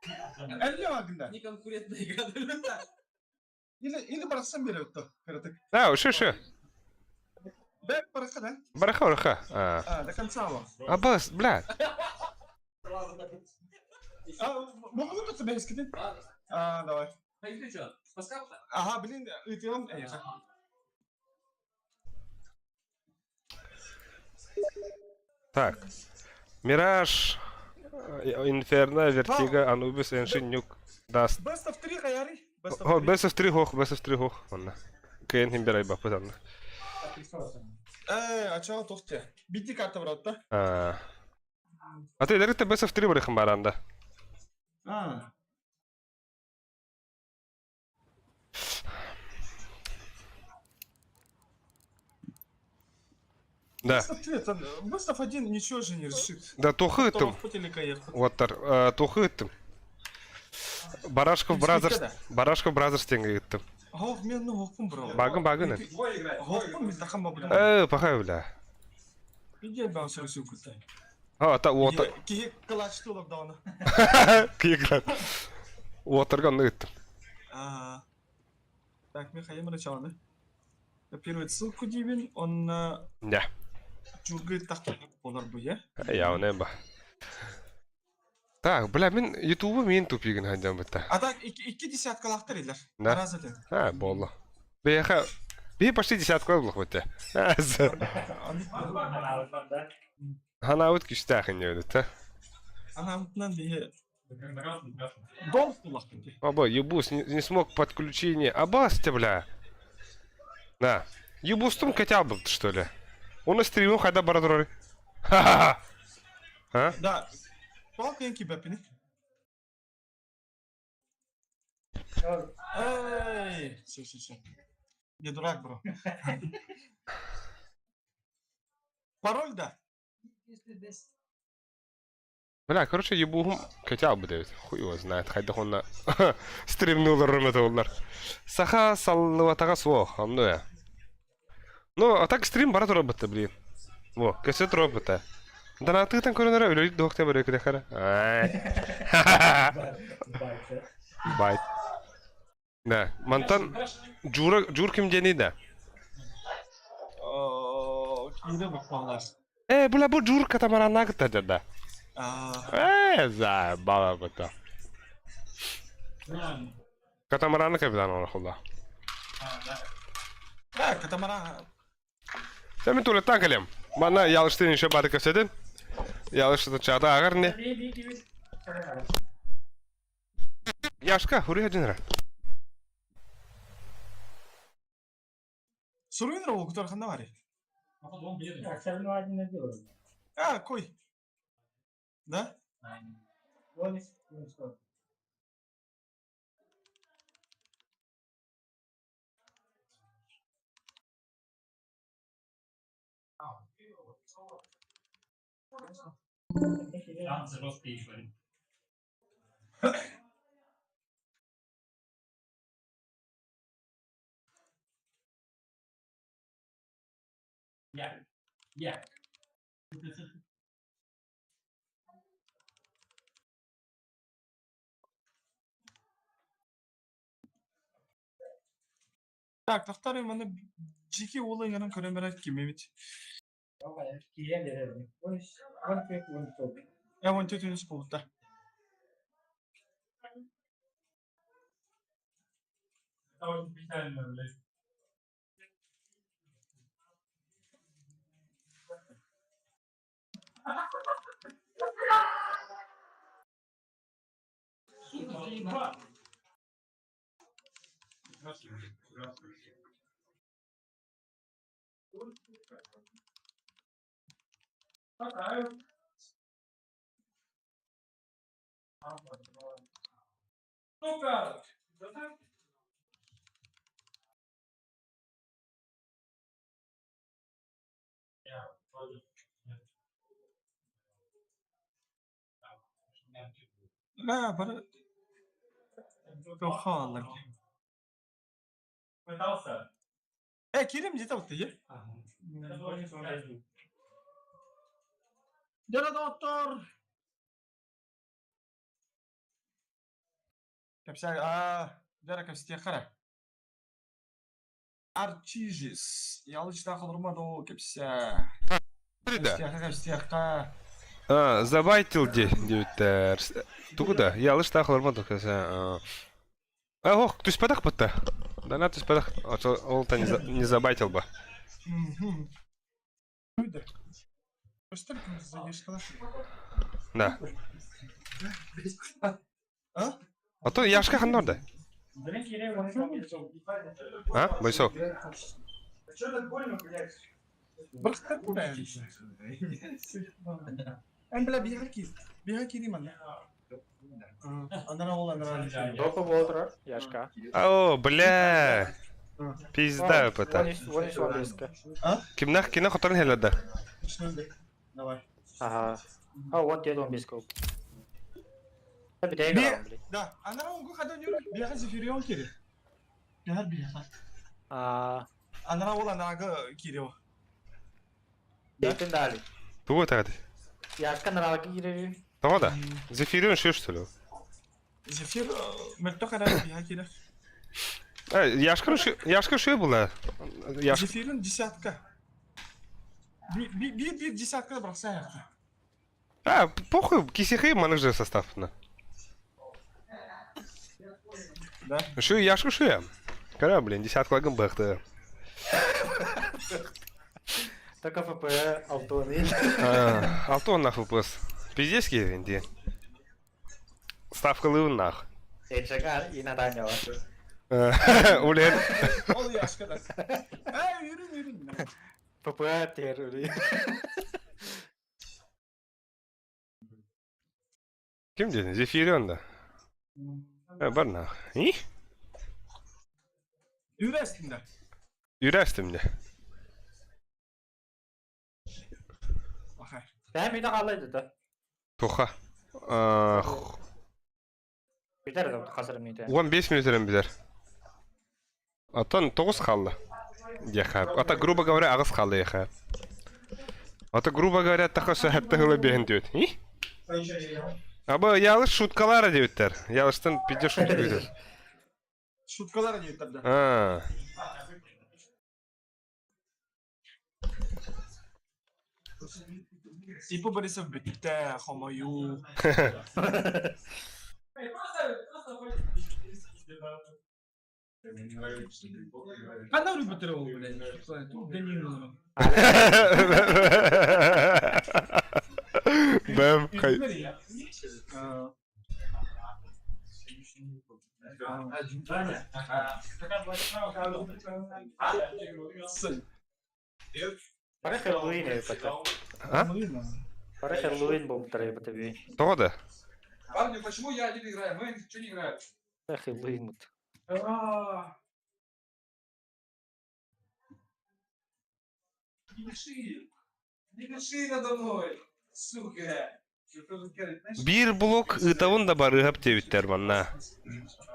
Әлле вагында. Не конкурентная игра. Или или барасан берет то. Кырытык. А, шо шо. Бэк бараха да? Бараха бараха. А. А, до конца во. Абас, бля. А, могу тут тебя искать? А, давай. Ага, блин, ытыам. Так. Мираж, Инферно, Вертиго, Анубис, Эншин, Нюк, Даст. Best of 3 хаяри. Best of О, 3. Best of 3 хох, Best of 3 хох. Онна. Кыйын химбер айбаппыт анна. Э, а чего тухте? Бити карта брат, да? А. А ты дәректе Best of 3 барыхын баранда. А. Да. Best of 3, это Best of 1 ничего же не решит. Да тухы ыттым. Оттар, тухы ыттым. Барашков Brothers, Барашков Brothers теңге ыттым. Хох, мен ну хохпун бро. Багын багын. Хохпун мен дахам бабы. Э, пахай бля. Иди бан сөрүсү күтті. А, та ота. Киһи кылачты олар дауна. Киглат. Отырган ыттым. А. Так, Михаил Мрачаны. Копировать ссылку дибин, он на Да. Жургы тахта болар бу, я? Я оны ба. Так, бля, мин ютубы мен тупигин хайдан битта. А так, икки десятка лахтар илер. Да. Раз это. А, болла. Беха. Би почти десятка булах битта. Хана ут киштахын ебит, Ана бие. Дом булах бит. Аба, ебус, не смог подключение. Абас ты, бля. Да. Ебустум хотя бы, что ли? Он стримил, когда барадрори. Ха-ха-ха. А? Да. Палка енки бепини. Эй, все, все, все. Не дурак, бро. Пароль, да? Бля, короче, ебуһум кэтэ эбит. Хуй его знает, хайдах онно стримнуларым это олар. Саха саллыбатаҕа суох, онно я. Ну, а так стрим бара турар блин. Во, кэсэ турар быта. Донатыытан көрөнөрө үлэлик дуохта бөрөкүлэхара. Ай. Байт. Да, мантан Жура Жур ким диэний да? Киинэ буквалар. Э, бля, бу Жур катамаранна кытта да. Э, за, бала быта. Катамараны капитан оҥороллор. Да, катамаран. Сен мин туалеттан кэлиэм. Манна ялыштыын еще бары кэпсэтин. Ялышты чата ааҕар не. Яшка, хуруй хадьынара. Суруйун ол кутар ханна барый? А, кой. Да? Так, тахтар маны жеке ол ыҥыран көрөн барар ким эбит? Э, он төрт болду. Да, бары хааллар. Э, кирим где-то вот ты, Дера доктор! Капся, а, дера капсте хара. Арчижис. Ялычта халырма до капся. Да. Капсте, А, забайтил де диэбиттэр. Тугу да, ялыш таахыларма токаса. А, ох, түспэтэх бытта. Дана түспэтэх. Ол та не забайтил бы. Угу. Да. А? А то Яшка ханна да. А, Бойсок. Эн бля биһаки. Биһаки ниман. Анара ол анара. Допа болдура, Яшка. О, бля. Пизда это. Вон еще близко. Кимнах кина хоторын хеледа. Давай. Ага. А, вот где он близко. Бля, Да, анара онгу хада нюр. Биһа зефирион кири. Биһар биһа. А, Анара ол анарага кири. Дейтин дали. Тугу тагды. Яшка нарага кири. Того да. Зефирион шеш что ли? Зефир мөлтөх ара биһа кири. Э, Яшка Яшка шуя была. Яшка. Зефирин десятка. Би би би десятка бросай. А, похуй, кисихи менеджер состав. На. Да. Шу Яшка шуя. Кара, блин, десятка лагом бахты. Только ФП Алтоны. Алтон нах ФПС. Пиздец инди. Ставка лывын нах. Эчагар и Натаньо. Улен. Ол Яшка да. Эй, yürü yürü. ФП терли. Ким дедин? Зефирион да. Э, бар нах. И? Үрәстин да. Үрәстим де. Бахай. Бәм үйде қалайды да. Тоха. Бүтэр да хас эрэ мүнүүтэ. 15 мүнүүтэнэн бүтэр. Оттон тоҕус хаалла диэххэ. Ата грубо говоря аҕыс хаалла диэххэ. Ата грубо говоря таха сөһөттө ыла биэһин диэбит. И? Аба ялыш шуткалара диэбиттэр. Ялыштан пиздец шутка диэбиттэр. Шуткалара диэбиттэр да. Аа. Типа Борисов бүттэ, хомойуу. Ханна үрбүттэрэ ол, блядь? Данилова. Бэм, хай. Бары Хэллоуин эбит А? Бары Хэллоуин буолбуттар эбит эбии. Тоҕо да? Парни, почему я один играю? Мы ничего не играем. Хэллоуин мут. Не дыши! Не дыши надо мной! Сука! Биир блок ыытабын да барыһап диэбиттэр манна.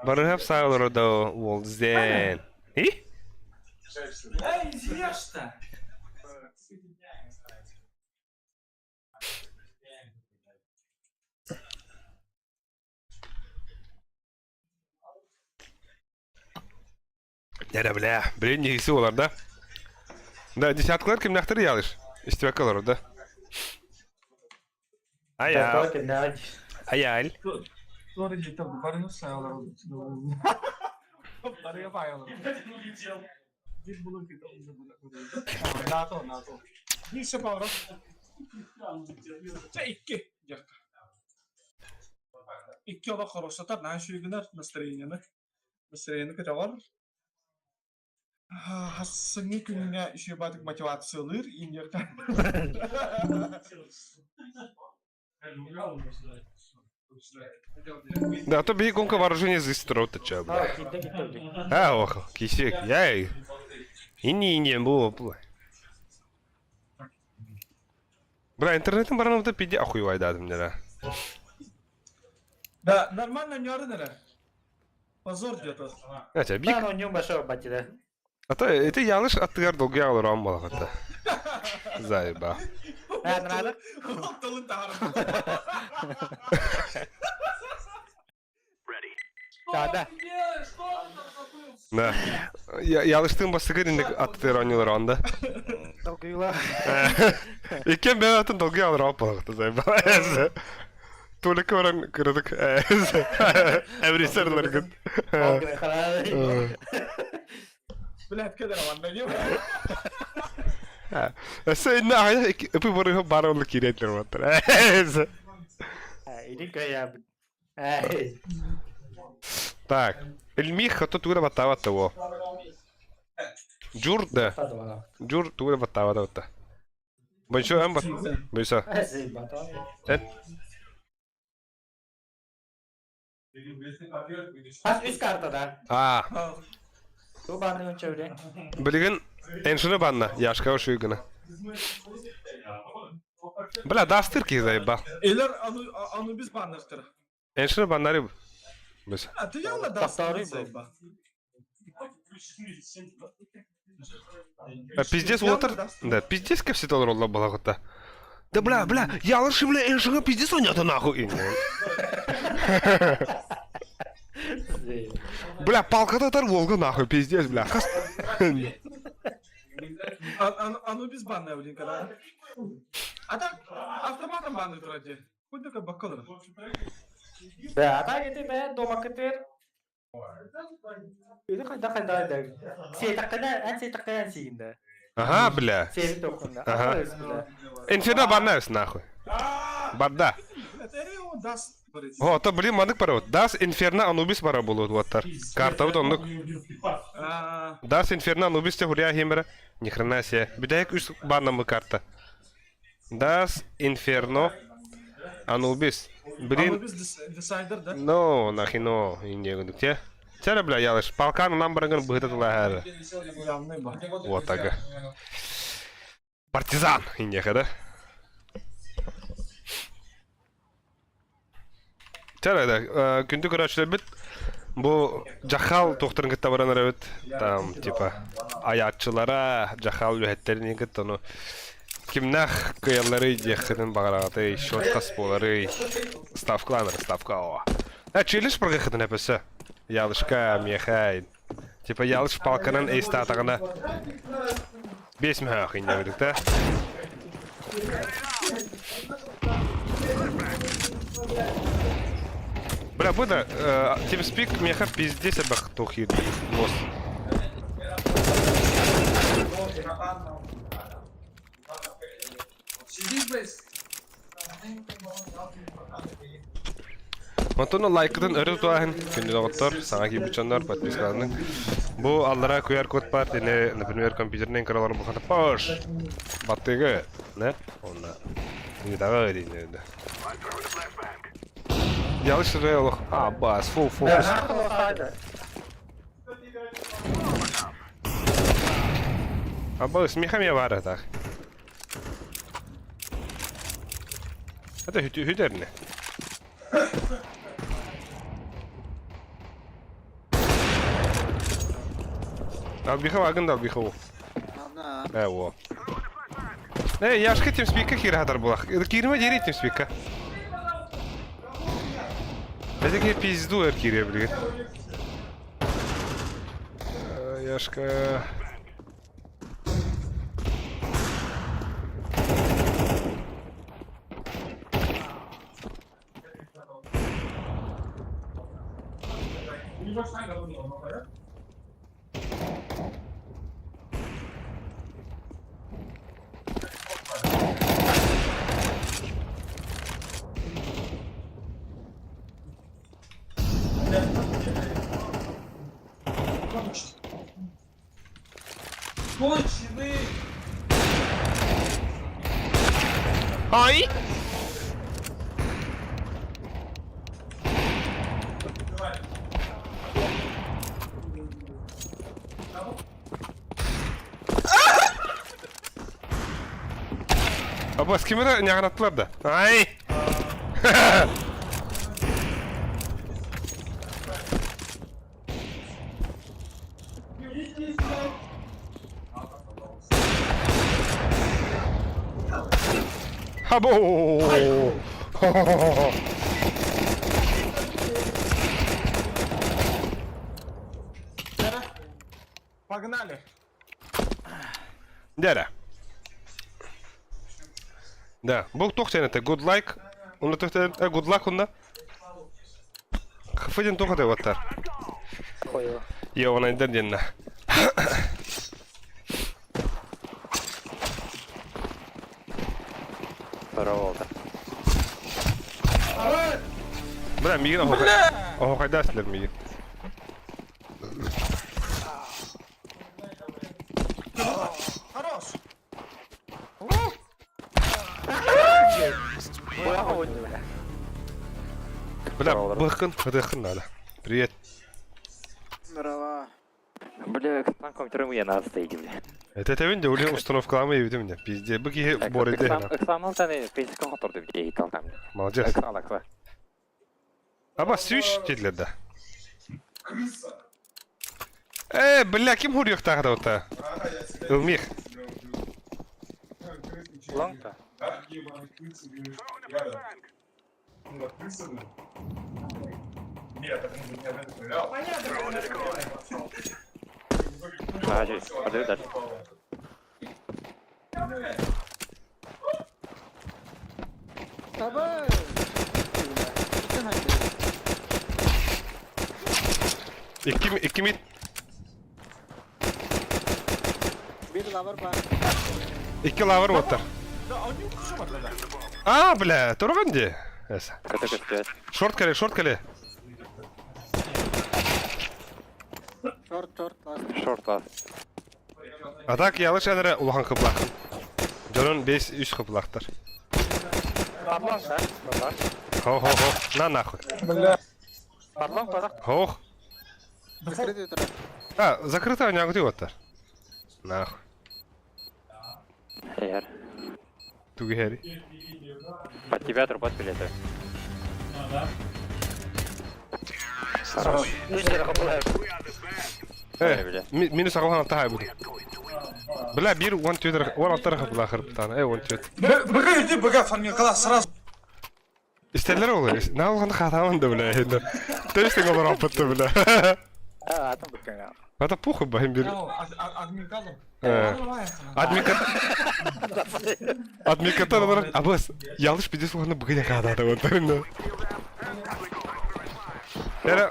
Барыһап саалара да уол зен. И? Эй, съешь-то! Эрэ бля, блин, ньиһиси буолар да? Да, десяткалар кимнээхтэр ялыш? Истибэккэ олорор да? Айаал. Айаал. Туора диэтэ барыга саалар. Барыга баайалар. Бир булу НАТО, НАТО. Бир сепара. Чэ икки. Икки олох хорошатар, наша үгүнэр настроениены. Настроениены көтөҕөр. Хассыҥҥы күҥҥэ үчүгэй мотивациялыыр иниэхэ. Да, а то биһи гонка вооружения зыстырот ча, бля. А, ох, кисек, яй. Ини ини бу, бу. Бля, интернетин баран пиди охуевайдадым дела. Да, нормально не эрэ. Позор где-то. Хотя бик. Да, но большого батя, А то это ялыш аттыгар долгуйа олорон балаҕата. Заеба. да? Надо. Тылын таһарым. Да, да. Да. Ялыштыын бастакы инник аттыгар оонньуулар онда. Долгуйла. Иккен бэйэ атын долгуйа олорон балаҕата заеба. Туолекка баран кыратык эврисерларгын. Блядь, кэлэр манна не Өссө инне аҕыйах ыпы барыһы баар онно киирээтлэр буолтар. Иди көйә. Так, Эльмих хото тугура баттаабат того. Джур да. Джур тугура баттаабат отта. Бонсо эн бат. Бонсо. Эн. Хас үс картада. Аа. Ту банны онча Билигин эншини банна, Яшка ошуйгына. Бля, дастыр ки заебал. Элер Анубис баннахтыр. Эншини баннары біз. А ты явно дастыр заебал. Пиздец уотыр. Да, пиздец кепсет олор олла балагытта. Да бля, бля, ялышы бля, эншига пиздец ойнады нахуй. Бля, палкада тар Волга нахуй, пиздец, бля. Анубис банная, блин, когда. А так, автоматом банны вроде. Хоть такой бакалавр. Да, а так это бә дома кытыр. Или хайда хайда да. Сей такына, эн сей такына сиинде. Ага, бля. Сей токунда. Ага. Инферно баннайс нахуй. Барда. О, то блин, манык бара. Дас Инферно Анубис бара болот ваттар. Карта вот оннук. Дас Инферно Анубис те хуря химера. Ни хрена себе. Бүтэһик үс баннамы карта. Дас Инферно Анубис. Блин. Анубис Десайдер, да? No, нахино, индия те. Чара, бля, ялыш. Палкан нам бараган быһыта тулаһары. Вот так. Партизан, индия, да? Чэ да, күндү көрөөччүлэрбит бу дьахал туохтарын кытта баран эрэбит. Там типа айааччылара, дьахал үлэһиттэрин кытта ону кимнээх кыайалларый диэххитин баҕараҕытый, счет хас буоларый, ставкалаан ставка о. Э, чилиш прыгахытын эпэсэ. Ялышка, миэхэ, типа ялыш палканан эйстаатаҕына биэс мөһөөх инньэ да? Бля, бу да, TeamSpeak миэхэ пиздец элбэх туох лос. Онтон лайкытын өрө тутааһын күндү доҕоттор, саҥа киирбит дьоннор подпискаланыҥ. Бу аллара QR код баар, ини, например, компьютернай кыралар бухата пош баттыгы, не? Онна ыытаҕа диин Ялыш олох а бас фу фокус. Абас михам я баар так. Это хүтэрнэ. Албиха агын да албиха о. Э, о. Э, яшка TeamSpeak-ка киирэ хатар булах. Киирмэ диэри TeamSpeak-ка. Это ки пизду эр киирэ билигин. Яшка... Конченый! Ай! Абас ким эрэ ньаҕыраттылар да? Ай! Хабо! Погнали! Дядя. Да, бұл туох диэн этэ? Good like. Онно туох диэн good luck онно. Хф диэн туох этэ уоттар? Йованайдар диэннэ. Здорово, Бля, миигин оһохайдаа силэр миигин. Хорош! Бля, быххын, ытыаххын наада. Привет. Здорово. Бля, там компьютером я надо стоит, бля. Это этэбин де уле установкалаама ебитим де. Пизде, бу киһи борыйды. Эксамал таны пейсикон хоторду бля, там. Молодец. Эксал, эксал. Аба сүүс дииллэр да. Э, бля, ким хуруйахтаах да ота? Ылмих. Лонг-то? Подожди, дальше. Таба! Икки икки мид. Биир лавр баар. Икки лавр уоттар. А, бля, турган дии. Шорт кэлэ, шорт кэлэ. Шорт, шорт, last. Шорт last. А так ялыш эрэ улахан кыблаахын. Дьонун бес үс кыблаахтар. Парлон, да? Хо-хо-хо. На нахуй. Бля. Парлон, парлон. Хох. Закрытый тура. А, закрыто нягути оттар. Нахуй. Эр. Тугиһэри. Под тебя трупат билеты. Хорош. Э, минус аҕалан алта хаайбытым. Бля, биир уон түөрт уон алта эрэ хапылаах ырыптаана. Э, уон түөрт. БГ иди, БГ, фармил, класс, сразу. Истэллэр ол. Наал ханна хаатааман да бля. Тэбистең олор алпытты бля. А, атын бүккән. Это похуй бахым бир. Админ Админ Админ olarak абас yanlış bir soğanı bugüne kadar da onların. Era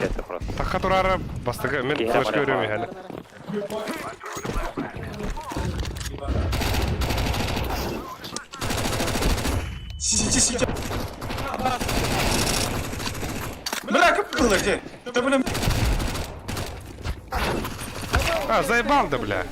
такка турара бастыгы мен флешка көрөм яны. Сиди, сиди. Бля, как было где? Да, блин. А, заебал да, бля.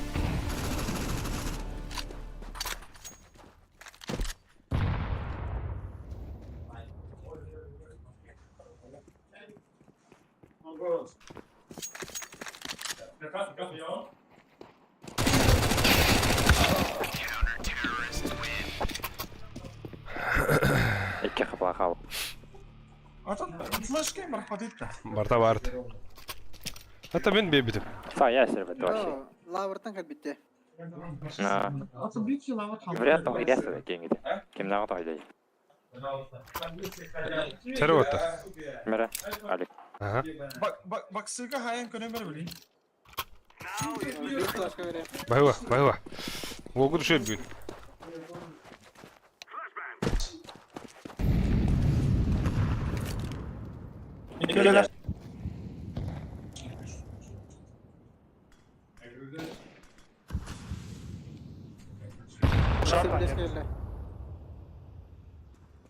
Икки хапла Флешка мархабит. Барта барт. Это мен бебитим. Са, я сербет вообще. Лавртан калбитте. Вряд ли ясно кеңиде. Кимнагы тойдай. Чары отта. Мира. Алик. Ага. Баксыга хайын көнөмөр билин. Бир флешка берем. Байва, байва. Могу шөп бүгүн. Флешка бере.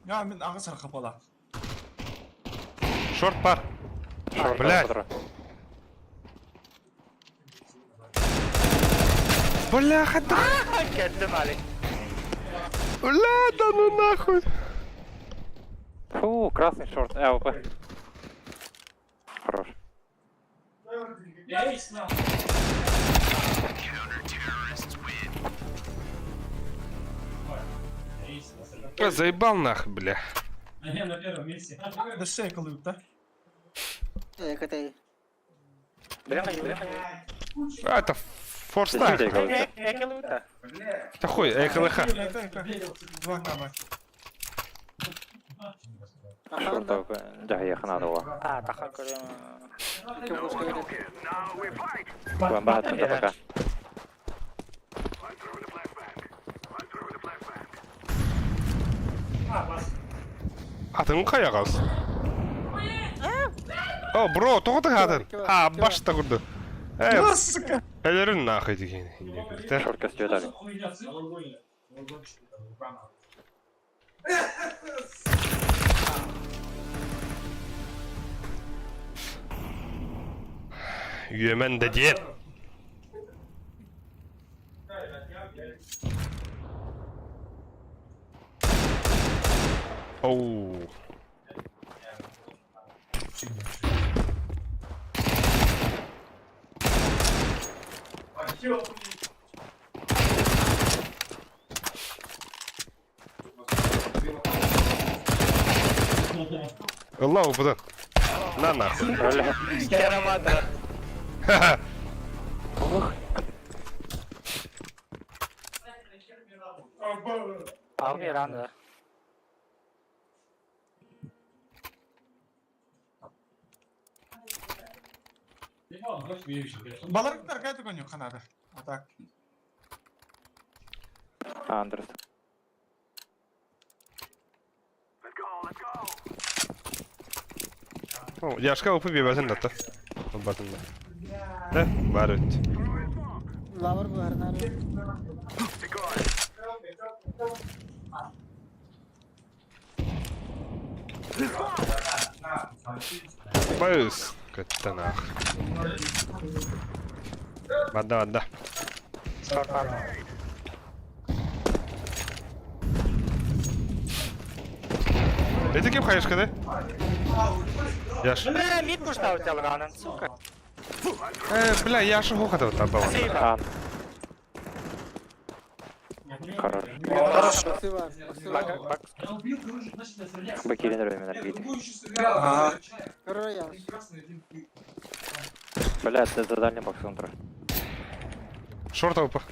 Я мен ага саркапала. Шорт бар. Блядь. Бляха, да. Келдим Алик. Бля, да ну нахуй. Фу, красный шорт, АВП. Хорош. А, заебал нахуй, бля. Да шейкалы да. Э, катай. А, это форстар. Это хуй, ЭКЛХ. Два каба. Шорт АВП. Да, я хана дала. А, таха көрөм. Икки флешка берем. Бомба отсюда пока. Атың каягаз. О, бро, тоғыты хатын. А, башта курду. Э, Сука. элерин нахуй деген. Да. Шорт костюм дали. Юемен да дед. Оу. Аллаху будан. На нахуй. Ха-ха. Баларыктар кайта коню ханада. А так. Андрес. Яшка опы бебәсен датта. Батын да. Да, бар өт. Лавр бар, нары. Байыс. Көттен ах. Бада, бада. Это кем хаешка, да? Яш. Бля, мид пуштау телганан, сука. Бля, Яша хохотов там была. Ан. Хорош. Хорош. Спасибо, спасибо. Бакирин рөмен арбит. Ага. Көрөр яш. Бля, это за дальний бокс контр. Шорт опа.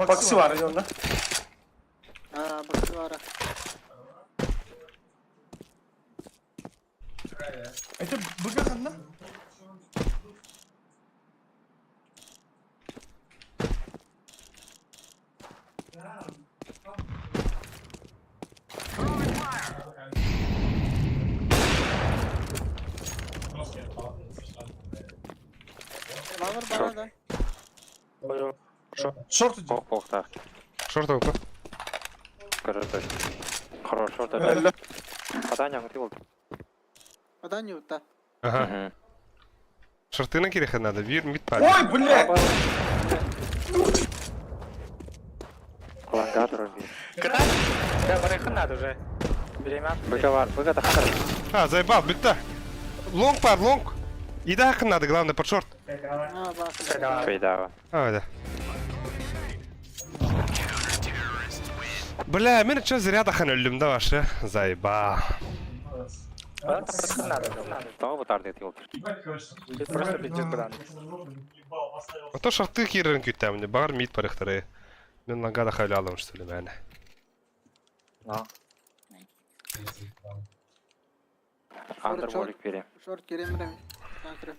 Баксы var yolda. Аа, баксы бара. Это БГ ханна? Лавр бара да. Шорт иди. Пох, пох, так. Шорт опа. Короче. Хорош, шорт опять. Элле. Аданя, ты вот. Ода не утта. Ага. Шорты на кириха надо, вир мид пад. Ой, блядь! Лангатор убил. Да, барыхын надо уже. Беремят. Быка быка тахтар. А, заебал, битта. Лонг пар, лонг. И да, надо, главное, под шорт. Аа, баксы. Фейдава. А, да. Бля, мен чё зря дахан өлдүм да вообще. Заебал. Того вот арды ты Просто пиздец, брат. А то шорты кирен күтәм, не бар мид парыхтары. Мен ланга да халялым, что ли, мәне. Андер болик пере. Шорт керемрем. Контр.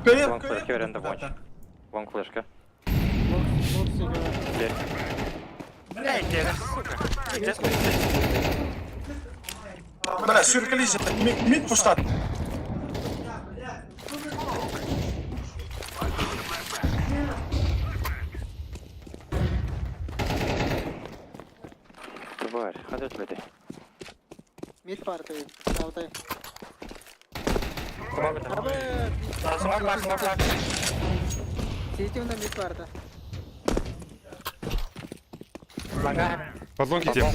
КР, Лонг флешка, КР. веренда вонч. Лонг флешка. Бокс, бокс, Бля, сюркализе. Мид пустат. Тварь, ходят люди. Мид парты. Саутай. Сити на мид парта. Под лонг идем.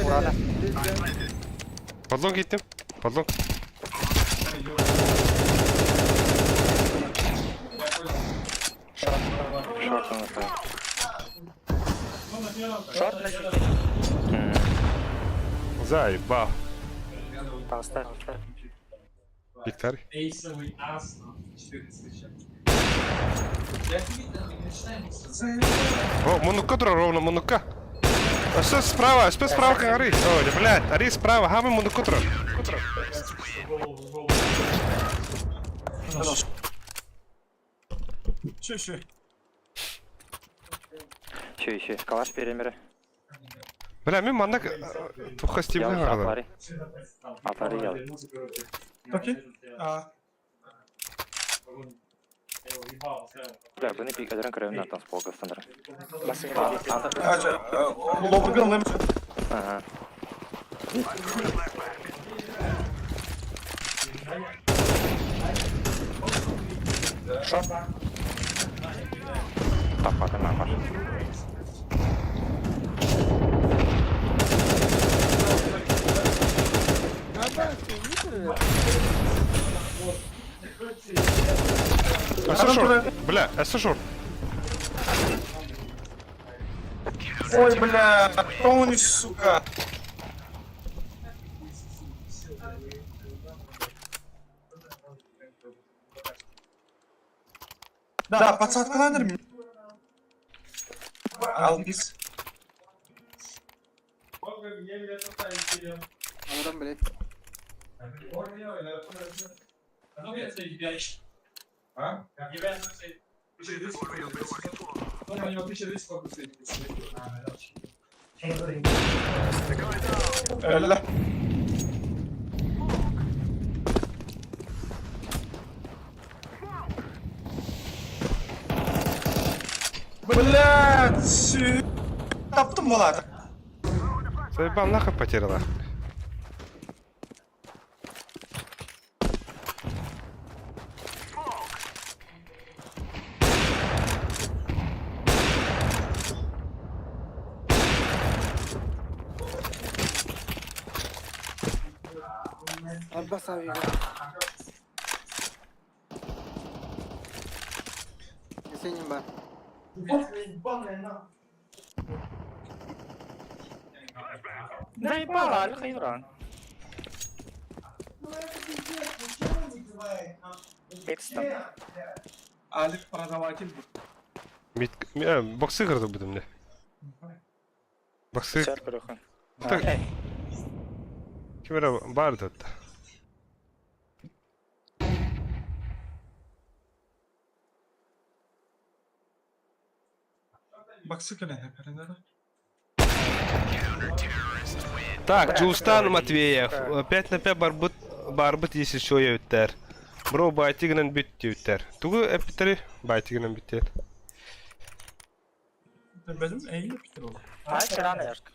Под лонг идем. Под лонг. Шорт он оставил. Заебал. Виктор. О, мунука тура ровно, мунука. А что справа? Что справа горы? Ой, блядь, ари справа, хавы мунука тура. Че, че? Еще, еще. Калаш перемеры. Бля, мен манда туха стимна гарда. Атари. Атари ял. Окей. А, Бля, бұны пик әдірін көремін аттан сполка стандар. а, лобыгын лэм. Ага. Тапаты мамаш. А что шорт? Бля, а что шорт? Ой, бля, Тони, сука. Да, подсадкаланыр мен. Албис. Алрам, блядь. Элле. Блядь, таптым болады. Заебал, нахуй потеряла. Аббас авига. Синим бар. Заебало, Алик Юран. Бекстон. Алик продаватель. Мит, э, боксы кырдык бүтүмдэ. Боксы. Сэр көрөхөн. Так. Ким эрэ баар да. Боксы кэлэн кэлэн да. Так, Джулстан Матвеев. 5 на 5 барбыт, барбыт если что өттер. Бро байтигынан бүт диэбиттэр. Тугу эппиттери байтигынан бүт Бэлим эйли питер ол. Ай, рано яшка.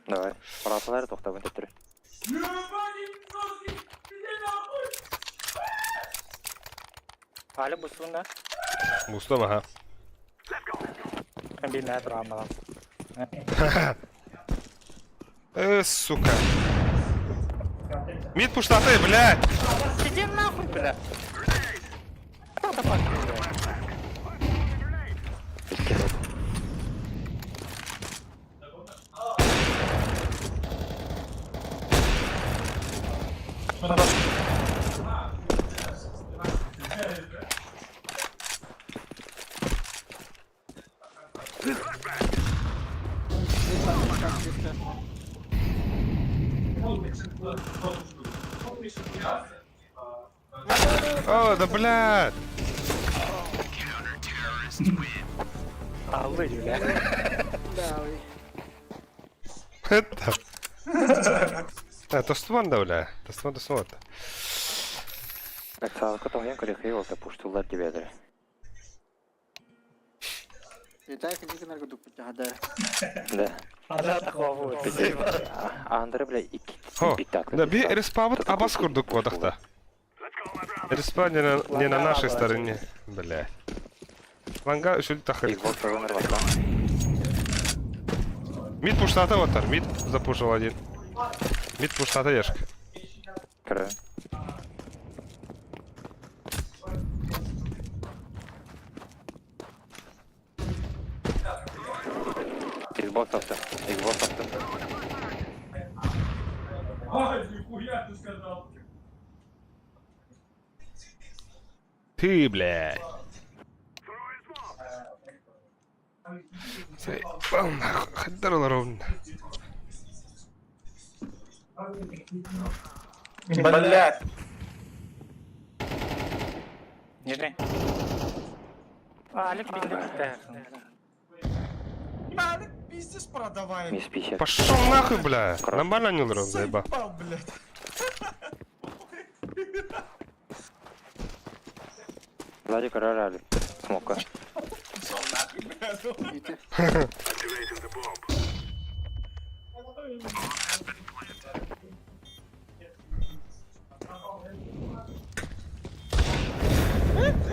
Давай. Парасалары тоқтабын төттірі. Али бусуна. Мустам, аха. Бинэ турамалам. Э, сука. Мид пуштаты, блядь! Иди нахуй, бля. What the fuck, бля? О, да блядь! Аллы, бля. Да, ой. Это... А, тостуван да, бля. Тостуван, тостуван. Так, сағыққа тоғыян көрекей олта пуштулар дебедір. Виталий Никонорго дуппут да. Да. Ана такого будет. Андре, бля, икки Хо, спектакль. да би респавт абас курдук кодахта. Респа не на нашей стороне, бля. Ланга үсүл тахыр. Xbox программер батла. Мид пуштата отар, мид запушил один. Мид пуштата ешк. Кірі. Xbox тапты. Xbox тапты. Ай, нихуя ты сказал. Ты, блядь. Заебал нахуй, хаддарал ровно. Блядь. Нижний. Алик бинде. Алик пиздец продавай. Мисс 50. Пошел нахуй, бля. Нормально не урон, заеба. Заебал, блядь. Сзади король Смока. Пошел нахуй, блядь. Витя.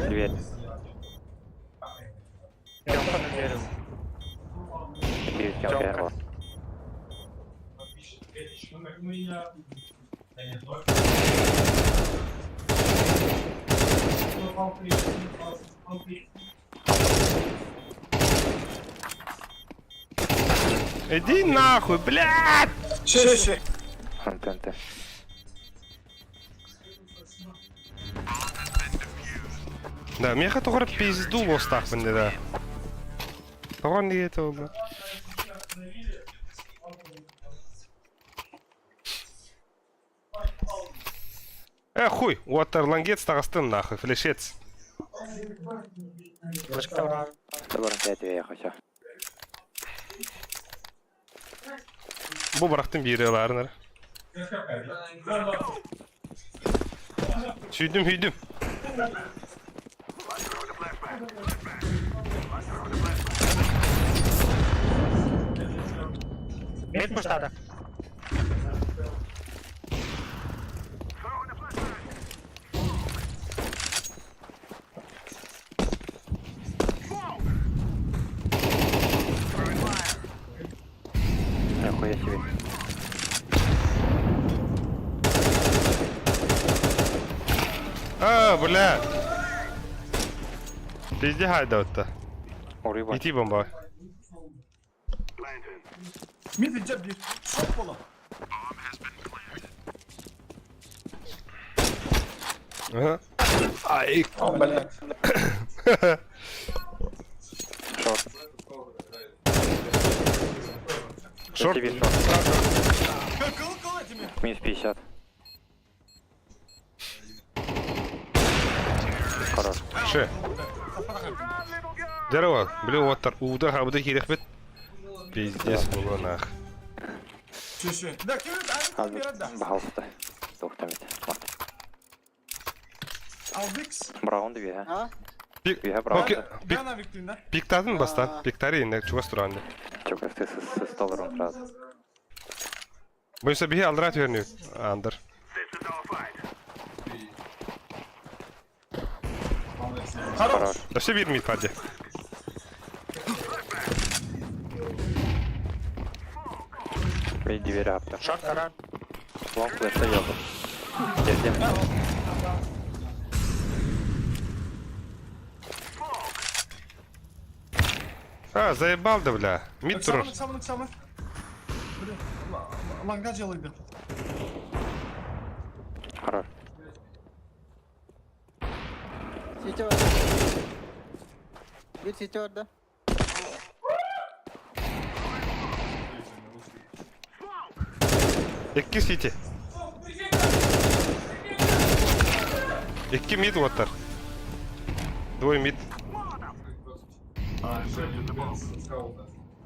Дверь. Тёмка на двери. Дверь, Тёмка. Иди нахуй, блядь! Ще, ще. НТНТ. Да, меха тоғыр пизду лостах бінде да. Тоғыр не это бля. Э, хуй, Уотерлангец тағыстым нахуй, флешец. Флешка ура. Добро, я хочу. Бу барақтың бейреларынар. Сүйдім, сүйдім. Мид пуштата. Нихуя себе. А, бля. Пизде хайда отта. Уруй Ити бомба. Мид иджа бир. Шот бола. Ага. Ай. О, блядь. Шорт. Шорт. Тебе шорт. Кыл кыл этими. Минус 50. Хорош. Ше. Здорово, блин, вот тар уда хабды кирехбет. Пиздец было нах. Чеши. Да, кирит, а Азыр да. баһалыста. Тоқтамет. Албикс. Браун две. А? Пик. Две браун. Окей. Пик Да, на Виктин, да? пиктадын бастан. Пиктари инде чугас туран. Чок ты с долларом сразу. Бойса биһи алдыра түһэрнү андыр. Хорош. Өссө биир мид паде. Мен двери апта. Шорт карар. Лонг флешта елдым. Жердем. А, заебал да, бля. Мид турур. Самын, самын, самын. Блин, ланга делай, Хорош. Сити var. Bir city orada. Икки сити. Икки мид уоттар. Двое мид.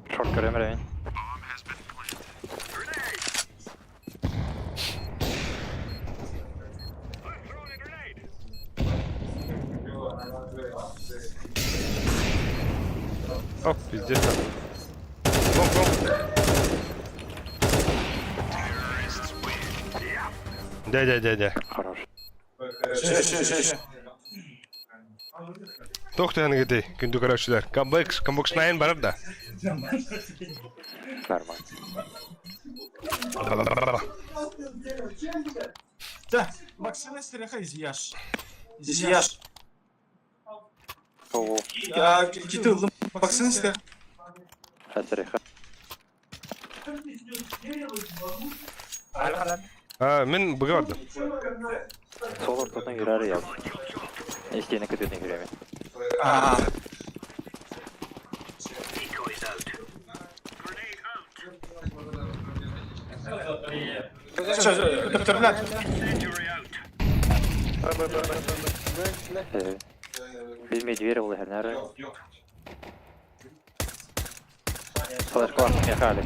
Шорт көрем рейн. Оп, пиздец. Лонг, лонг. Дядя, дядя. Хорош. Ше, ше, ше, ше. Тоқтан кете, күнді көрәшілер. Камбэк, камбэк шнайын барып да. Нормально. Да, Максим Стереха изъяш. Изъяш. Оу. Я кити ылдым. Максим Стереха. Әсіреха. А, мен бұға бардым. Сол ортадан юрар яз. Истені күтуден юремен. А, Все, все, Böyle. Bilmey двери ол хернәрі. Флешка мехали.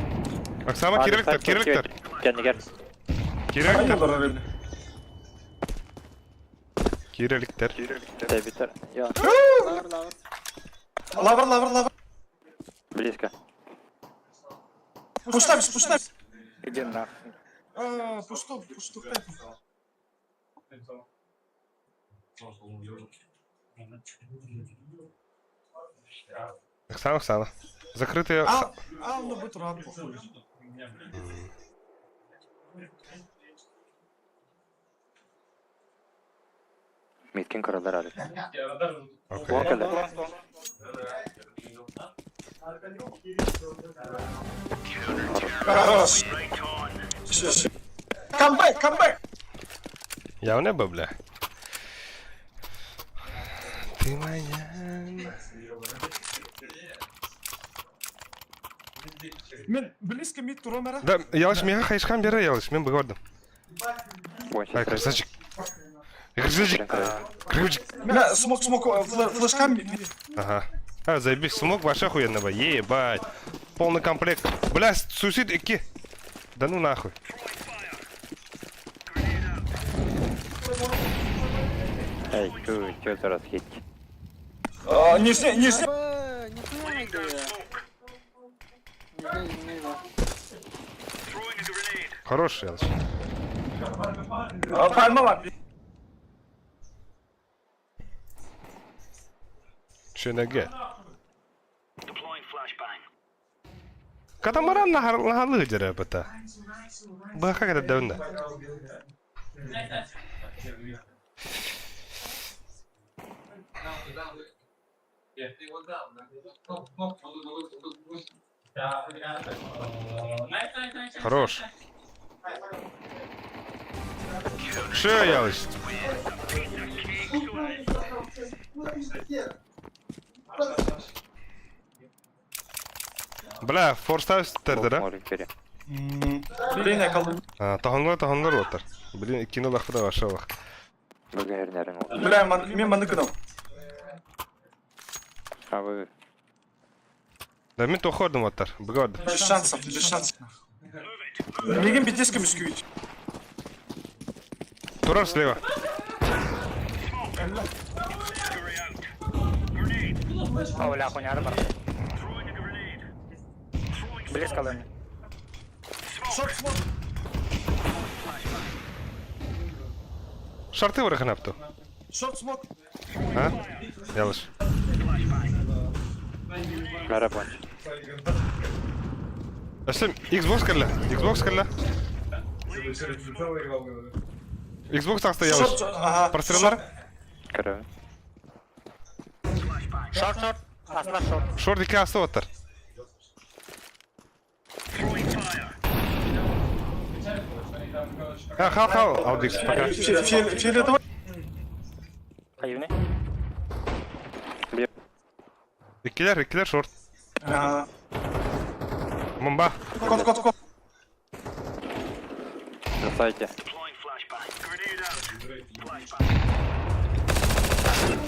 Оксана, кириликтер, кириликтер. Кеннигер. Кириликтер. Кириликтер. Тебитер. Я. Lavur lavur. Лавр, лавр, лавр. Близко. Пуштабис, пуштабис. Иди нахуй. А, пушто, пушто, Оксана, Оксана. Закрытые... А, а, ну быть рад, похуй. Миткен коралар әлі. Окей. Лонг әлі. Хорош. Все, все. Камбэк, камбэк. Явно бы, бля. Ты моя... Мен близко мид туромера. Да, ялыш, меха хайшхан бері ялыш, мен бұға бардым. Бойынша. Ай, красавчик. Красавчик. Красавчик. Мә, смок, смок, флешка. Ага. А, заебись, смог вообще охуенно бы. Ебать. Полный комплект. Бля, суицид ики. Да ну нахуй. Эй, чё, чё за расхит? Нижний, нижний. Abi ne koyamadı ya. Ne ne ne. Хороший ялыш. Пальма бар. Че ноге? Катамаран нахарлы дерэ бата. Баха когда давно. Хорош. Шея ялыш. Бля, форстав стердера. Блин, я колду. Тоһонлор тоһонлор уоттар. Блин, иккини лахпыта вообще лах. Бля, мен маны гынам. Да мен тохордум уоттар. Быгордум. Без шансов, без шансов. Мигин битескем үскүйт. Турар слева. О, бля, хуйня бар. Близко лыми. Шорт смок. Шарты выраханапту. Шорт смок. А? Ялыш. Өссө Xbox кэллэ. Xbox кэллэ. Xbox таҕыста Ялыш. Шорт, ага. Простреллар. Шорт, шорт. Асла шорт. Шорт икки ааста уоттар. А, хал хал, Алдикс, пока. Фиолетовый. Хайвни. Иккилэр, иккилэр шорт. Ага. Мумба. Кот, кот, кот.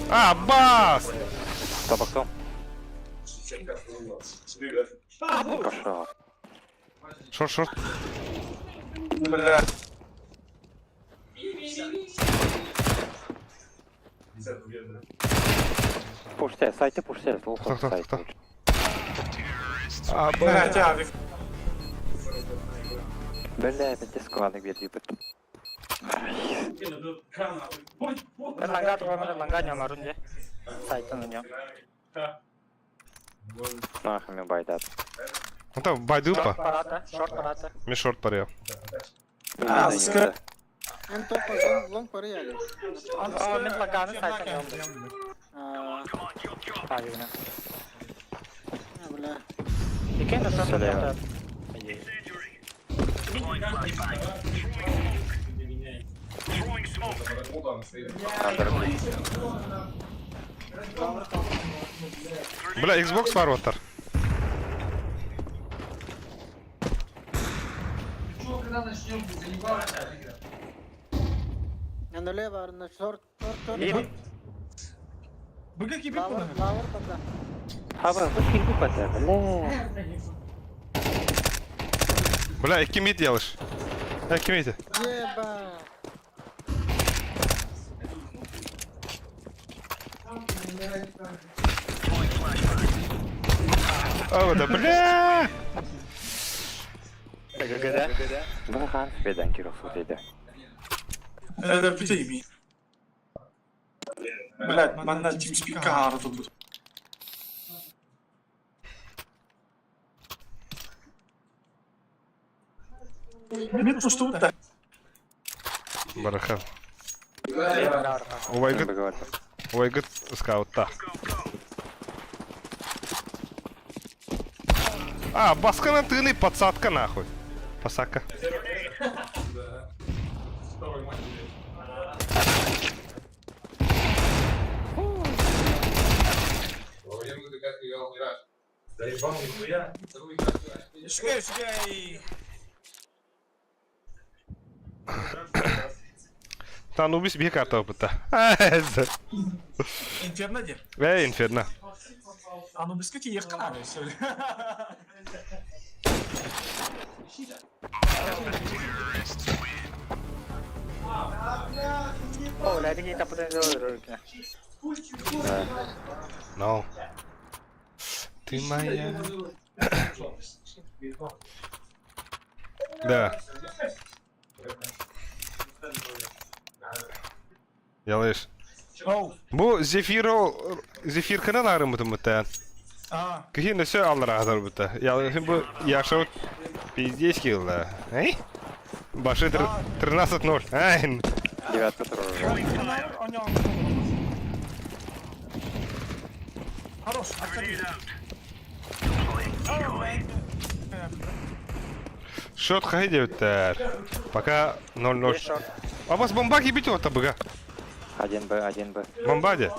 А, бас! Шорт, шорт. Бля. Тоқ, тоқ, тоқ. А, Бля, бля. тя, вик. Ланга турар, ланга нямарун же. Сайтын ням. Онта байдупа. Шорт парата, шорт парата. Мен шорт барыам. А, скр. Эн топ лонг лонг барыяли. О, мен ланганы сайтын ням. А, Хайвни. а, бля. Иккен шорт ням. Бля, Xbox бар уоттар. Налево, на шорт, шорт, шорт. И- шорт. Быга кипит Лавр, лавр тогда. Бля, икки мид ялыш. Икки мид. Еба. О, да бля! Это бүтей Блядь, манна TeamSpeak хаара турбут. Мен пустубут да. Барахан. Убайгыт, убайгыт скаутта. А, баскана тыны, подсадка нахуй. Посадка. Үчүгэй, үчүгэй. Та ну бис бие карта опыта. Инферно де. Эй, инферно. А ну без каких ехкана все. О, бля, такие тапы делают. No. Ты моя. Да. Ялыш. Оу. Бу Зефиро Зефирканы арымытым бутан. А, Кихин все аллара хатар бута. Ялыш бу яшау пиздец килла. Эй? Башы 13-0. Ай. Девятка тоже. Хорош, отходи. Шот хай диэбиттэр. Пока 0-0. А вас бомба кибите вот быга. 1Б, 1Б. Бомба де.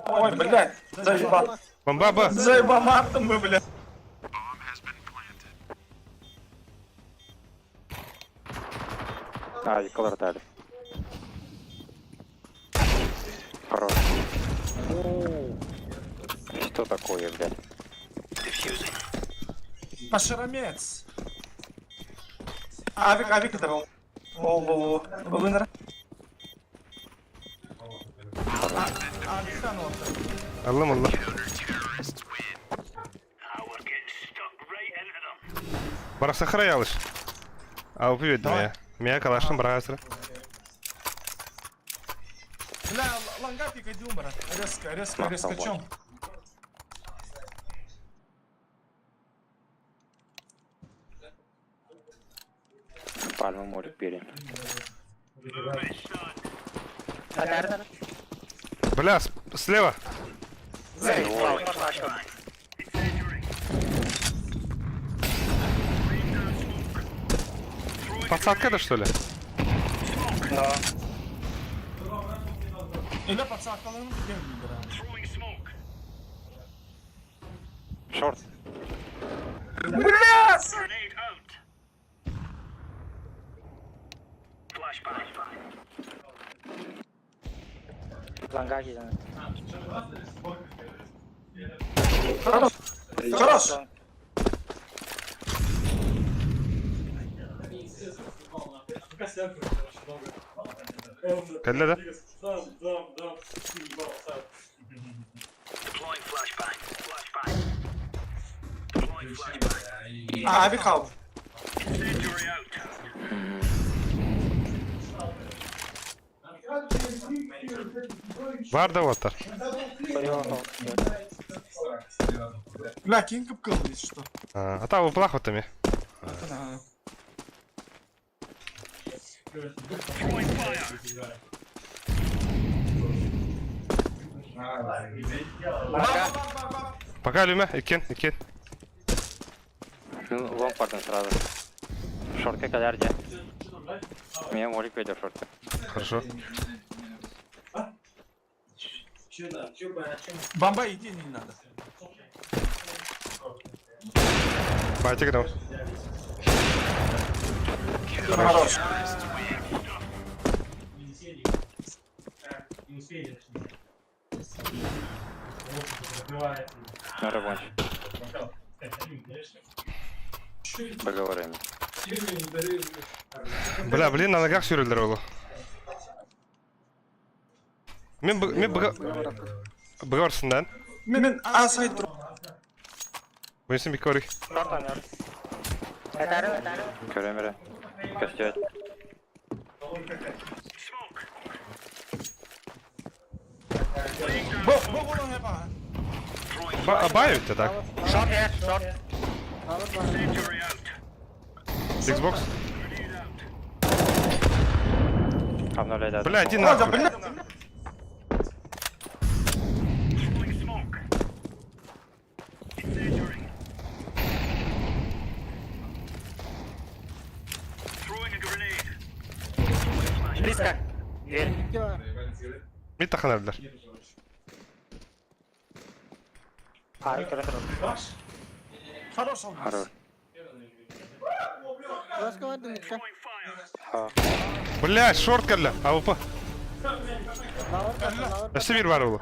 Ой, блядь, заебал. Бомба Б. Заебал матом мы, блядь. А, и колор дали. Хорош. Что такое, блядь? Пошаромец. Авик, авик дал. О, во, во, Вынер. Авик, Аллам алла. Барахсахара ялыш. А упивет меня. Меня калашным барахсара. Бля, ланга пикай умра. Резко, резко, резко, чем? Пальму море пили. Бля, слева. Подсадка это что ли? Или подсакалым, где выбираем? Шорт. Бля! Ланга киирэн. Хорош. Хорош. Кэллэ да? А, авик хал. Бар да оттар. Бля, кинг капкал, если что. А та выплах вот тами. Да. Пока люме, икен, икен. Ну, лонг пардон сразу. Шортка каляр где? Меня молик ведет шортка. Хорошо. Бомба, иди, не надо. Батик дал. Хорош. На рабочий. Поговорим. Бля, блин, на ногах сюрелдер олу. Мен мен быгарсындан. Мен А сайт Мөйсін бикорик. Шорт ойнор. Этары, этары. Көрөмөрө. Көстөт. Бо, бо, бо, не ба. Ба бай так. Шорт есть, шорт. Xbox. Обновлять. Бля, иди О, да, нахуй. бля. Близко. Дверь. Мид таханардылар. А, көрө Хорош, Алмаз. Хорош. Флешка var demişler. Бля, шорт кэллэ. АВП. Өссө бир бар олу.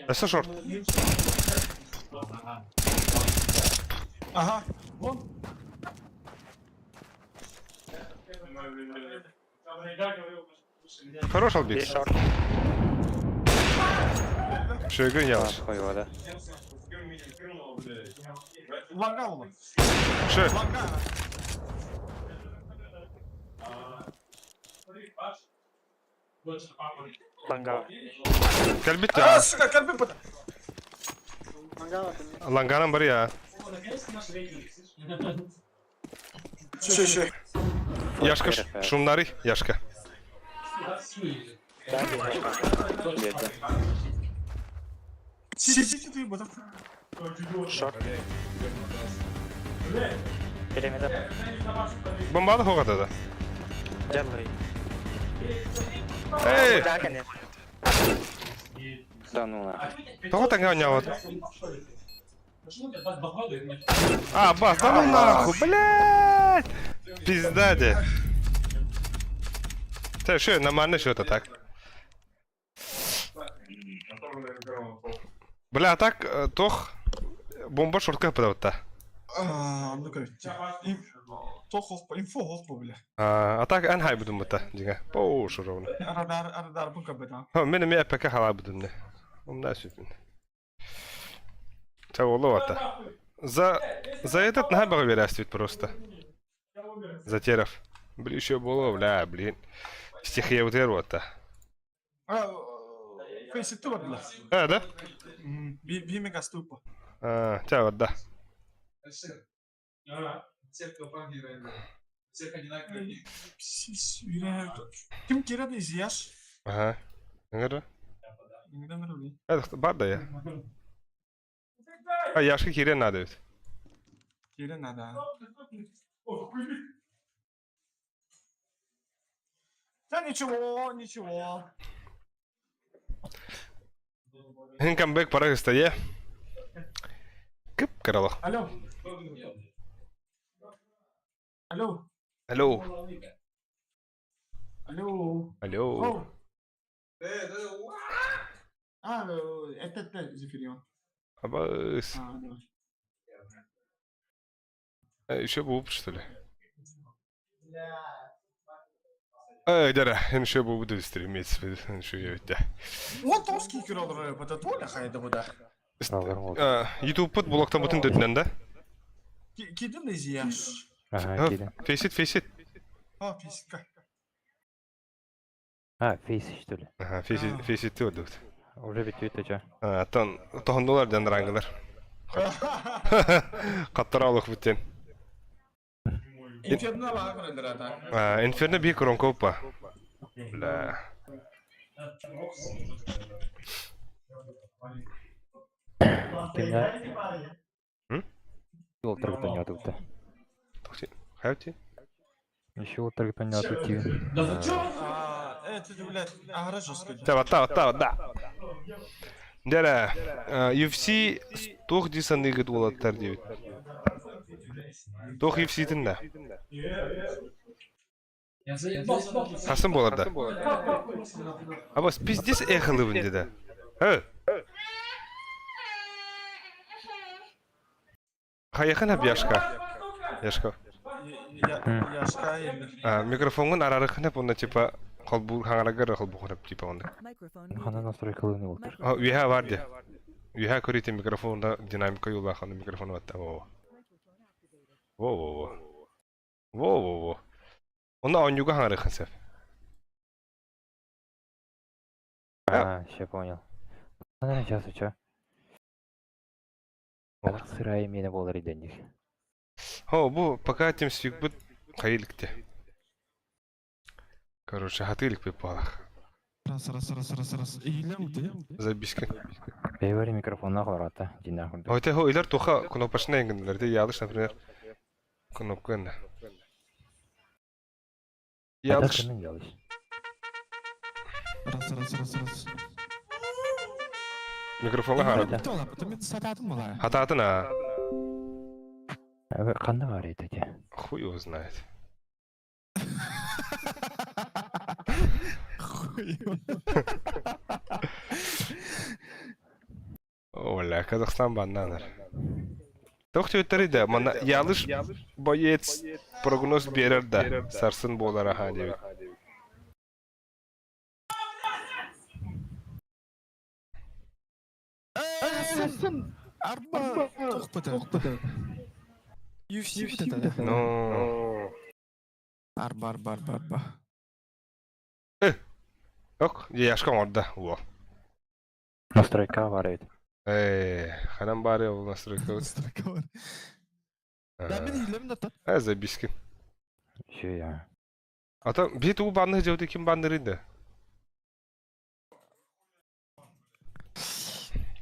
Өссө шорт. Ага, вон. Хорош албик. Шорт. Шөгөн ялыш. Хуево, да? Ланга ола. Шö. Ланга. Ланга. Кэлбит А, я. сука, кальбы пота. Manga var demiş. Ланганан бар я. Еще, еще. Яшка шумнары, Яшка. Биэрдэ. Сиси ты ботах. Шорт. Перемеда. Бомбаны хоҕата да. Дьаллый. Эй! Да, конечно. Да ну нахуй. Тоҕо тэҥҥэ оонньообот? А, бас, да ну нахуй, блядь! Пизда де. Це що, нормально що это так? Бля, а так, тох, бомба шортка подавта. А, ну короче. Тох хохпа, инфо хохпа, бля. А так эн хай будум бута, дига. По ровно. Радар, радар, бука бета. Ха, мен ме ПК хала будум не. Умна сүтүн. Це оловата. За этот на бага веряствит просто. Затеров. Блин, еще было, бля, блин. Стихия вот это. А, фейси ты бля. А, да? Би би мега ступа. А, тя вот, да. Ким кирад изяш? Ага. Ыңыр. Ингрен рули. Бар да я. А, яшка кире надо ведь. Кире надо. Да ничего, ничего. Хин камбэк пора стае. Кып каралах. Алло. Алло. Алло. Алло. Алло. А, это Зефирион. Абас. А, давай. Еще буп, что ли? Эй, дара, еще буду стримить, еще я ведь. Вот томский киралар, это толя хайда буда. YouTube пут блоктан бутын дөтүнөн да? Кидин изяш. Ага, кида. Фейсит, фейсит. А, фейситка. А, фейс что ли? Ага, фейсит, фейсит өдүт. Уже бит үтө ча. А, тон тоһондулар ден рангылар. Каттаралык бүтен. Инферно лагры да. А, Инферно би кронкопа. Бля. Кимне? М? Уолтер понятно. Тохти. Хайти. Еще Уолтер понятно. А, это, блядь, ага, жестко. Та, та, та, да. Дәрә, UFC тух дисан игит улаттар дип. Тух UFC-тин да. Хасан болар да. Абас пиздец эхлыбын деди. Хэ. Хайахын хап яшка. Яшка. Яшка или. А, микрофонун арарыхын хап онда типа холбур хаңарагар холбур хап типа онда. Microphone Хана muted. настройкалыны Уолтер. А, үйә бар ди. Үйә көрите микрофонда динамика юла ханы микрофон батта. Во. Во во во. Во во во. Онда онюга хаңарыхын сеп. А, все понял. Наверное, сейчас уча. Сырая мена болар иденник. Хо, бу пока тем свик бут хайылыкте. Короче, хатылык пипалах. Раз, раз, раз, раз, раз. Илем ты? Забиска. Бейвари микрофонна холората, дина хурду. Ой, те хо илер туха кнопочна ингенлер, ялыш, например, кнопканы. Ялыш. Ялыш. Раз, раз, раз, раз. Микрофонга харап. Тола, потом это сататын мала. Хататын а. Кандай бар эти? Хуй его знает. Хуй. Оля, Казахстан бананар. Тохти өттериде, мана ялыш боец прогноз берер да. Сарсын болар аха деп. Арба. Тохпата. UFC вот это, да? Ну. Арба, арба, арба, арба. Ок, яшка орда. Во. Настройка бар эти. Эй, ханам бары ол настройка. Настройка бар. Да, мен илем да тат. А, забиски. Еще я. Ата бит у банны жеуди ким баннырынды?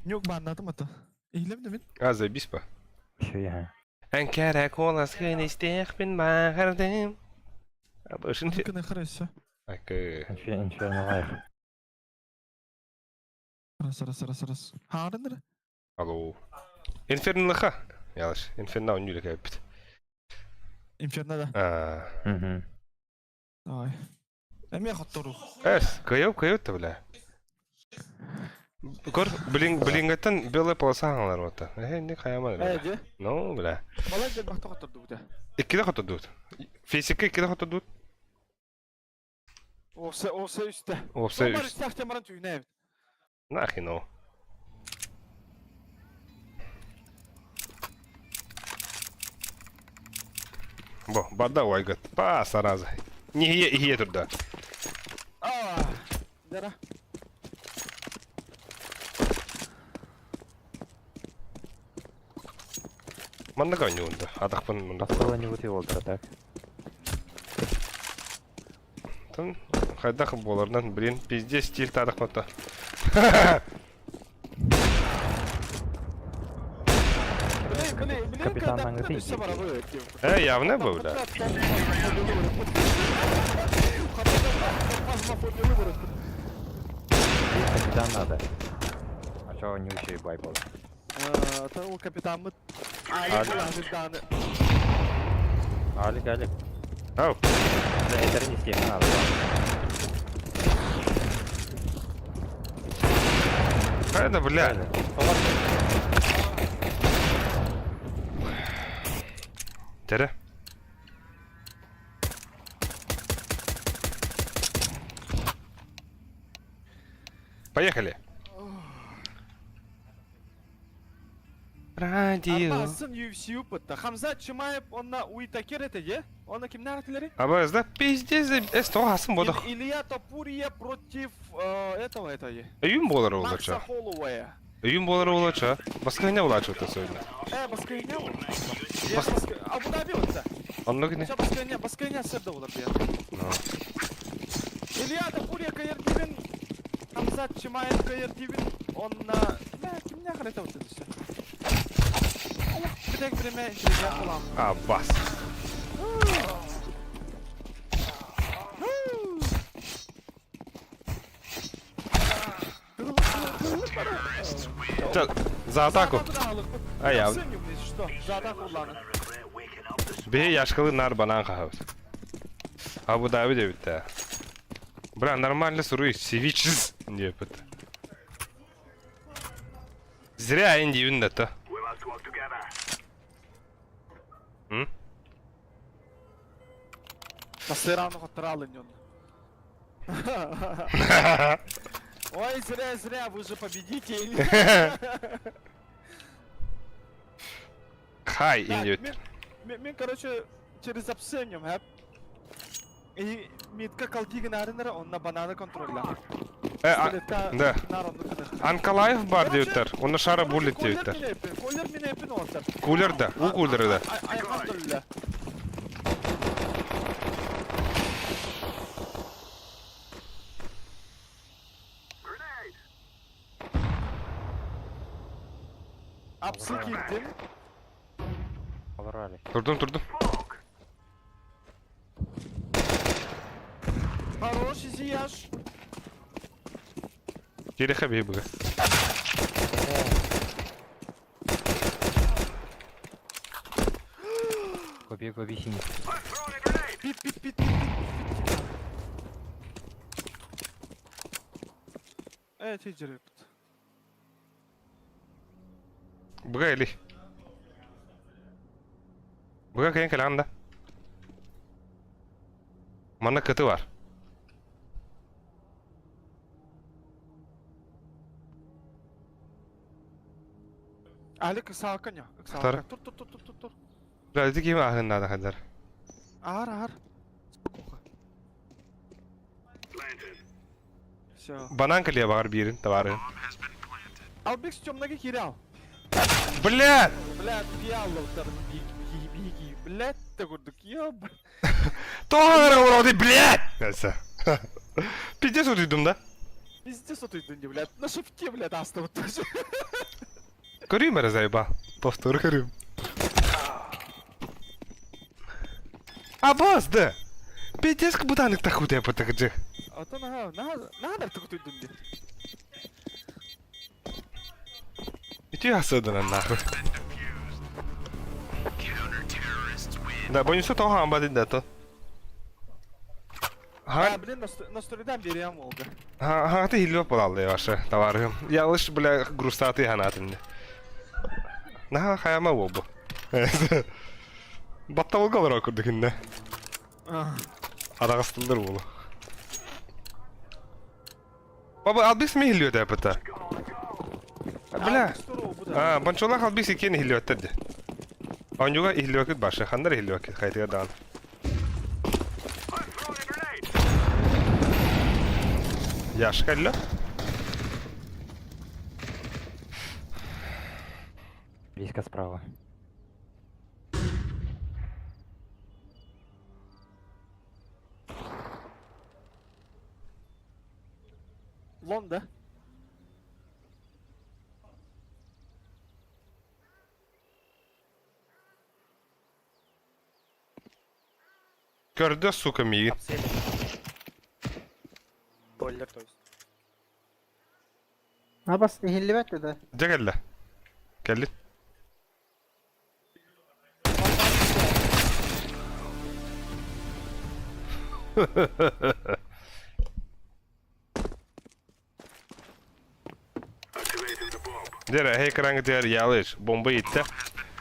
Нюк баннатым ата. Иһилем да мин. А, заебись па. Все, я. Әнкәрә коласкын истехпин бахырдым. Абышын Кына хорошо. Акы. Инферно лайф. Раз, раз, раз, раз. Хаарыныр. Алло. Инферно лыха. Ялыш. Инферно үнүлі кәппит. Инферно да. А. Угу. Давай. Эмиэ хоттору. Эс, кыйып кыйып та бля. Көр, блин, блингаттан белая полоса аңлар ота. Э, не каяма Э, бля. дьэ. Ну, бля. Балай бахта хоттордубута. Иккиде хотодут. Физика иккиде хотодут. Осе, осе үстэ. Опса Бар үстэхтэн баран түүнэ эбит. Нахрен ол. Бо, бада уайгат. Па, сараза. Не ие, ие туда. Аа. Дара. Манна канюнда. Атахпын мында. Басқала не өте болдыра, так? Тын хайдах боларынан, блин, пиздец стиль тадахмата. Капитан Ангты. Э, явно был, да. Капитан надо. А чё не учи байбол? Ол капитанмыт. Алик, Алик. Ау. Да, это не всех надо. Это, бля. Тере. Поехали. Радио. Арбасын UFC опытта. Хамзат Чимаев онна Уитакер это е? Онна кимнер атылары? АБС, да? Пиздец, эс тоғасын бодық. Илья Топурия против этого это е. Үйім болар Макса олача. Холлоуэя. Үйім болар олача. Басқа не олача өте сегодня? Э, басқа не ол? Абу Даби отса. Онны не? Басқа не, басқа не сәбді олар бер. Илья Топурия каердивин. Хамзат Чимаев каердивин. Онна... Кимне қарайта өтті түсі? Бітек біреме интеллигент болам. Аббас. За атаку. А я. За атаку уланы. Бе яшкалы нар банан хабыз. Абу Даби деп битте. Бра, нормально суруй, севичиз деп это. Зря инди юнда-то. М? Насыраны хоттыралы нен. Ой, зря, зря, вы же победитель. Хай, инди. Мен, короче, через обсцениум, хэп. И митка колдигин аренера, он на бананы контролля. Да. Анкалаев бар деуттер. Оны шара буллет деуттер. Кулер мен эпин олтар. Кулер да, у кулер да. Айхан Апсы кирдим. Алыр, Алик. Турдум, турдум. Хороший зияш. Тереха бей бұға. Көбе, көбе синий. Пит, пит, пит, пит, пит. Э, тежереп. Бұға или. Бұға кайын каланда. Манна кыты бар. Алик сааканя. Тар. Тур, тур, тур, тур, тур, тур. Бля, это ким ахын надо хадар. Ар, ар. Все. Банан калия багар бирин, товары. Албек темноги кирял. Бля! Бля, пиалло бики, бики, блядь, ты курдук, ёб. Тоғыр уроды, блядь! Пиздец удидум, да? Пиздец утуйдун дии, блядь. На шифте, блядь, астыбыт. Көрүүм эрэ заеба. Повтор көрүүм. Абас да! Пиздец бутанык тахута патагджи. Ото наһаа, наһаа, наһаа да утуйдун дии. Ити асыдынан нахуй. Да, бонусу того хамбадын да то. А, блин, настройдан берем oldu. Ха, ты хилбе болалды ваша, товарым. Ялыш, бля, грустаты ханатын. Наха хаяма болбу. Баттабылга олорор курдук инне. Адаҕастыллар буолу. Баба албис ми хилиөтэ апыта. Бля. А, бончолах албис иккен хилиөттер де. Онюга ихилиөкүт башы, хандар ихилиөкүт хайтыга даан. Яшка элле. Близко справа. Лон, да? Көрдө, сука, миигин. Бойлер, то есть. Абас иһиллибэт да. Дьэ кэллэ. Кэллин. Дера, эй, экрангытыгар Ялыш, бомба иттэ.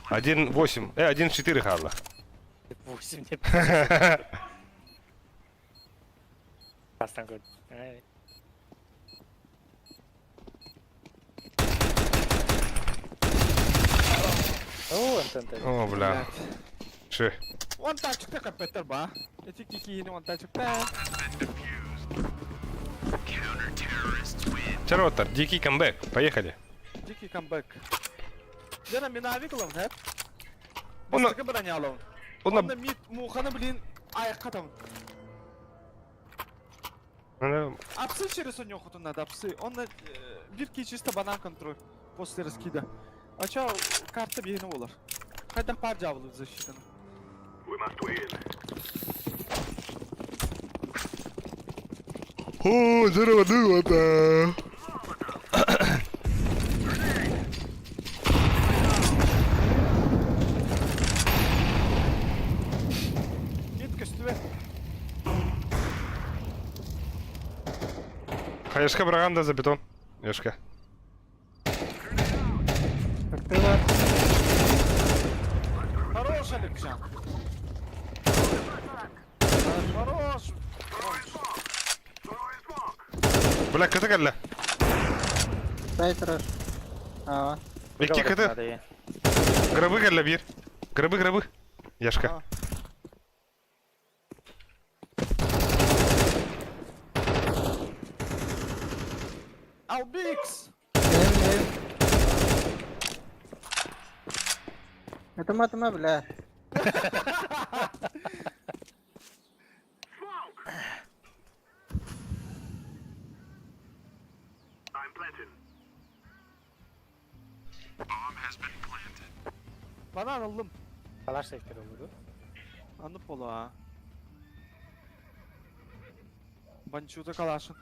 1-8, 1-4 хаалла. 8 деп. Бастан көрдüm. О, МТНТ. О, бля. Ши. One touch капетер ба. Эти кихини one touch та. Чаротар, дикий камбэк. Поехали. Дикий камбэк. Дена минавик лов, нет? Оны- Бастакы бронялов. Онна Онна мид муханы, блин, аяққа там. Апсы через у него надо, апсы. Он на бирки чисто банан контроль после раскида. А чё, карта бейін олар. Қайда пар жабылып защитаны. О, здорово, дыва-да. Мид көстүбе. Хаешка браганда за бетон. Ешка. Хорош, Александр. Хорош. Бля, кыты кэллэ. Сайтер. Аа. Икки кыты. Гробы кэллэ биир. Гробы, гробы. Яшка. Албикс. Атыма атыма бля. Банан алым. Калаш сектор oldu. Аны пола. Банчута калашын.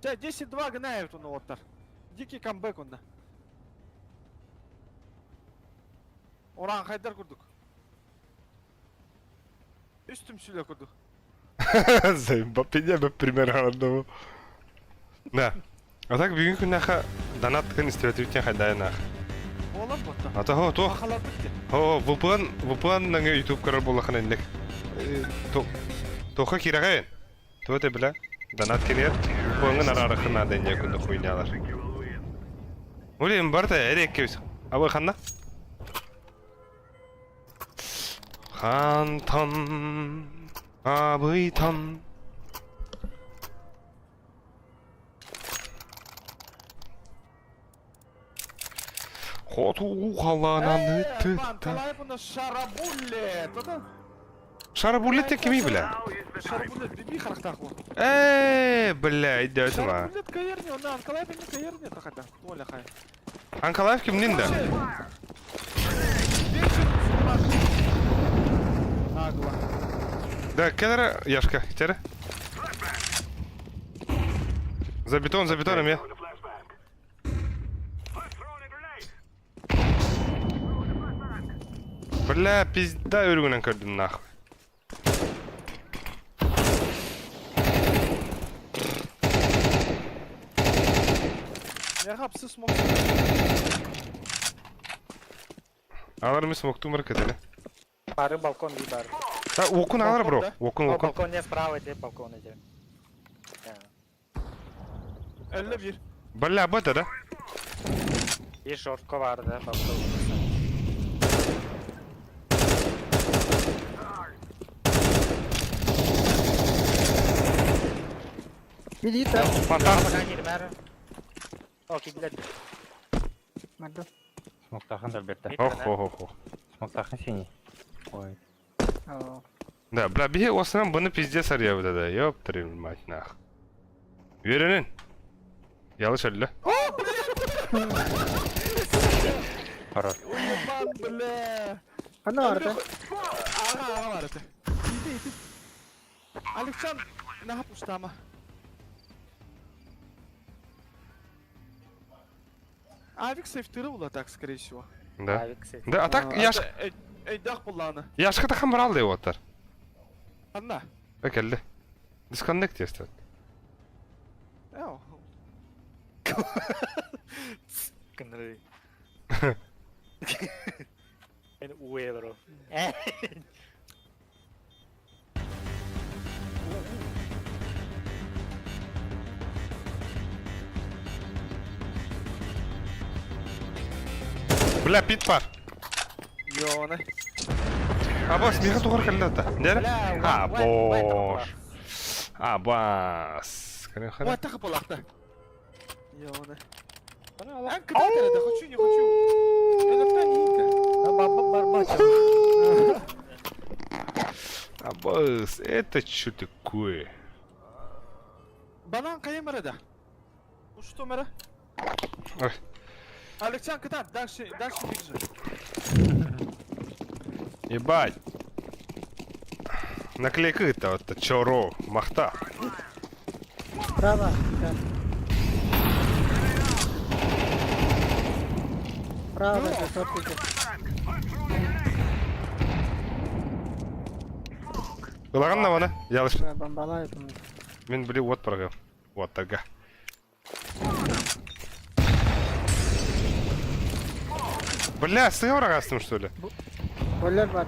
Чэ, 10-2 гнают он оттар. Дикий камбэк онда. Оран хайдар курдук. Үстüm сүле курдук. Заебал, бы пример одного. Да. А так бүгүн күннэхэ донат кын истибэтибитин хайдайнах. Болар ботта. А то то Махалар битти. О, VPN, VPN наңы YouTube көрөр буоллахына инник. Тоха кирэҕин. Туо те бля. Донат кириэр. VPN-ҥын араараххын наада инньэ күндү хуйнялар. Блин, барта эреккебис. Абы ханна? Хантан абыйтан. Хоту халанан Э, пан, Талайп у нас шарабулле. То-то. Шарабуллет кими бля? Шарбулет, биби харахтаах уол. Э, бля, идет ма. Шарбулет каерни, он Анкалаев не каерни, это хата. Оля хай. Анкалаев кимнин да? Агла. Да, кэлэр Яшка, тере. За бетон, за бетоном я. Бля, пизда өрүгүнэн көрдүм нахуй. Миэхэ апсы смок. Алар ми смоктумар кетеле. Бары балкон дии бар. Да, окун алар бро. Окун, окун. Балкон не справа иди, балкон иди. Элле бир. Бля, бата да? Bir şortko vardı balkon. Билита. Фонтан. О, кидилер. Марды. Смоктахан да берді. Ох, ох, ох, ох. Смоктахан синий. Ой. Да, бля, биһи осынан бұны пиздец арыйабыт да, ёб твою мать нах. Үөрэнин. Ялыш өллө. Хорош. Уебан, бля. Ханна барда. Ага, ага бар это. Иди, иди. Александр, наха пустама. Авик сейфтыры була так, скорее всего. Да. Да, а так яш Эйдах булланы. яшка тахан барал деп оттар. Анна. Өкелди. Дисконнект естет. Эо. Кыныры. Мен уе бро. Бля, пит бар. Йоны. Абас, меха тугар каллата. Дер? Бля, А, бош. Абас. Кане Ой, хара. так булакта. Йоны. Ан кытайда да хочу, не хочу. Это не Абас, это что такое? Банан кайымара да. Что мера? Ой. Александр, кыта, дальше, дальше бежи. Ебать. Наклейка это вот чоро, махта. Право. Право, это топики. Ылаган на Ялыш. Бомбалай. Мен били от барга. Вот тага. Бля, сыгы астым что ли? Бойлер бар.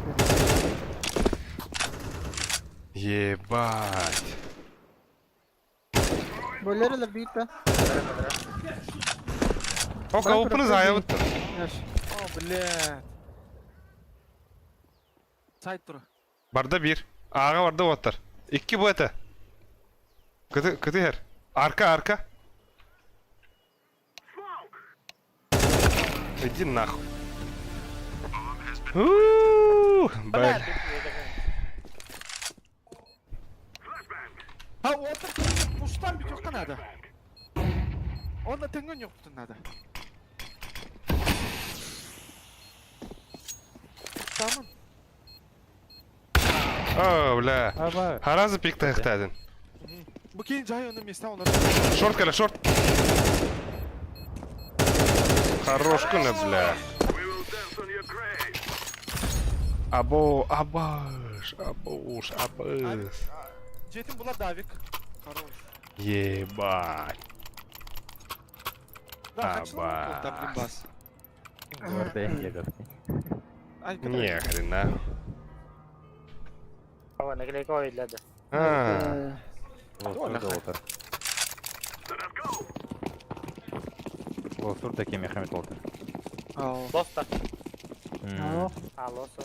Ебать. Бойлер эле бит да. Ока, опыны заявыт. О, блядь. Сайт тура. Барда bir. Ага барда оттар. Икки бу это. Кыты, кыты хер. Арка, арка. Иди нахуй. Ууу, Бля. Ha, оттар пустан бит надо. Онда тэнгэн ёктун надо. Тамам. О, бля. Аба. Харазы пик тахтадын. Бу кейин жай оны места оны. Шорт кэлэ, шорт. Хорош күнэ, бля. Або, абаш, абош, абыс. Жетин була давик. Хорош. Ебать. Да, качылар Аба. блин бас. Не, хрена. Ава, наклейка ойлады. А, Лосур да отыр. Лосур да кеме хамет отыр. Лоста. О, А, лосу.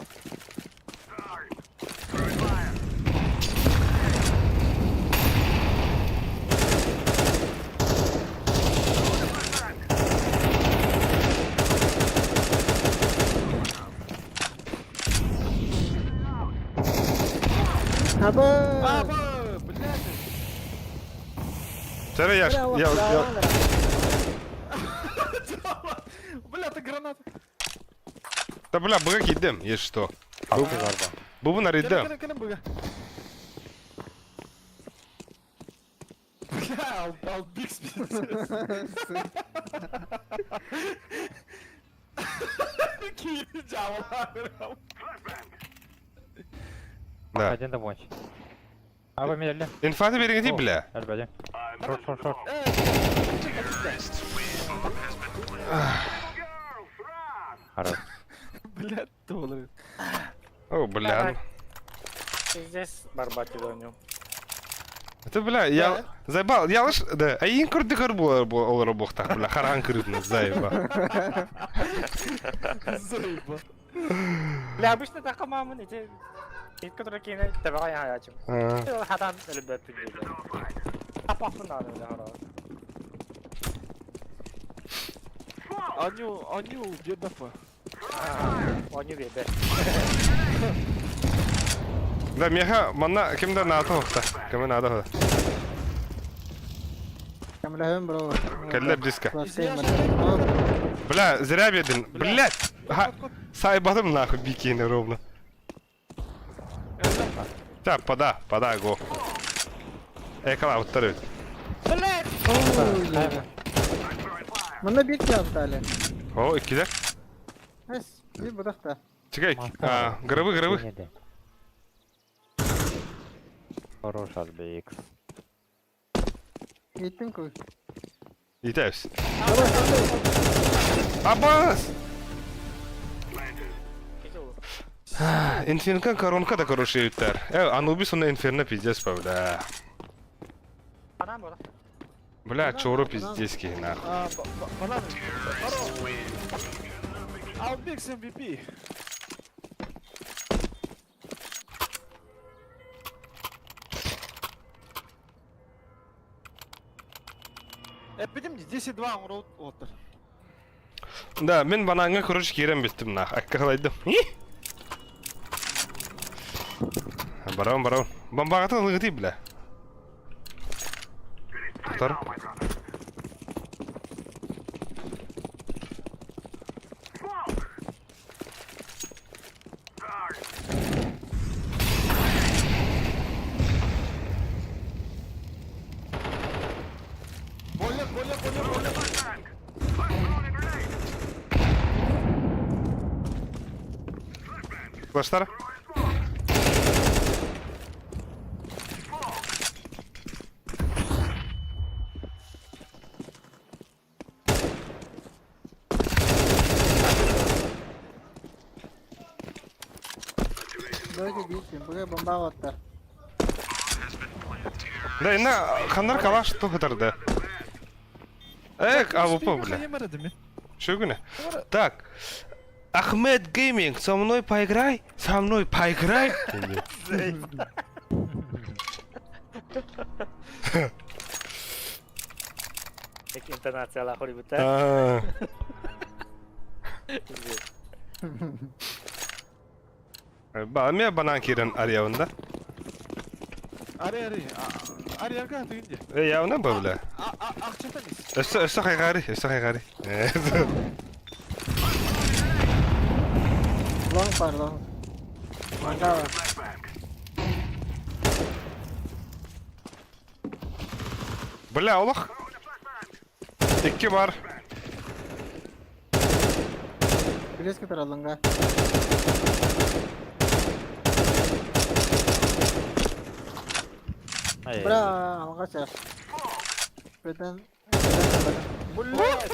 Аба! Аба, блядь. Сара я, я, я... Бля, это граната. Да бля, быга киирдим, если что. Бу арыйдым. Кэлин, кэлин, быга. Бля, албикс пиздец. Кири дьявола. Да. Один домой. Аба медленно. Инфаты берегите, бля. Альбади. Шорт, шорт, шорт. Хорош. Бля, доллары. О, бля. Здесь барбати доню. Это, бля, я заебал, я лишь, да, а им курдыгар был олар бля, харан крытно, заеба. Заебал. Бля, обычно так мамы эти который кине табага я ячим. Хатан любят пиздец. А похуй надо, бля, хорош. Аню, Аню, бедафа. Оню бебе. Да, меха, манна, кимде надо хохта, киме надо хохта. Камлахым бро. Кэллэ близко. Бля, зря беден, блядь! Сайбадым нахуй бикини ровно. Так, пода, пода, го. Экала, вот второй. Блядь! Манна бир дали. О, иккиде. Эс, бир будахта. Чекай, а, гробы, гробы. Хорош Альбикс. Иттин кой. Итәбез. Абас! Инферно коронка да хороший үттер. Э, Анубис он инферно пиздец, бля. Бля, чору пиздец нахуй. Бананы. Албикс MVP. Эпидем 10-2 оҥорот оттар. Да, мен бананга короче кирем биттим нах. Аккалайдым. Барам, барам. Бомбагата лыгыты, бля. Тор. Бойлер, бойлер, бойлер, бойлер. Флаштар. Давайте битим, буга бомба оттар. Да, ина хандар калаш то хатарды. Эх, АВП, бля. Что гүнэ? Так. Ахмед Гейминг, со мной поиграй? Со мной поиграй? Интонациялар холивудта. Ба, мен банан кирен арьявында. Ари, ари. Ари, арга тыгынде. Э, явна ба, бля. Акчата мис. Өссө, өссө хайгари, өссө хайгари. Long бар, long. Мага бар. Бля, олох. Икки бар. Близко тұр лонга. Бра, алға. Бетен. Блядь,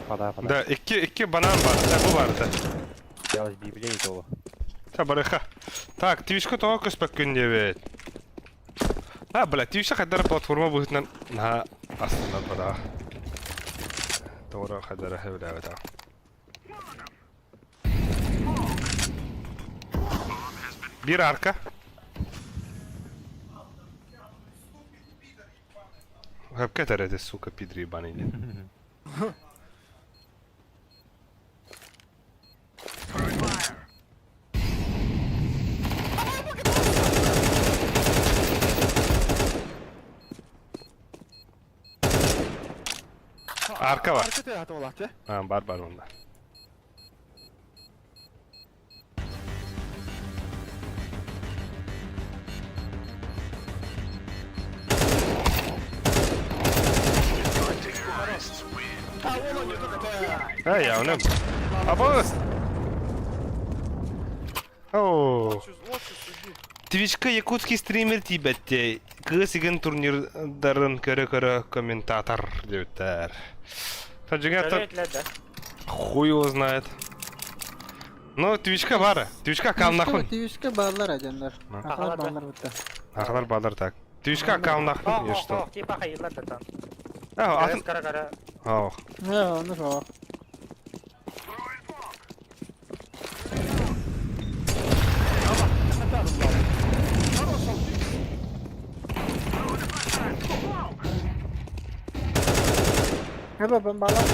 Пода, пода. Да, икки, икки банан бар. Да, бу бар да. Делать библей то. Та барыха. Так, твишка того көспәк күн. А, бля, твишка хадара платформа быһытынан на астына бара. Тора хадара хәбрә бата. Бир арка. Хапка тарете, сука, пидри ебаный. Арка бар. Арка тыаһата буолааччы. А, бар бар онда. Эй, я уным. Абыс! О. Твичка якутский стример тиийбэттиэй, кыыс игин турнирдарын көрө-көрө комментатор диэбиттэр. Дьиҥэр хуй его знает. Ну, Твичка баар. Твичка аккауннахпын. Твичка бааллар адьаннар. Ахалар бааллар бутта. Ахалар бааллар так. Твичка аккауннахпын, и что? Типа хайылар да там. А, атын... Кара-кара. Ох. Не, ну что. Hepe bombalar.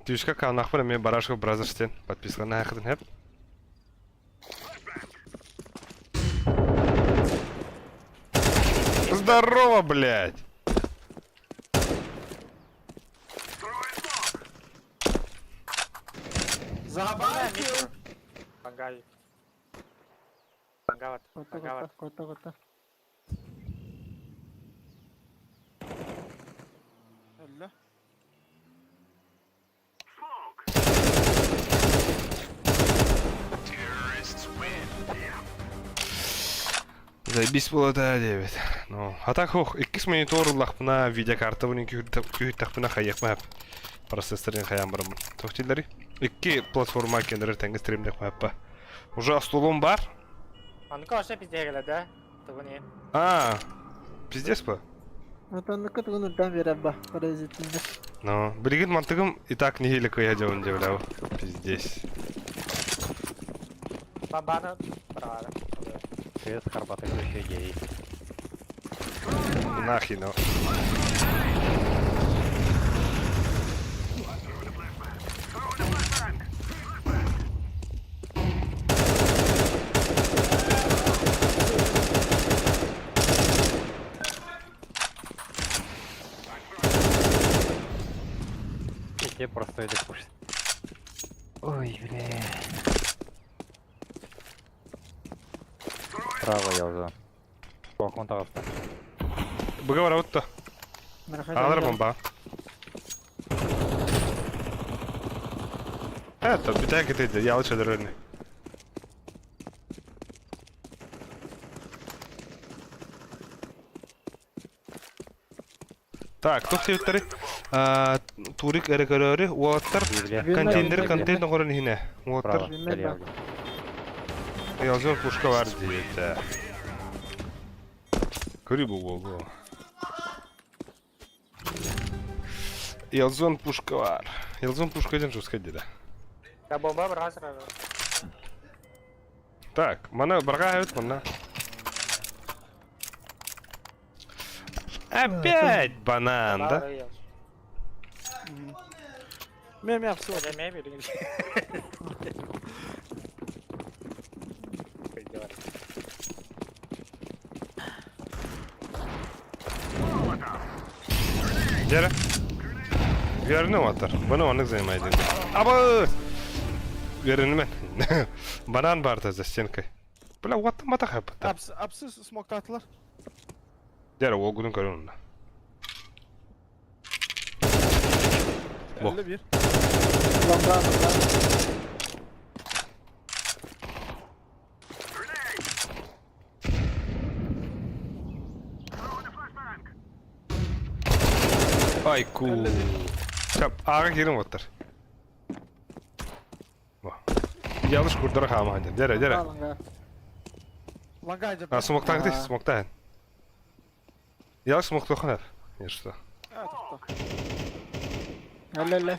Түшкә канахпыр мен Барашков Бразерстен подписканы хакытын хеп. Здорово, блядь! Забайтил! Бангай. Бангават. Бангават. Котта, котта. Өллө. Заебись было да, 9. Ну, а так ох, иккис монитор ыллахпына видеокартабын күүһүттэхпинэ хайыахма процессорын хайаан бараммын. Тохтиллери. Икки платформа кенерер тэҥҥэ стримнэхмаппа. Уже столум бар. Анка вообще пиздец да? Тугуни. А, пиздец по. Отоннукка тугун үрдэн биэрэр ба, паразитиннэр. Ну, билигин мантыгым и так нэһиилэ кыйа дьон диэбилэу. Пиздец. Бабана браво. Привет, Харбатый, еще идеи. Нахи, ну. Тебе просто это кушать. Ой, бля. Право я уже. Балкон таҕыста. Быга барабыт да. Аҕалар бомба. Это, бүтээн кэтейді, ялы чөдөрөрүнү. Так, тух диэбиттэрий? Турик эрэ көрөөрү, уолаттар контейнер контейнер оҥорон иһинэ. Уолаттар Ялзор пушка бар диэбитэ. Көрүү бу буолуо. Ялзон пушка бар. Ялзон пушка диэн жесткай диэтэ. Да бомба быраҕа сразу. Так, маны барҕаа эбит манна. Опять банан, да? Мэ мэ все. Мэ мэ Дьэ Үөрэнэ уаттар. Бұны оннук занимай диэн. Абы! Үөрэнимэн. Банан баарта за стенкой. Бля, уаттан батах хаппыттар. Апсы, апсы смоктаатылар. Дьэ, уолгунун көрөн онно. Бо. 51. Лонга, лонга. Айку. Чап, ааҕа киирин уоттар. Бо. Ялыш курдара хаама дьэ. Дьэрэ, дьэрэ. Лонга. Лонга дьэ. А, смоктаах дии, смоктаах. Ялыш смоктуохун эр. Не что. А, тохто. Алле-ле.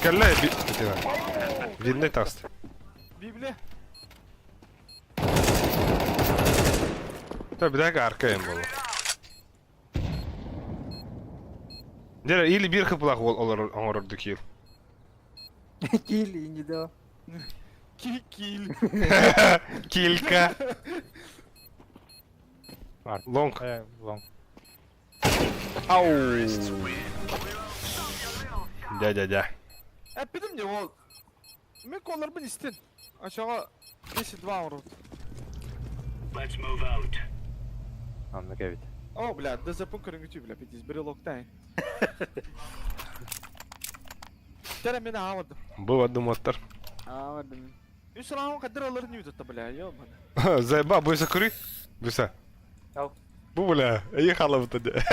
Кэллэ би... Видный таст. Библия. Та бидак арка эм боло. Дьэ, или биир хыпылаах уол олорор оҥорорду киил. Киил инди да. Кил. Килька. Лонг. Лонг. Ау! Дя-дя-дя. Эппитим дии уол. Мин колларбын истин. Очоҕо 10-2 оҥорбут. Оннук эбит. О, бля, ДЗП көрүҥүтүү, бля, пиздец, брелоктай. Тәрә мин аҕабардым. Бу бардым уоттар. Аҕабардым. Үс раунд кадыр алыр ньүүтэ бля, ёбана. Заеба, буйса көрүй. Буйса. Ау. Бу бля, эйи халабыта де.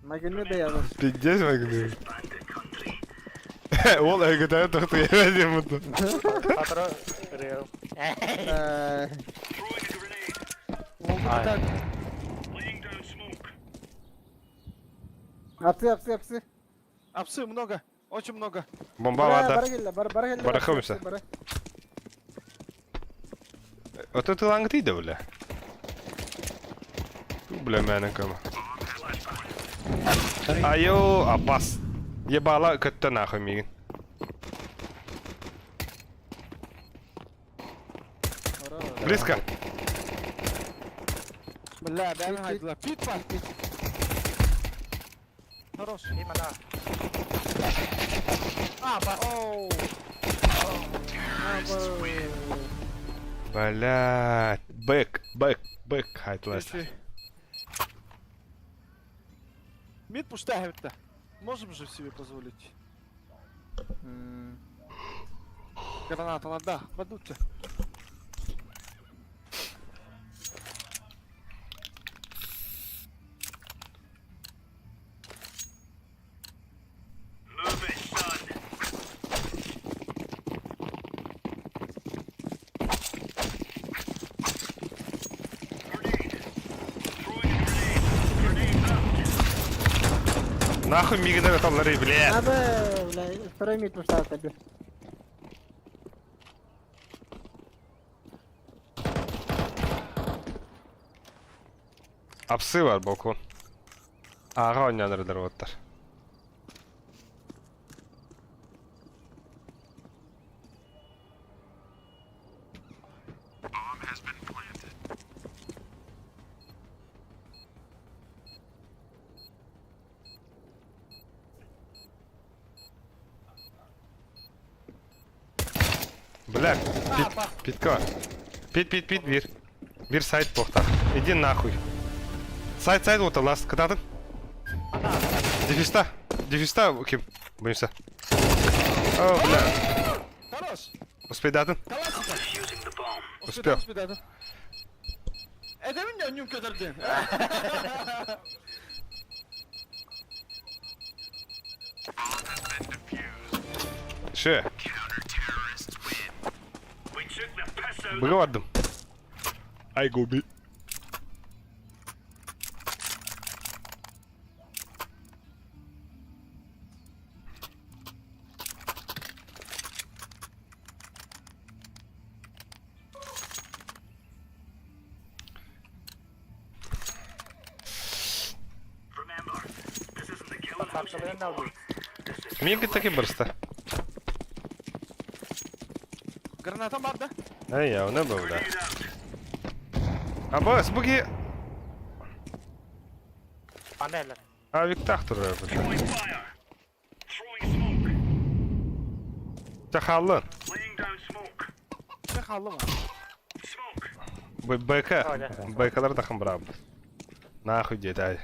Магины да ябыр. Пиздец магны. Ол әйгетәне тохты ебәдем мұны. Патро реал. Так, Апсы, апсы, апсы. апсы много, очень много. Бомба бада. Бара келле, бара, бара келле. Бара хомса. Бара. Ото тылаңы тиде, бля. Ту, бля, мәнің кім. Айо, абас. Ебала көттө нахуй мигин. Близко. Бля, бәрін хайдыла. Пит бар. Хорош. Именно. А, ба. Оу. Блядь. Бэк, бэк, бэк хайтлас. Мид пустая это. Можем же себе позволить. Граната надо, падутся. Нахуй мигин аталлары, блядь. Абы, бля, второй мид пустая тебе. Апсы бар балкон. Аға ойнанырдар оттар. Бля, пит, питка. Пит, пит, пит, бир. Бир сайт бохта. Иди нахуй. Сайт, сайт вот ласт. Кытатын. Дефиста. Дефиста ким? Боимся. О, бля. Хорош. Успейдатын. Классика. Успел. Успейдатын. Эдемин я нюм көтөрдүм. Ше. Быга бардым. Ай губи. Мин таки барста. Граната бар да? Ай, я не был, да. Абас, буги. Панель. А Виктах турар. Тахаллы. Не халлы ма? БК. БКлар тахым браб. Нахуй дед, ай.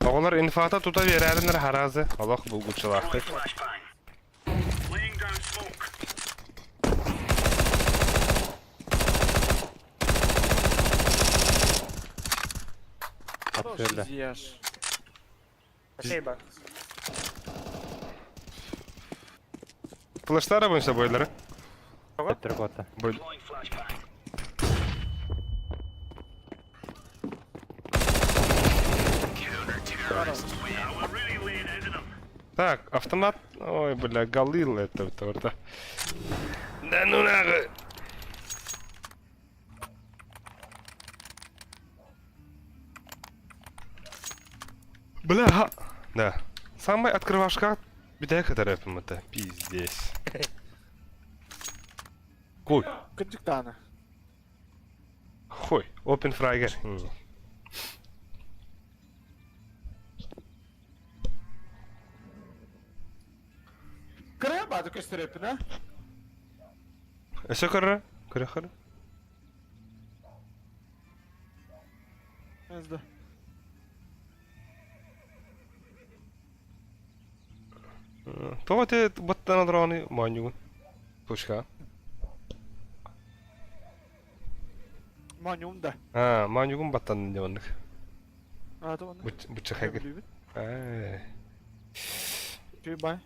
Оҕолор инфата тута биэрэринэр харазы олох булгуччулаахтык. Хорош, Апсыла. Зияш. Спасибо. Флештара бойынша бойлары. Төттөрү Бой. Так, автомат. Ой, бля, Галил это торта. Да ну нахуй. Бля, да. Самый открывашка. Бүтэһик кытары эппиммыта. Пиздец. Куй. Кырдьык даҕаны. Хуй. Open Fragger. Кырая баады көстөрөппүн, а? Өссө көрө? Көрө көрө. Эзда. Тоҕо ити баттан олороҕуный моонньугун? Пушка. Моонньугум да. Аа, моонньугун баттаннын дьэ маннык. Аата маннык. Буччахайгын. Сөбүлүүбүн. Ээ. Үчүгэй бай.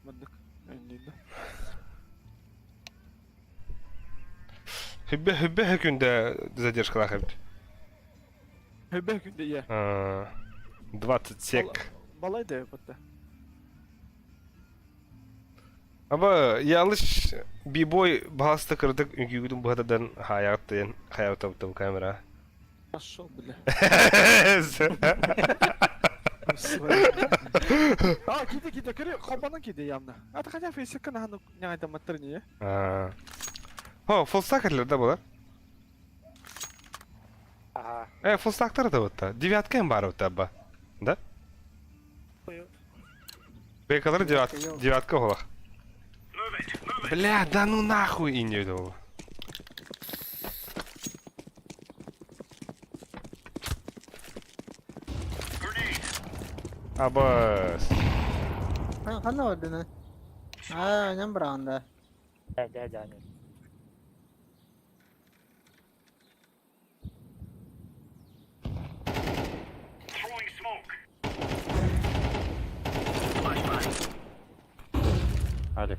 Маннык. Иннинэ. Хүббэ хүббэ күндэ задержкалаах эбит. Хүббэ күндэ иә. 20 сек. Балай да батта. Аба ялыш бибой баһаста кырдык үҥкүүгүтүн быһатадан хаайааттыйан хаябытабытым камера. Пошел, бля. А, киди киди, кири, хобанан киди явно. А ты хотя фейсика на хану няйдаматтыр не? О, фулстак да буолар? Ага. Э, фулстактар да бутта. Девятка им баар бутта Да? Бекалар девятка олох. Бля, да ну нахуй и не было. Абас. Ханна ордена? Аа, ням браанда. Дьэ, дьэ, дьэ. Алик.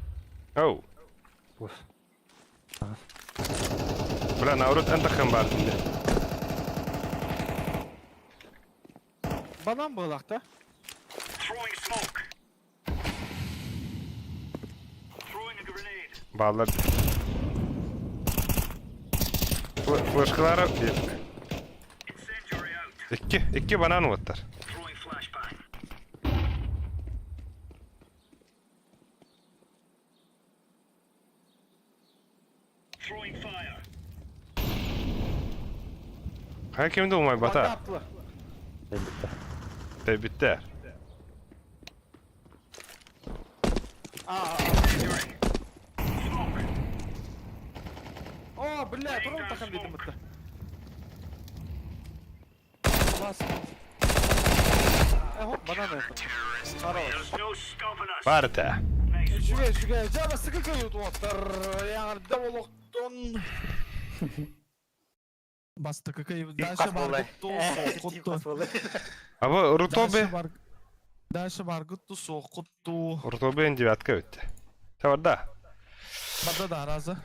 Оу. Пус. Бля, наоборот, эн таххан баар дии. Банан буоллах да? Бааллар. Флешкалара Икки, икки банан уоттар. Хайа кимди умайбата? Тэбиттэр. О, бля, туран тахан дедим бытта. Банан Барыта. Үчүгэй, үчүгэй. Дьэ, бастакы кыайыы уоттар. Яҕарда олохтон. Бастакы кыайыы. Дальше баргытту, соққутту. Аба, Рутобе. Дальше баргытту, соққутту. Рутобе девятка өттө. Табарда. Барда да, разы.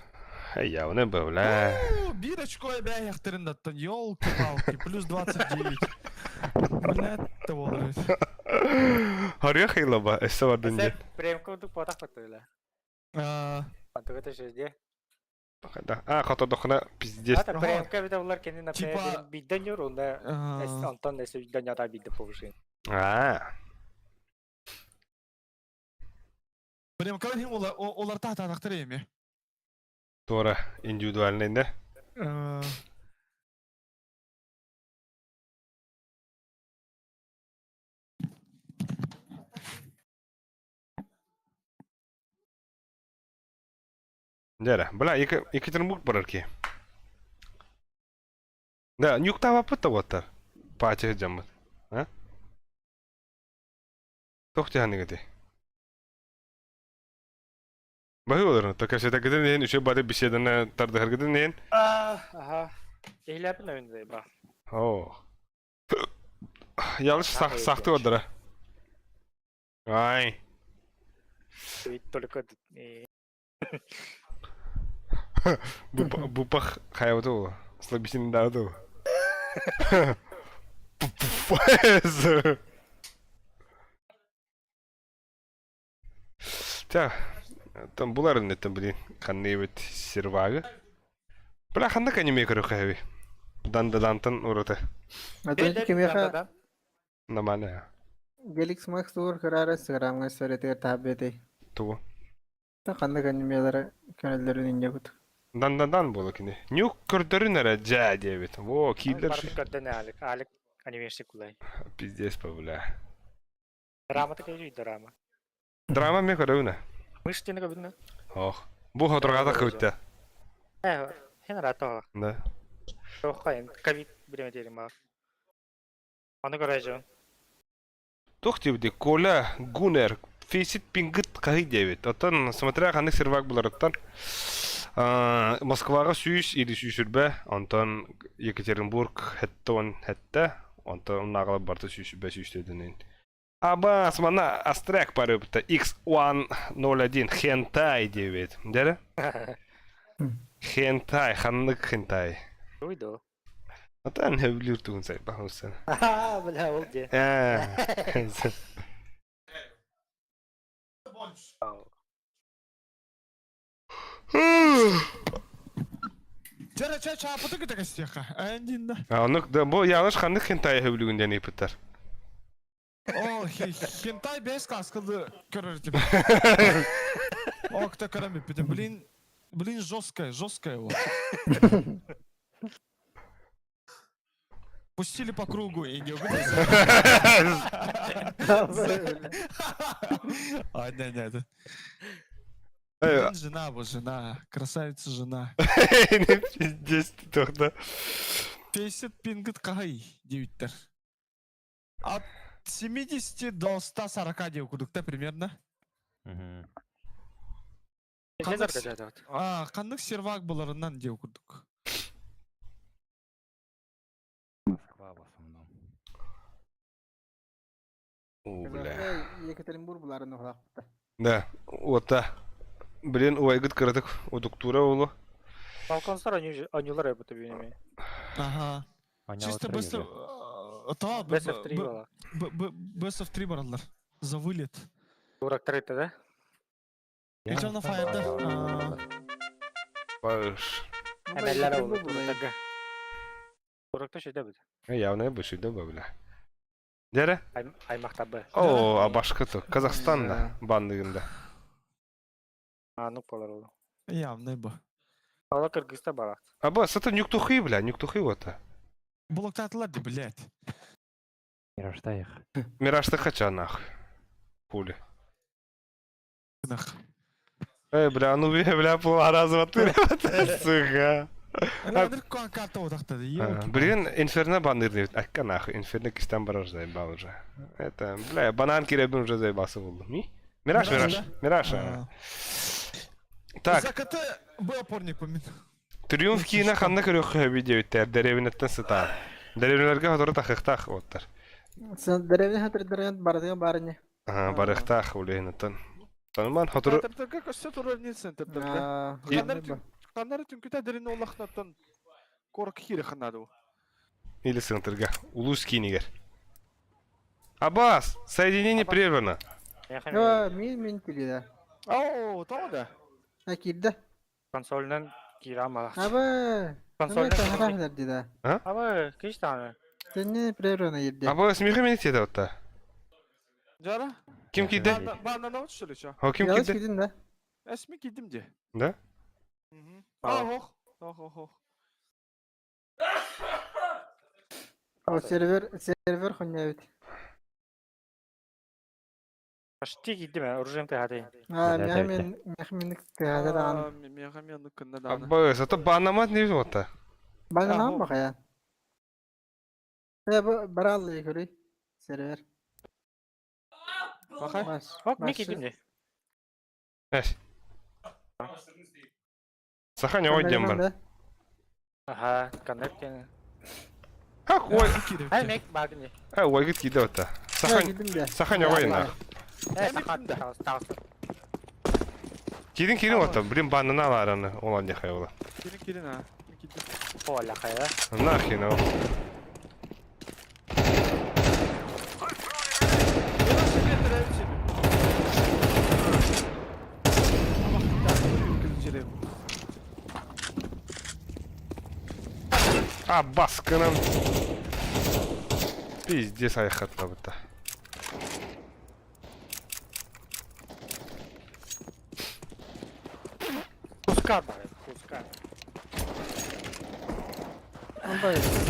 Я оны бля. Биир очко эбээйэхтэрин елки-палки, плюс 29. Блядь, того Харыа хайлаба, өссө бардын диэн. Премка курдук буотах баттыла. Антыгыта шезде. А, хотодохна пиздец. Ата премка бит олар кенин например бидден юр, онда Антон эсе бидден ята бидде повышение. А. Премка хим олар тахта тахтар эми. Тора индивидуальный, да? Дьэ, бля, Екатеринбург барар киһи. Да, нюктаабаппыт да уоттар. Паача сылдьаммыт. А? Туох түһэнигэтэй? Баһыы олорон, то кэпсэтэргитин иһин үчүгэй бары беседаны тардыһаргытын иһин. Аха. Киһилээппин ойун ба. Оо. Ялыш сахты ордора. Ай. Только Бупах хайабыта Слабисин даду. Тя, там буларын еттен блин, ханны сервагы. Бля, ханнык аниме көрө хэви. Дандадантан ураты. Кимиэхэ Нормально. Геликс Макс тугур көрөөрө Инстаграмҥа историятыгар таһаарбытай. Тугу? Ханнык анимелары көрөллөрүн инньэбит. Дан-дан-дан буола кини. Нюк көрдөрүн эрэ дьээ диэбит. Во, кииллэр. Барыты көрдөн Алик. Алик анимешник кулай. Пиздец по бля. Драмата кэлий драма. Драма ме көрөбүнэ. Мыш диэн көрбүнэ. Ох. Бу хоторгата кыбытта. Э, хен рато. Да. Ох, ковид биреме диэрим аа. Аны көрөжүн. Туох диэбитий, Коля Гунер фейсит пингыт хаһый диэбит. Оттон смотря ханнык сервак буларыттан Москваҕа сүүс или сүүсүрбэ, онтон Екатеринбург хэттэ уон хэттэ, онтон унааҕалар барыта сүүсүрбэ сүүстүөдүнүн. Абаас, манна Астрек барыбыта X101 хентай диэбит. Дэрэ? Хентай, ханнык хентай? Уй до. Атан хөбүлүүр тугун сайбаһымсан. Аа, бля, ол дии. Ээ. Чара ча чаапыты кыта кэстиэххэ. Эндинна. А оннук да бу Яныш ханнык хентай хөбүлүүгүн диэн ыйыппыттар. О, хентай бэс каскылы көрөр типа. О, кто көрөн бүппүтүм. Блин, блин, жесткая, жесткая вот. Пустили по кругу и не убили. А, не, не, это... Блин, жена, вот жена, красавица жена. Пиздец ты тогда. 50 пингит кахай, девяттер. От 70 до 140 диэн курдук примерно. А, ханнык сервак буларынан диэн курдук. Москва в основном. О, бля. Екатеринбург буларын уһаахпыта. Да, вот Блин, убайгыт кыратык удуктура улу. Балконстар анюлар эбит бинеме. Ага. Чисто быстро... Та, Best of 3 была. Best of 3 бараллар. За вылет. Дурак 3 да? Идем на фаерда. Баш. Эмеллер oldu дурактарга. Дуракта шүйдө бит. Явно бы шүйдө бля. Дере? Аймакта б. О, а башка то. Казахстанда бандыгында. Анук болар ол. Явно бы. Ала Кыргызста барат. А ба, сата нюктухи, бля, нюктухи вот. Блоктатылар ди, блядь. Миражда их. Миражты хача нах. Пули. Нах. Эй, бля, ну бля, полраза ты, сука. Блин, Инферно баннер Акка нахуй, Инферно кистан барар заебал уже. Это, бля, банан киребин уже заебался был. Ми? Мираж, Мираж, Мираж. Так. ЗКТ Б опорник помин. Триумф киинэ ханна көрүөххэ сөбүй диэбиттэр, дэриэбинэттэн сытаар. Дэриэбинэлэргэ сотору тахыахтаах уоттар. Дэриэбинэ хатырдарыгар барытыгар баар ини. Аа, барыахтаах улиһинаттан. Таныман сотору... Центрдерге көстө турар не центрдерге. Ханнары түнкүтэ дэрин олахнаттан корок хире ханнады. Или центрга. Улус киинигэр. Абас, соединение прервано. Мин мин кирдэ. Оо, тоҕо да? А кирдэ. Консольнан киирам Аба. Консольнан дии А? Аба, киш даҕаны. Соединение прервано кирдэ. Аба, смехи мени тиэтэ отта. Жара? Ким киирдэ? Бааннанабыт что ли чё? О, ким Ялыс киирдэ? киирдин да? Эсми киирдим дии. Да? А, ох. Ох, ох, ох. О, сервер, сервер хуйня ведь. Почти киирдим ээ, оружием тыаһаатый. А, миэхэ мен тыаһата даҕаны. Миэхэ мен кынна даҕаны. Аба, зато бааннамат не отта. Бааннаан бахая. Э, бу бараллы көрүй. Сервер. Бахай. Ок, мен киирдим дии. Эс. Саха не ойдем бар. Аха, коннект диэн. Как ой? Ай, мек баагын дии. Э, ойгыт киирдэ отта. Саха Саха не ойна. Э, саха тағыс, тағыс. Киирин киирин отта. Блин, бааннана алаараны. Ол не хайвала. Кирин кирин а. Кирдим. О, лахая. Нахрен, ол. А, баскынан. Пиздец айхатла бұта. Куска бар, куска. Он боится.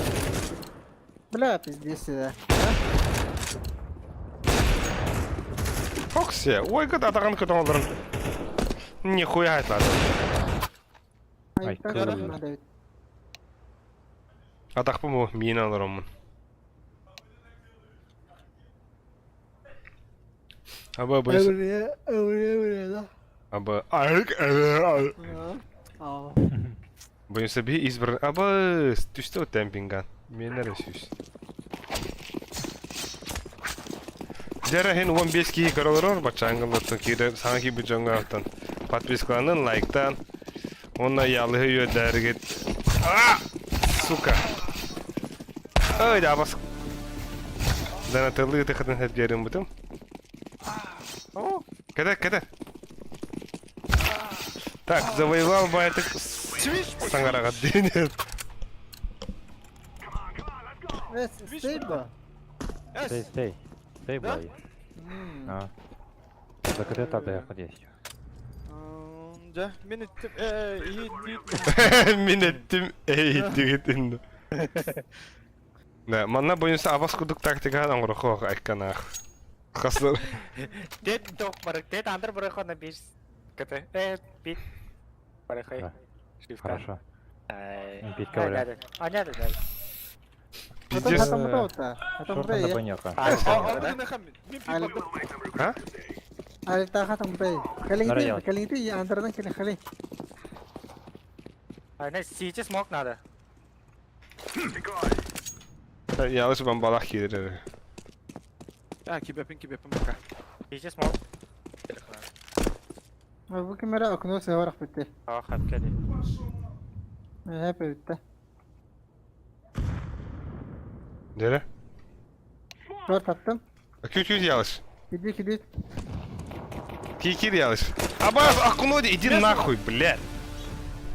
Бля, пиздец, да. Фокси, ой, когда атаҕын көтөҕөлөрүн. Нихуя айтады. Ай, Ай, как кыр. надо ведь. Атахпын бу миин олороммун. Аба бу Эвре, эвре, эвре, да. аба арык А. Боюнса би избран аба түстө темпинган. Менер сүс. Дәрәһин 15 киһи көрөлөрөр бачаангыллартан киирэр саҥа киирбит дьоҥҥо подпискаланын лайктаан уонна ялыһы үөрдээригит А! Сука! Ой, да бас. Донателлы тыхытын хэт бутум. Кэдэ, кэдэ. Так, завоевал байтык саңарага динет. Stay ба. Stay, stay. Stay, Да? boy. А. За КТ так есть. Дьэ, мин иттим, э, иһит, Мин эттим, эй, дигитин. Да, манна боюнса абас кудук тактика оңорохо айканах. Хасыр. Дед ток бар, дед андыр барыха на биш. КТ. Э, бит. Барыхай. Да. Шифта. Хорошо. Ай. Бит говорят. А, нет, да. Пиздец. Шорт на баняка. А, А? Нараял. Калинги, андердан кели хали. А, не, сити смог надо. Ялыш бомбалах киирер. А, кибепин, кибепин пока. Сити смог. Бу камера окно севарах битте. А, хапкали. Хеп битте. Дере. Шорт аттым. Күт күт ялыш. Киди киди. Кикир ялыш. Абас, окно, иди нахуй, блядь.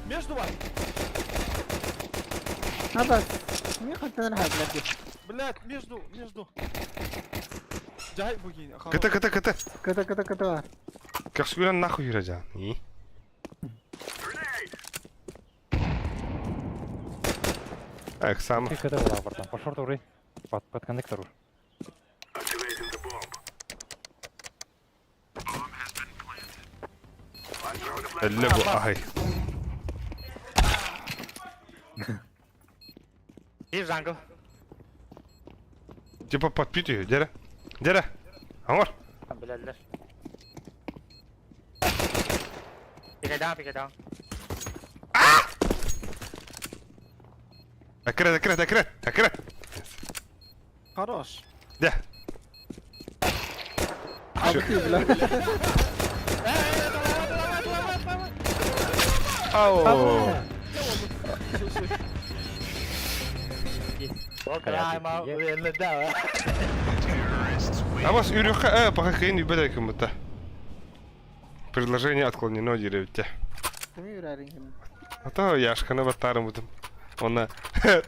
Между вас. Абас. Не хотел блядь. Блядь, между, между. Жай бугин. КТ, КТ, КТ. КТ, КТ, КТ. Как скура нахуй юрajан. И? Так, сам. Ты КТ была, братан. По шорту уры. Под, под коннектор ур. Лебу, ай. И jungle. Типа подпить ее, дере. Дере. Амар. Билэллэр. Пикай down, пикай down. Акрет, акрет, акрет, акрет. Хорош. Да. Бля. Ау. Абас үрүхэ э пока кыйын үбэт кымыта. Предложение отклонено деревте. А то яшканы баттарым бутым. Онна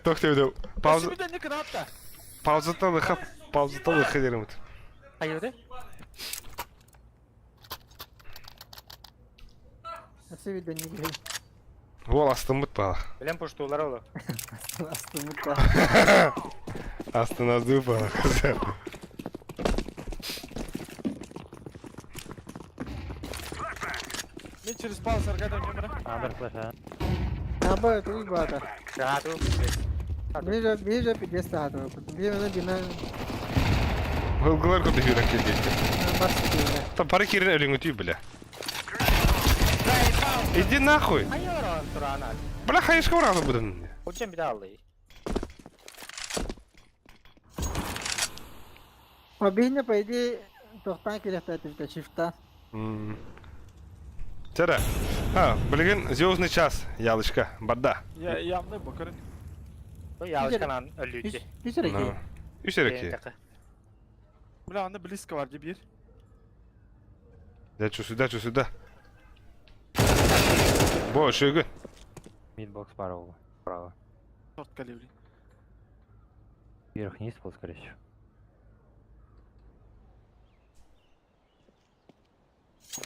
тохтебде пауза пауза талыха пауза талыха дерем. Айыды? Ол астымыт бала. Билем пуштулар олу. Астымыт ба. Астыназды бала. Мен через паузу аргадам нөмірі. Андер флеш, а? Аба, туй бата. Да, ту. Бежа, бежа, пиздец тахата. Бежа, бина. Хылгылар көтө хүрәк келди. Бас бина. Там пары кирин өлүңү бля. Иди нахуй. Бля, хайышка баралы будын. Учем bir daha aldı. А бина, по идее, тохтан келехта шифта. Тера. А, билген звездный час, ялышка, барда. Я явно бакырын. Bu ялышканан өлүүтү. Үс эреки. Үс эреки. Бля, аны близко бар деп ер. Да, чу сюда, чу сюда. Бо, шөгү. Мидбокс пару. Право. Шорт калибри. Вверх вниз был, скорее всего.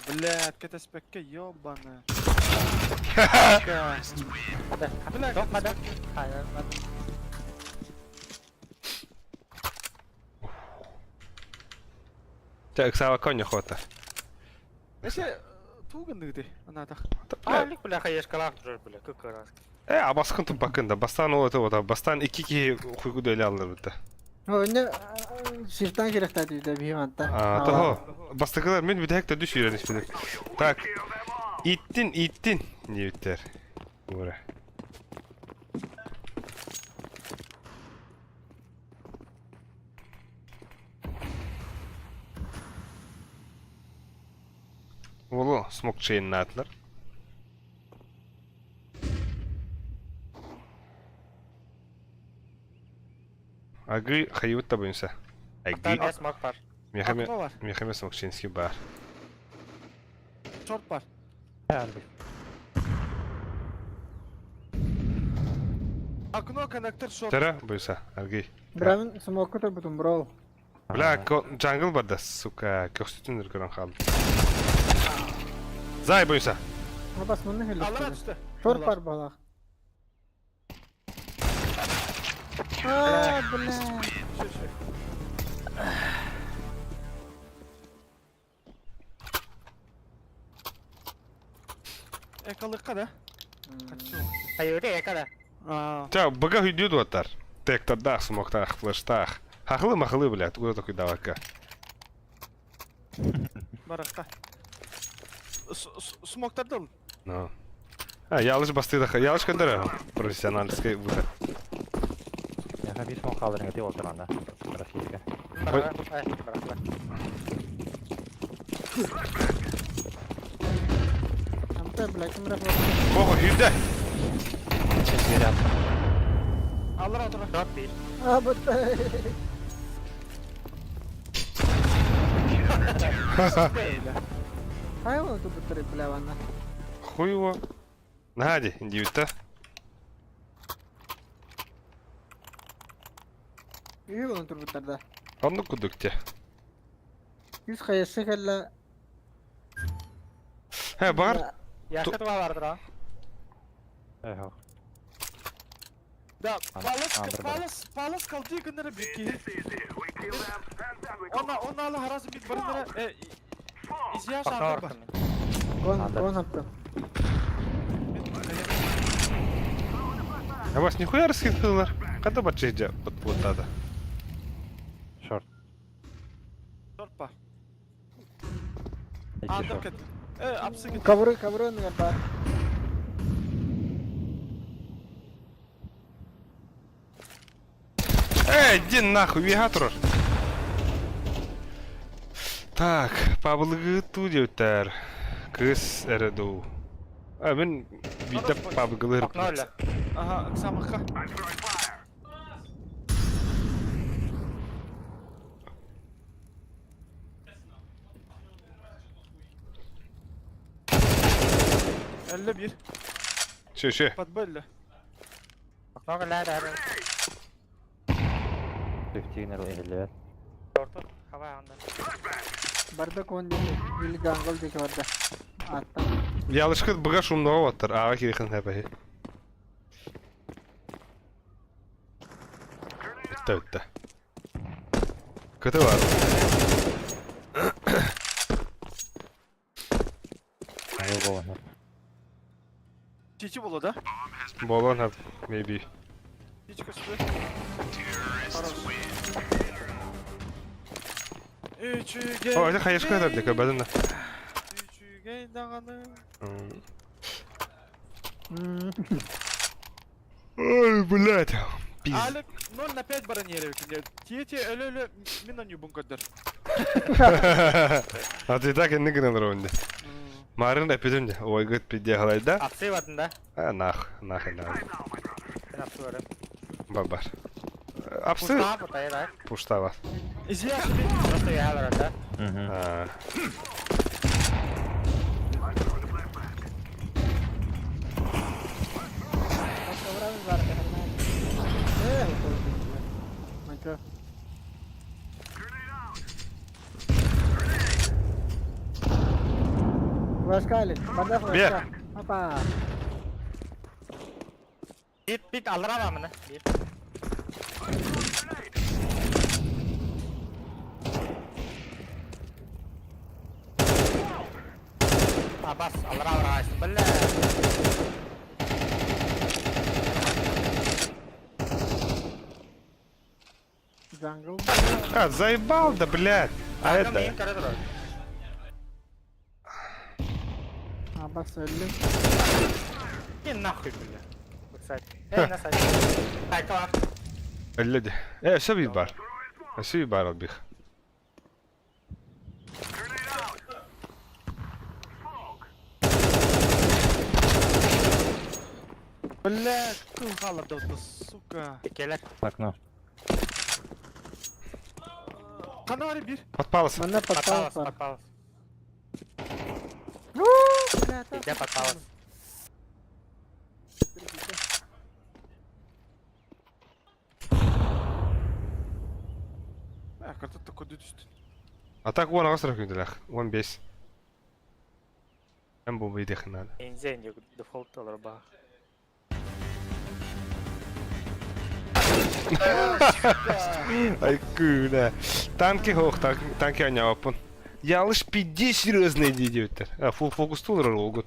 Блядь, КТСПК, ёбаная. Бля, Тохмада. Чэ, ыксаабакка онньохуота. Эше туган дыгды анатах. Алик, бля, хаешкалаах турар, бля, кыкырас. Э, абаскын туппаккын да. Бастаан ол это вот, бастаан икки киһи хуйгу дөйле алларбыта. Онно сиртан кирэхтэ дии биһи манта. А, того. Бастакылар мин бүтэһик төрдүс сүүрэн испитим. Так. Иттин, иттин диэбиттэр. Ура. Уолу смок чейннаатылар. Агы хайыбыт да буйунса. Агы. Там смок бар. Мехаме Окно бар. Мехаме смокчинский бар. Шорт бар. Окно коннектор шорт. Тара буйса. Аргы. Брамин смокка турбутум бро. Бля, джангл бар да, сука, көхсүтүн көрөн хаалдым. Зай буйса. Абас мынны Алара хелле. түстэ. Шорт бар балах. А, бля. Все, все. Экалыкка да? Хочу. Айыры эка да. А, Ча, бага хүдүд уоттар. Тектардаах, смоктаах, флештаах. Хахылы махылы, блядь, куда такой давака. баракка. Смоктарды ал. Ну. А, ялыш бастыда, ялыш көндөрө. Профессиональский выход. Яха бир смок калдырың деп отурганда. Российская. Амта, бля, ким рахмат. Бого хүдэ. Алара отура. Шорт бир. А, бутта. Хай вон тут бутта, бля, ванна. Хуй его. Нади, индивита. Үйе вон тут бутта да. Онну кудукте. Yüz kayası kella. Хэ, бар. Яшка туга бардыр а. Эхо. Да, Ан- палас, андыр бар. палас, палас калды гыннары бир киһи. Она, она ала харасы бит барындара. Э, изяш андыр бар. Кон, Андыр. кон хапты. А вас нихуя раскидывалар? Когда бачыжа вот вот тада. Шорт. Шорт бар. Икки Андыр шорт. кет. Э, апсы кет. Кабыры, кабыры бар. Эй, иди нахуй, вигатрор. Так, пабылыгы ту диэбиттэр. Кыс эрэду. А, мин биитэ пабыгылыр. Окно эле. Ага, самыкка. Элле бир. Шө, шө. Подбелле. Окно эле да. Түфтигинер эхиллибет. Шорту хава анда. Барда кон диye. Били джангл диye барда. Атта. Ялышкыт быга шумного баттар. Ага кирихин хэпэхи. Бүтті, бүтті. Көтө бар. Айыл болон. Чичи боло да? Болон хап, maybe. Чичи көстү. Хорош. Үчүгэй. О, это хаешка это для кабадына. Үчүгэй даганы. Ой, блядь. Пиз. Алек 0 на 5 баронеров. Тиети өлө-өлө мин оню бункадыр. А ты так и не грен раунде. Марын эпидемде. Ой, гыт пиде галайда. Апсы бардын да. А, нах, нах, нах. Мен апсы бардым. Бабар. Апсы Пушта бутайы да. пуштава. Изяш Просто яалар да. А. Кабыры бар. Э, Манчо. Флешка или? Барда флешка. Бер. Опа. Бит аллара бар мына. Бит. Абас, аллара бар Бля. Jungle. А, заебал, да, блядь. А это... Абас öldü. И нахуй, бля. Бэксайд. Эй, на сайт. Сайт бар. Өллөдө. Э, өссө биир бар. Өссө биир бар албих. Бля, кто халады, сука. Келер. Окно. Канари бир. Подпалась. Манна Подпалась, подпалась бар. подпалась. Бля, Где подпалась? А, карта такой дүтүстүн. А так вон ағас рахмет 15. Эм бу бейдех надо. Инзен, дефолт олар ба. Ай күнә. Танки хох, танки аняпын. Ялыш пиде серьезный диде А фул фокус тулар олгут.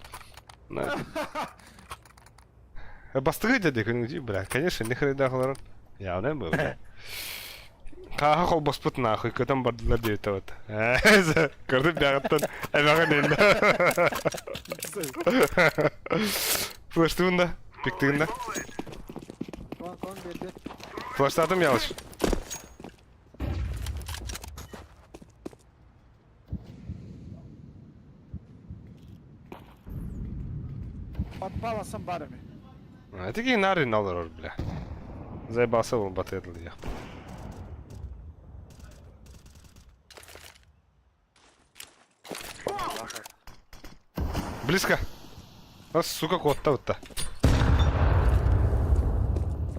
На. Бастыгы деди күнү бля, конечно, не хрена халар. Я не был. Хаха хол баспыт нахуй, көтөн бардылар деп вот. Көрдүм бягыттан, эбагын энди. Флештыгында, пиктыгында. Кон кон берди. Флештатым ялыш. Подпаласам барами. Тиги нарин алыр бля. Заебался он батырды я. Близко. А, сука, кот-то вот-то.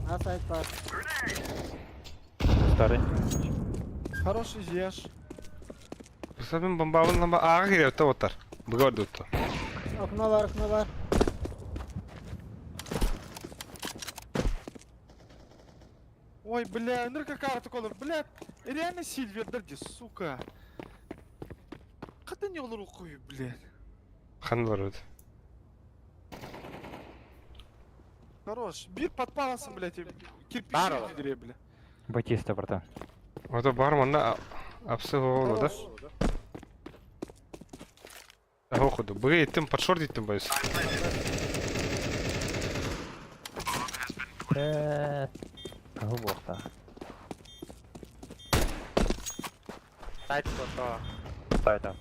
А сайт бар. Старый. Хороший зеш. Сабин бомбабын ламба ага киреп та оттар. Буга дутtu. Окно бар, окно бар. Ой, бля, ну какая карта колор, бля, реально Сильвер, дерди, сука. Када не олар кую, блядь. Хан бар өт. Хорош, бир подпаласың, блядь, кирпич Бар ол. бля. Батиста, братан. Ото бар манна апсы болду да. Охуду. Буга иттим подшорт иттим байс. Кого бохта? Сайт фото. Сайт авто.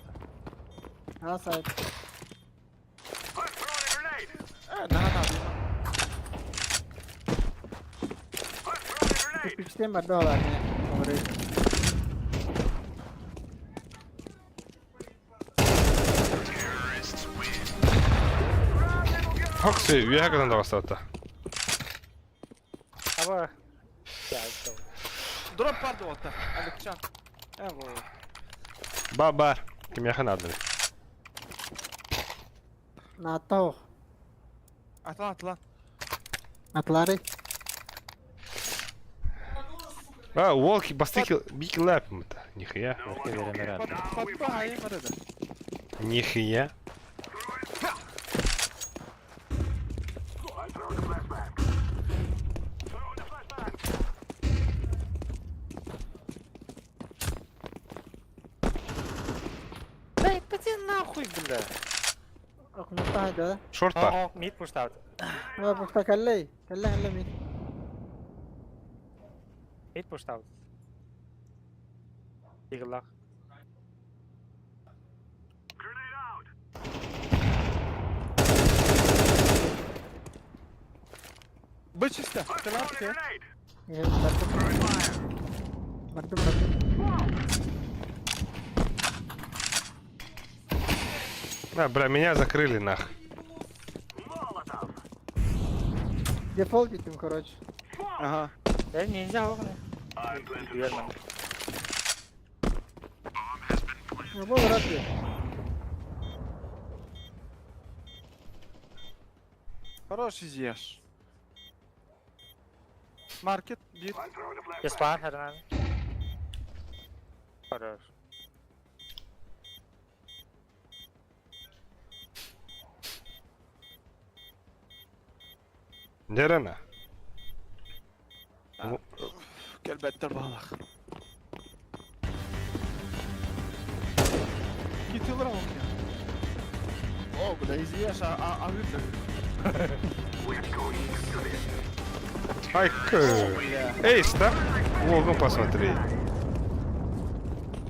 А сайт. Э, на, на, Кирпичтен бар да алар не. Говорит. Хоксы, үйәгәдән да бастатты. Аба. Дроп барды ота, Александр. Э, во. Ба бар. Ким яхын адыр. На тау. Атлан, атлан. Атлары. А, волки бастыки бики лапим-то. Нихуя. Подпаем, это. Нихуя. Да иди нахуй, бля. Окно тайды. Шорт бар. О, мид пуштат. Ва бухта каллей. Калле калле мид. Мид пуштат. Иглах. Бычисто, калатка. Бардым. Бардым, бардым. А, бля, меня закрыли нах. Дефолт иттим, короче. Ага. Да нельзя окна. Верно. Ну, был рад би. Хороший зеш. Маркет биир. Испан Хернан. Хорош. Нерена. Кэлбэттэр баалах. Китилер алын. О, бля, изъешь, а, а, а Ай, Эй, ста. Уолгун посмотри.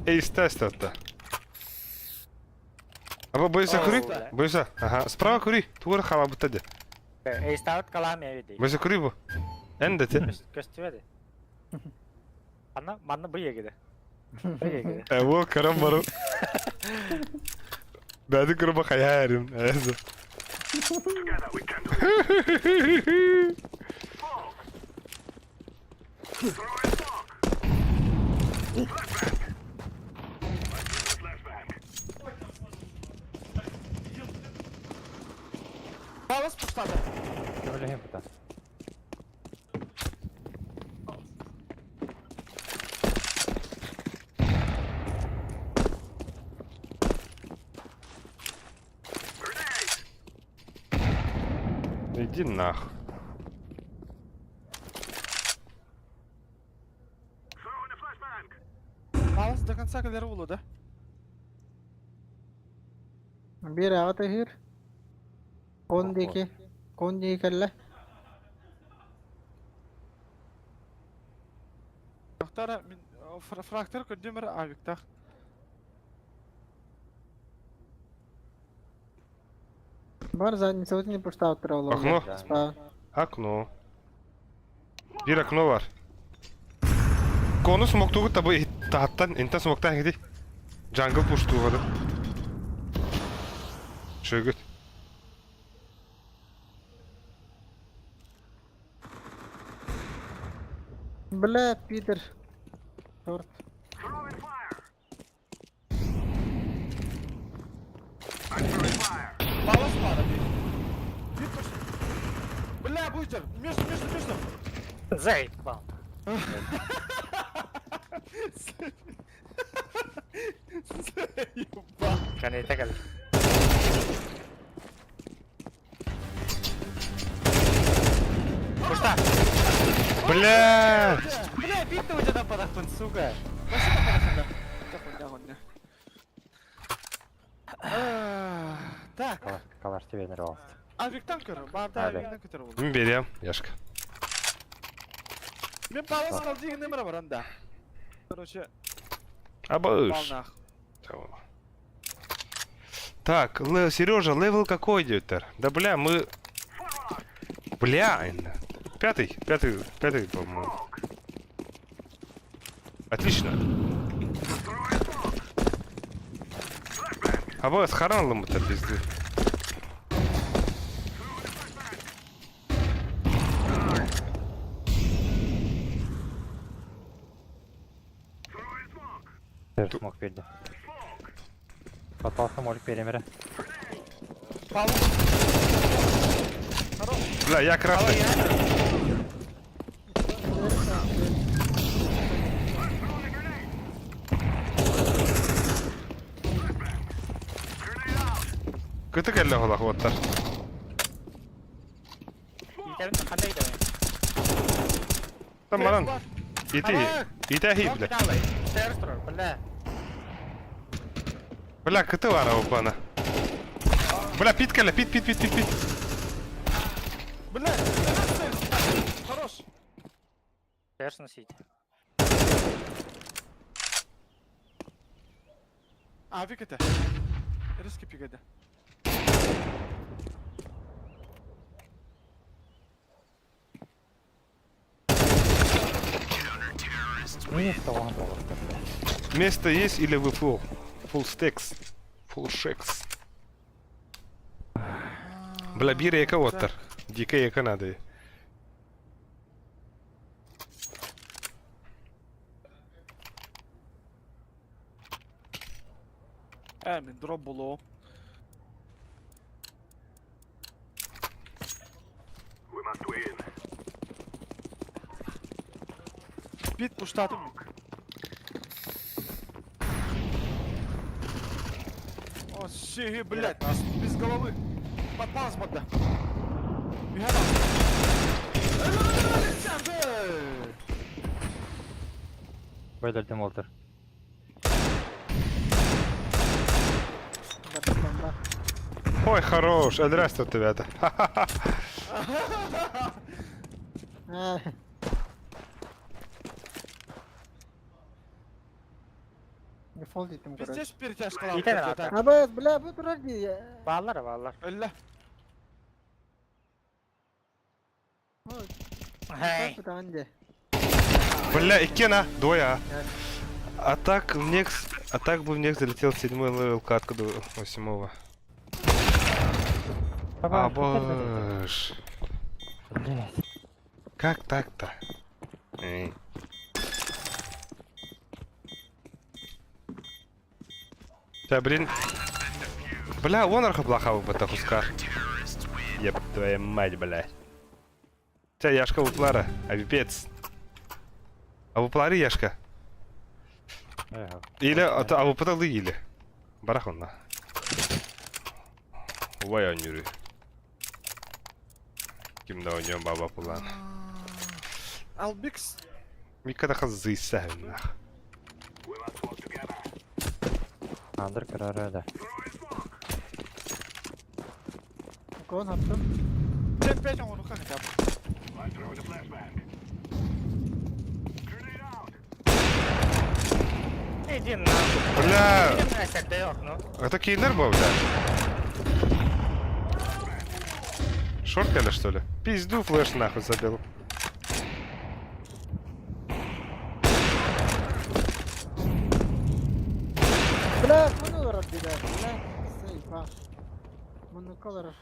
Эй, ста, ста, ста. Аба бойся кури? Бойся. Ага, справа кури. Тугур халабыта де. Эй, ставит калам я види. Бойся кури бу. Эн де те. Көстүбэди. Анна, манна бу егиде. Бу егиде. Э, карам бару. Бәді күрі хаярим. Эзі. Палас пустата. Көмөлөһүн бута. Иди нах. Палас до конца кэлэр буолуо да? Биир аҕа тыһыыр. Кон диэки. Кон диэки кэллэ. Доктора, мин фрактор көрдүм эрэ авиктаах. Бар задницабытын не пуштаабыттар олорго. Окно. Спа. Окно. Bir окно var. Кону смоктугу табы тахаттан, интен смоктан хиди. Jungle push тугады. Шөгөт. Бля, пидор. Торт. Палас пара биир. Биир точно. Бля, буйдер, между, между, между. Заебал. Заебал. Кэнниттэ кэл. Пушта! Бля! Бля, битва у тебя подохтун, сука. Да хуйня, Так, Калаш тебе нарвался. авиктан көрөр, баарда Авик. авиктан көтөр болду. Мин берем, Яшка. Мен палас калдыгы нөмірі бар анда. Короче, Абыш. балнах. Tamam. Так, Сережа, level какой идет? Да бля, мы... Бля, пятый, пятый, пятый, по-моему. Отлично. А вот с Хараном это пизды. Смог перейти. Попался молик перемере. Палас. Бля, я красный. Көтө кэллэ холах уоттар. Итэбин ханна итэбин. Там маран. Ити. Ити хи бля. Терстро, бля. Бля, кыты бара опана. Бля, пит кэллэ, пит, пит, пит, пит, пит. Бля, хорош. Терс носить. Авик это. Риски пигада. Место он был. Место есть или вы full? Full stacks. Full shacks. Бля, бир эка оттар. Дика эка надо. Э, мен дроп болу. Пит пуштатым. О, сиги, блядь, без, без головы. Подпалась подда. Бөдөрдүм олтур. Ой, хорош, здрасте, ребята. Дефолт этим, короче. Пиздец перетяжка. Итен ата. Абы, бля, бу турар дии. Баалар, баалар. Өллө. Хей. Даҕан дии. Бля, икки на, двое А. А так в Некс, а так бы в Некс залетел седьмой левел катку до восьмого. А, боже. Блять. Как так-то? Эй. Да, блин. Бля, вон архаблаха в это куска. Еб твою мать, бля. Тебя Яшка уплара, а пипец. А уплары Яшка? Или, а то, а упадалы или. Барахонна. Убай онюры. Ким да оньон баба пулан. Албикс. Мика хазы нах. Андыр кырара да. Кон хаптым. 5 он хотя бы. Иди нахуй. Бля, Иди нахуй, дай окно. это кейлер был, бля? Шорт или что ли? Пизду флеш нахуй забил. Бля, муну олорор дии, бля. Сейфа. Муннукка олорор.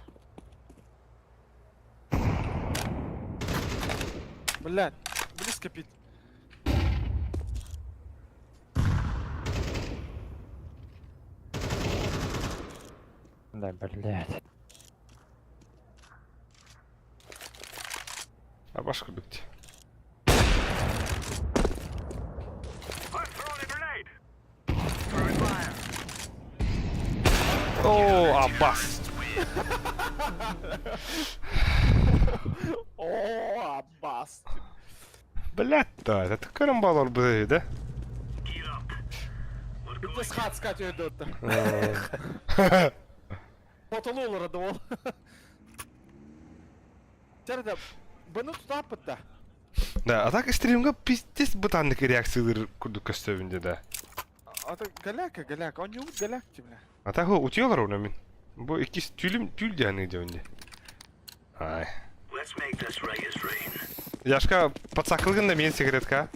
Блядь, близко пит. Да, блять. А башку бить. О, Аббас. О, Аббас. Блядь, да, это карамбал бы, да? Пиздец хат скать өйдөттө. Потолу олорор ол. Терде, бұны тутап да. Да, а так стримга пиздец бытаннык реакциялар курдук көстөбүндө да. А то голяка, голяка, он не ут голяк бля. А так утуялар уна мин. Бу иккис түлүм түл дианы дебинде. Ай. Яшка подсакылгын да мен секретка.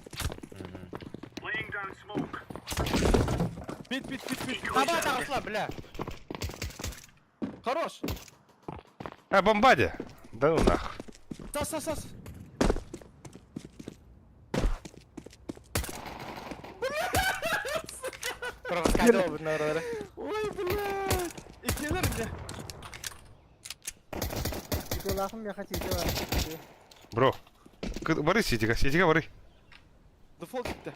Пит, пит, пит, пит. Таба тағысла, бля. Хорош. А, бомбаде. Да ну нахуй. Сас, сас, сас. Провокатор обнаружили. Ой, блядь. Икилер мне. Титулахым меха тити бар. Бро. Бары ситига, ситига бары. Дефолт гитти.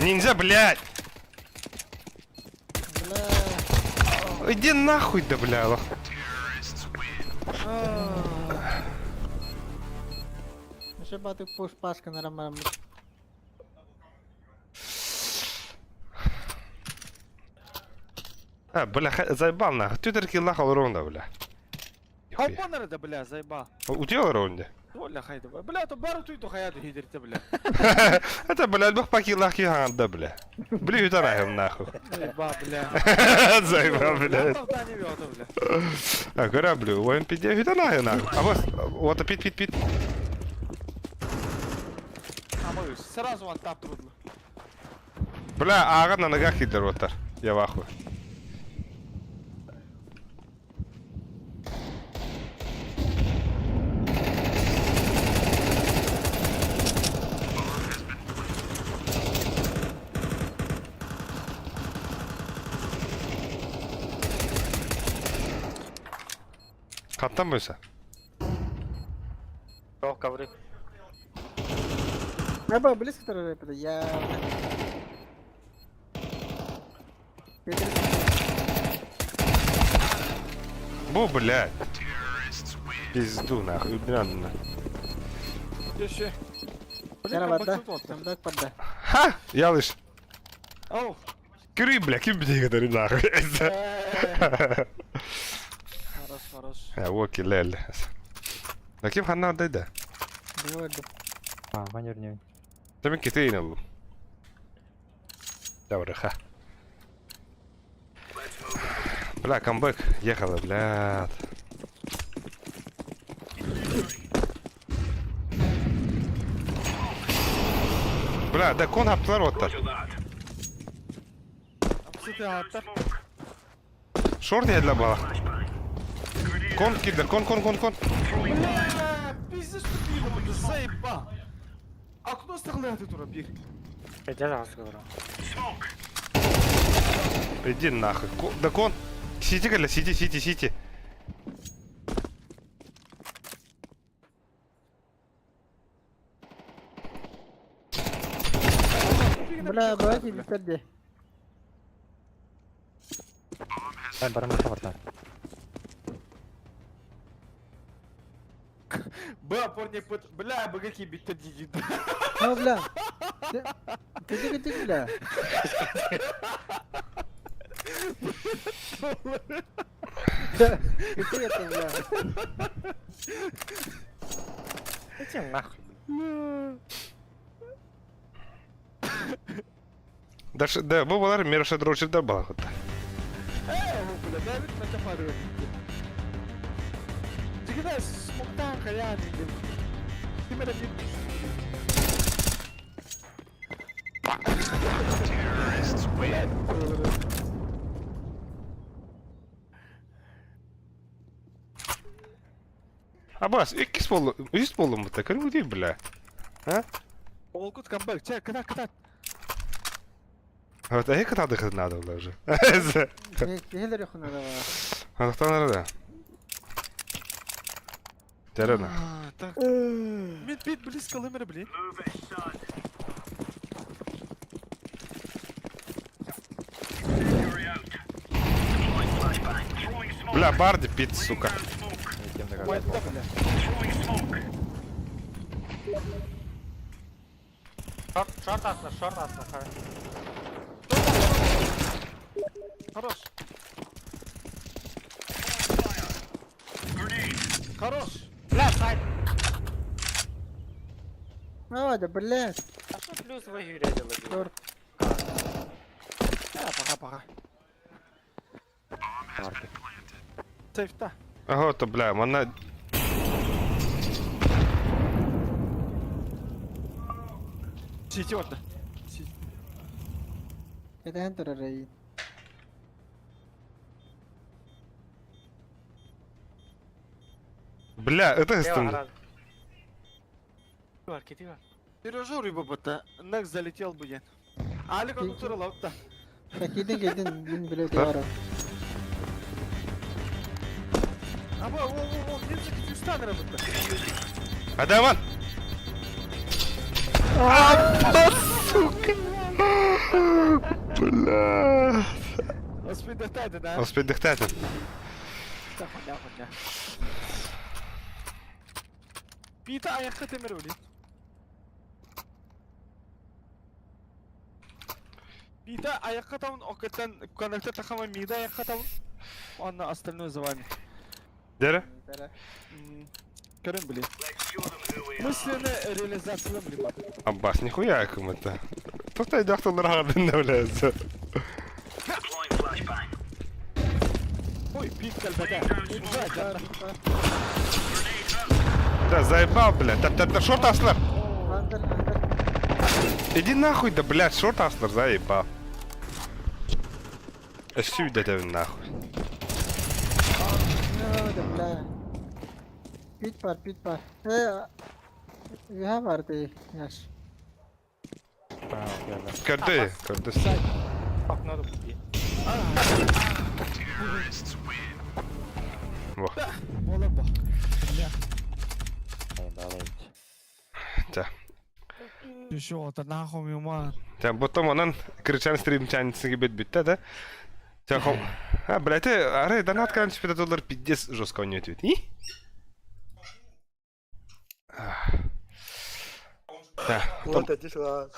Ниндзя, блядь! Бля. Иди нахуй, да бля. лох. Еще батык пуш пашка нарамарам. А, бля, заебал нахуй. Түтер киллах алрон бля. Хайпонер да, бля, заебал. Утуялар онда. Оля хайда. Бля, то бару туй то хаяды хидерте, бля. Это, бля, бах пакиллах киханда, бля. Бля, утарахым нахуй. Заебал, бля. Заебал, бля. Да, не вёл, бля. А, кораблю, ОМП 9 нахуй нахуй. А вот, вот, пит, пит, пит. А мы сразу вон тап трудно. Бля, ага на ногах хидер вот Я в ахуе. Хаттан бойса. О, ковры. Аба, близко рэпер, я... Бу, блядь. Пизду нахуй, убиран. Еще. Кара барда, камбэк барда. Ха! Ялыш. Оу. Кыры, бля, ким бить нахуй. Хорош, хорош. Оки, лель. Да ким ханна дайда? А, ванер не. Тэмин китейн аллым. Давай, Бля, камбэк. Ехала, блядь. Бля, да кон хаптылар оттар. Апсы аттар. Шорт я для бала. Кон киллер, кон, кон, кон, кон. Бля, пиздец тупило, ты заебал. Окно стреляет тура, бир. Где за говорю? Иди нахуй. Да кон. Сити, Галя, сити, сити, сити. Бля, давайте биттерди. Ай, барам хабарта. Б, опорник пыт. Бля, б какие бит диди. Ну, бля. Ты ты ты, бля. Ты это, бля. Иди нахуй. Да, да, бу балар мерше дрочер да бала хотта. Эй, бля, дай бит на чапару. Дигида смоктан хаян. Ты меня бит. Абас, иккис болу, үс болу мута, көр бу бля. А? Олкут камбэк. Чай, ката, ката. Вот, а я ката надо было уже. Кихилер юхна да. Анахтан да. Терена. Так. Мид бит близко лымер, блин. Бля, Барди пит, сука. Ой, да, бля. Шорт, шорт асла, шорт асла. Хорош. Хорош. Бля, сайт. А, да, блядь. А что плюс вы юридили? Шорт. А, пока, пока. Сейф-та. Ага, то бля, мана... Сити вот. Это энтер рей. Бля, это стын. Бар, кети бар. Сережа рыба бата. Нек залетел бы я. Алик он утырыл аутта. Кидин кидин, блин, блядь, вара. Аба, во, во, во, немцы Киргизстан работа. Адаман! А, сука! Бля. Успейдехтайды, да? Успейдехтайды. Хуйня, хуйня. Пита аяққа темір өлейді. Пита аяққа таун, океттен коннектор тахама мида аяққа таун. Онна остальное за вами. Дәрі? Көрін блин. Мысленная реализация, блин. Аббас, нихуя кім это. Тоқтай дақтылар ағадын бля. Ой, пит кальбата. Да, заебал, бля. Да, да, да, шорт аслар. Иди нахуй, да, блядь, шорт аслар, заебал. Эсүү да нахуй. Да, бля. Пит пар, пит пар. Э, you have арты, яш. Көрді, көрді. Окно тут. Во. Ола бо. Ай, балай. Еще это нахуй мимо. Там потом онон Кырчан стримчанцы бит бүтте да. Тя хом. А, блядь, арай донат калан түспүтэ доллар пиздец жестко ойнойт эбит. И? Да, Вот это дела.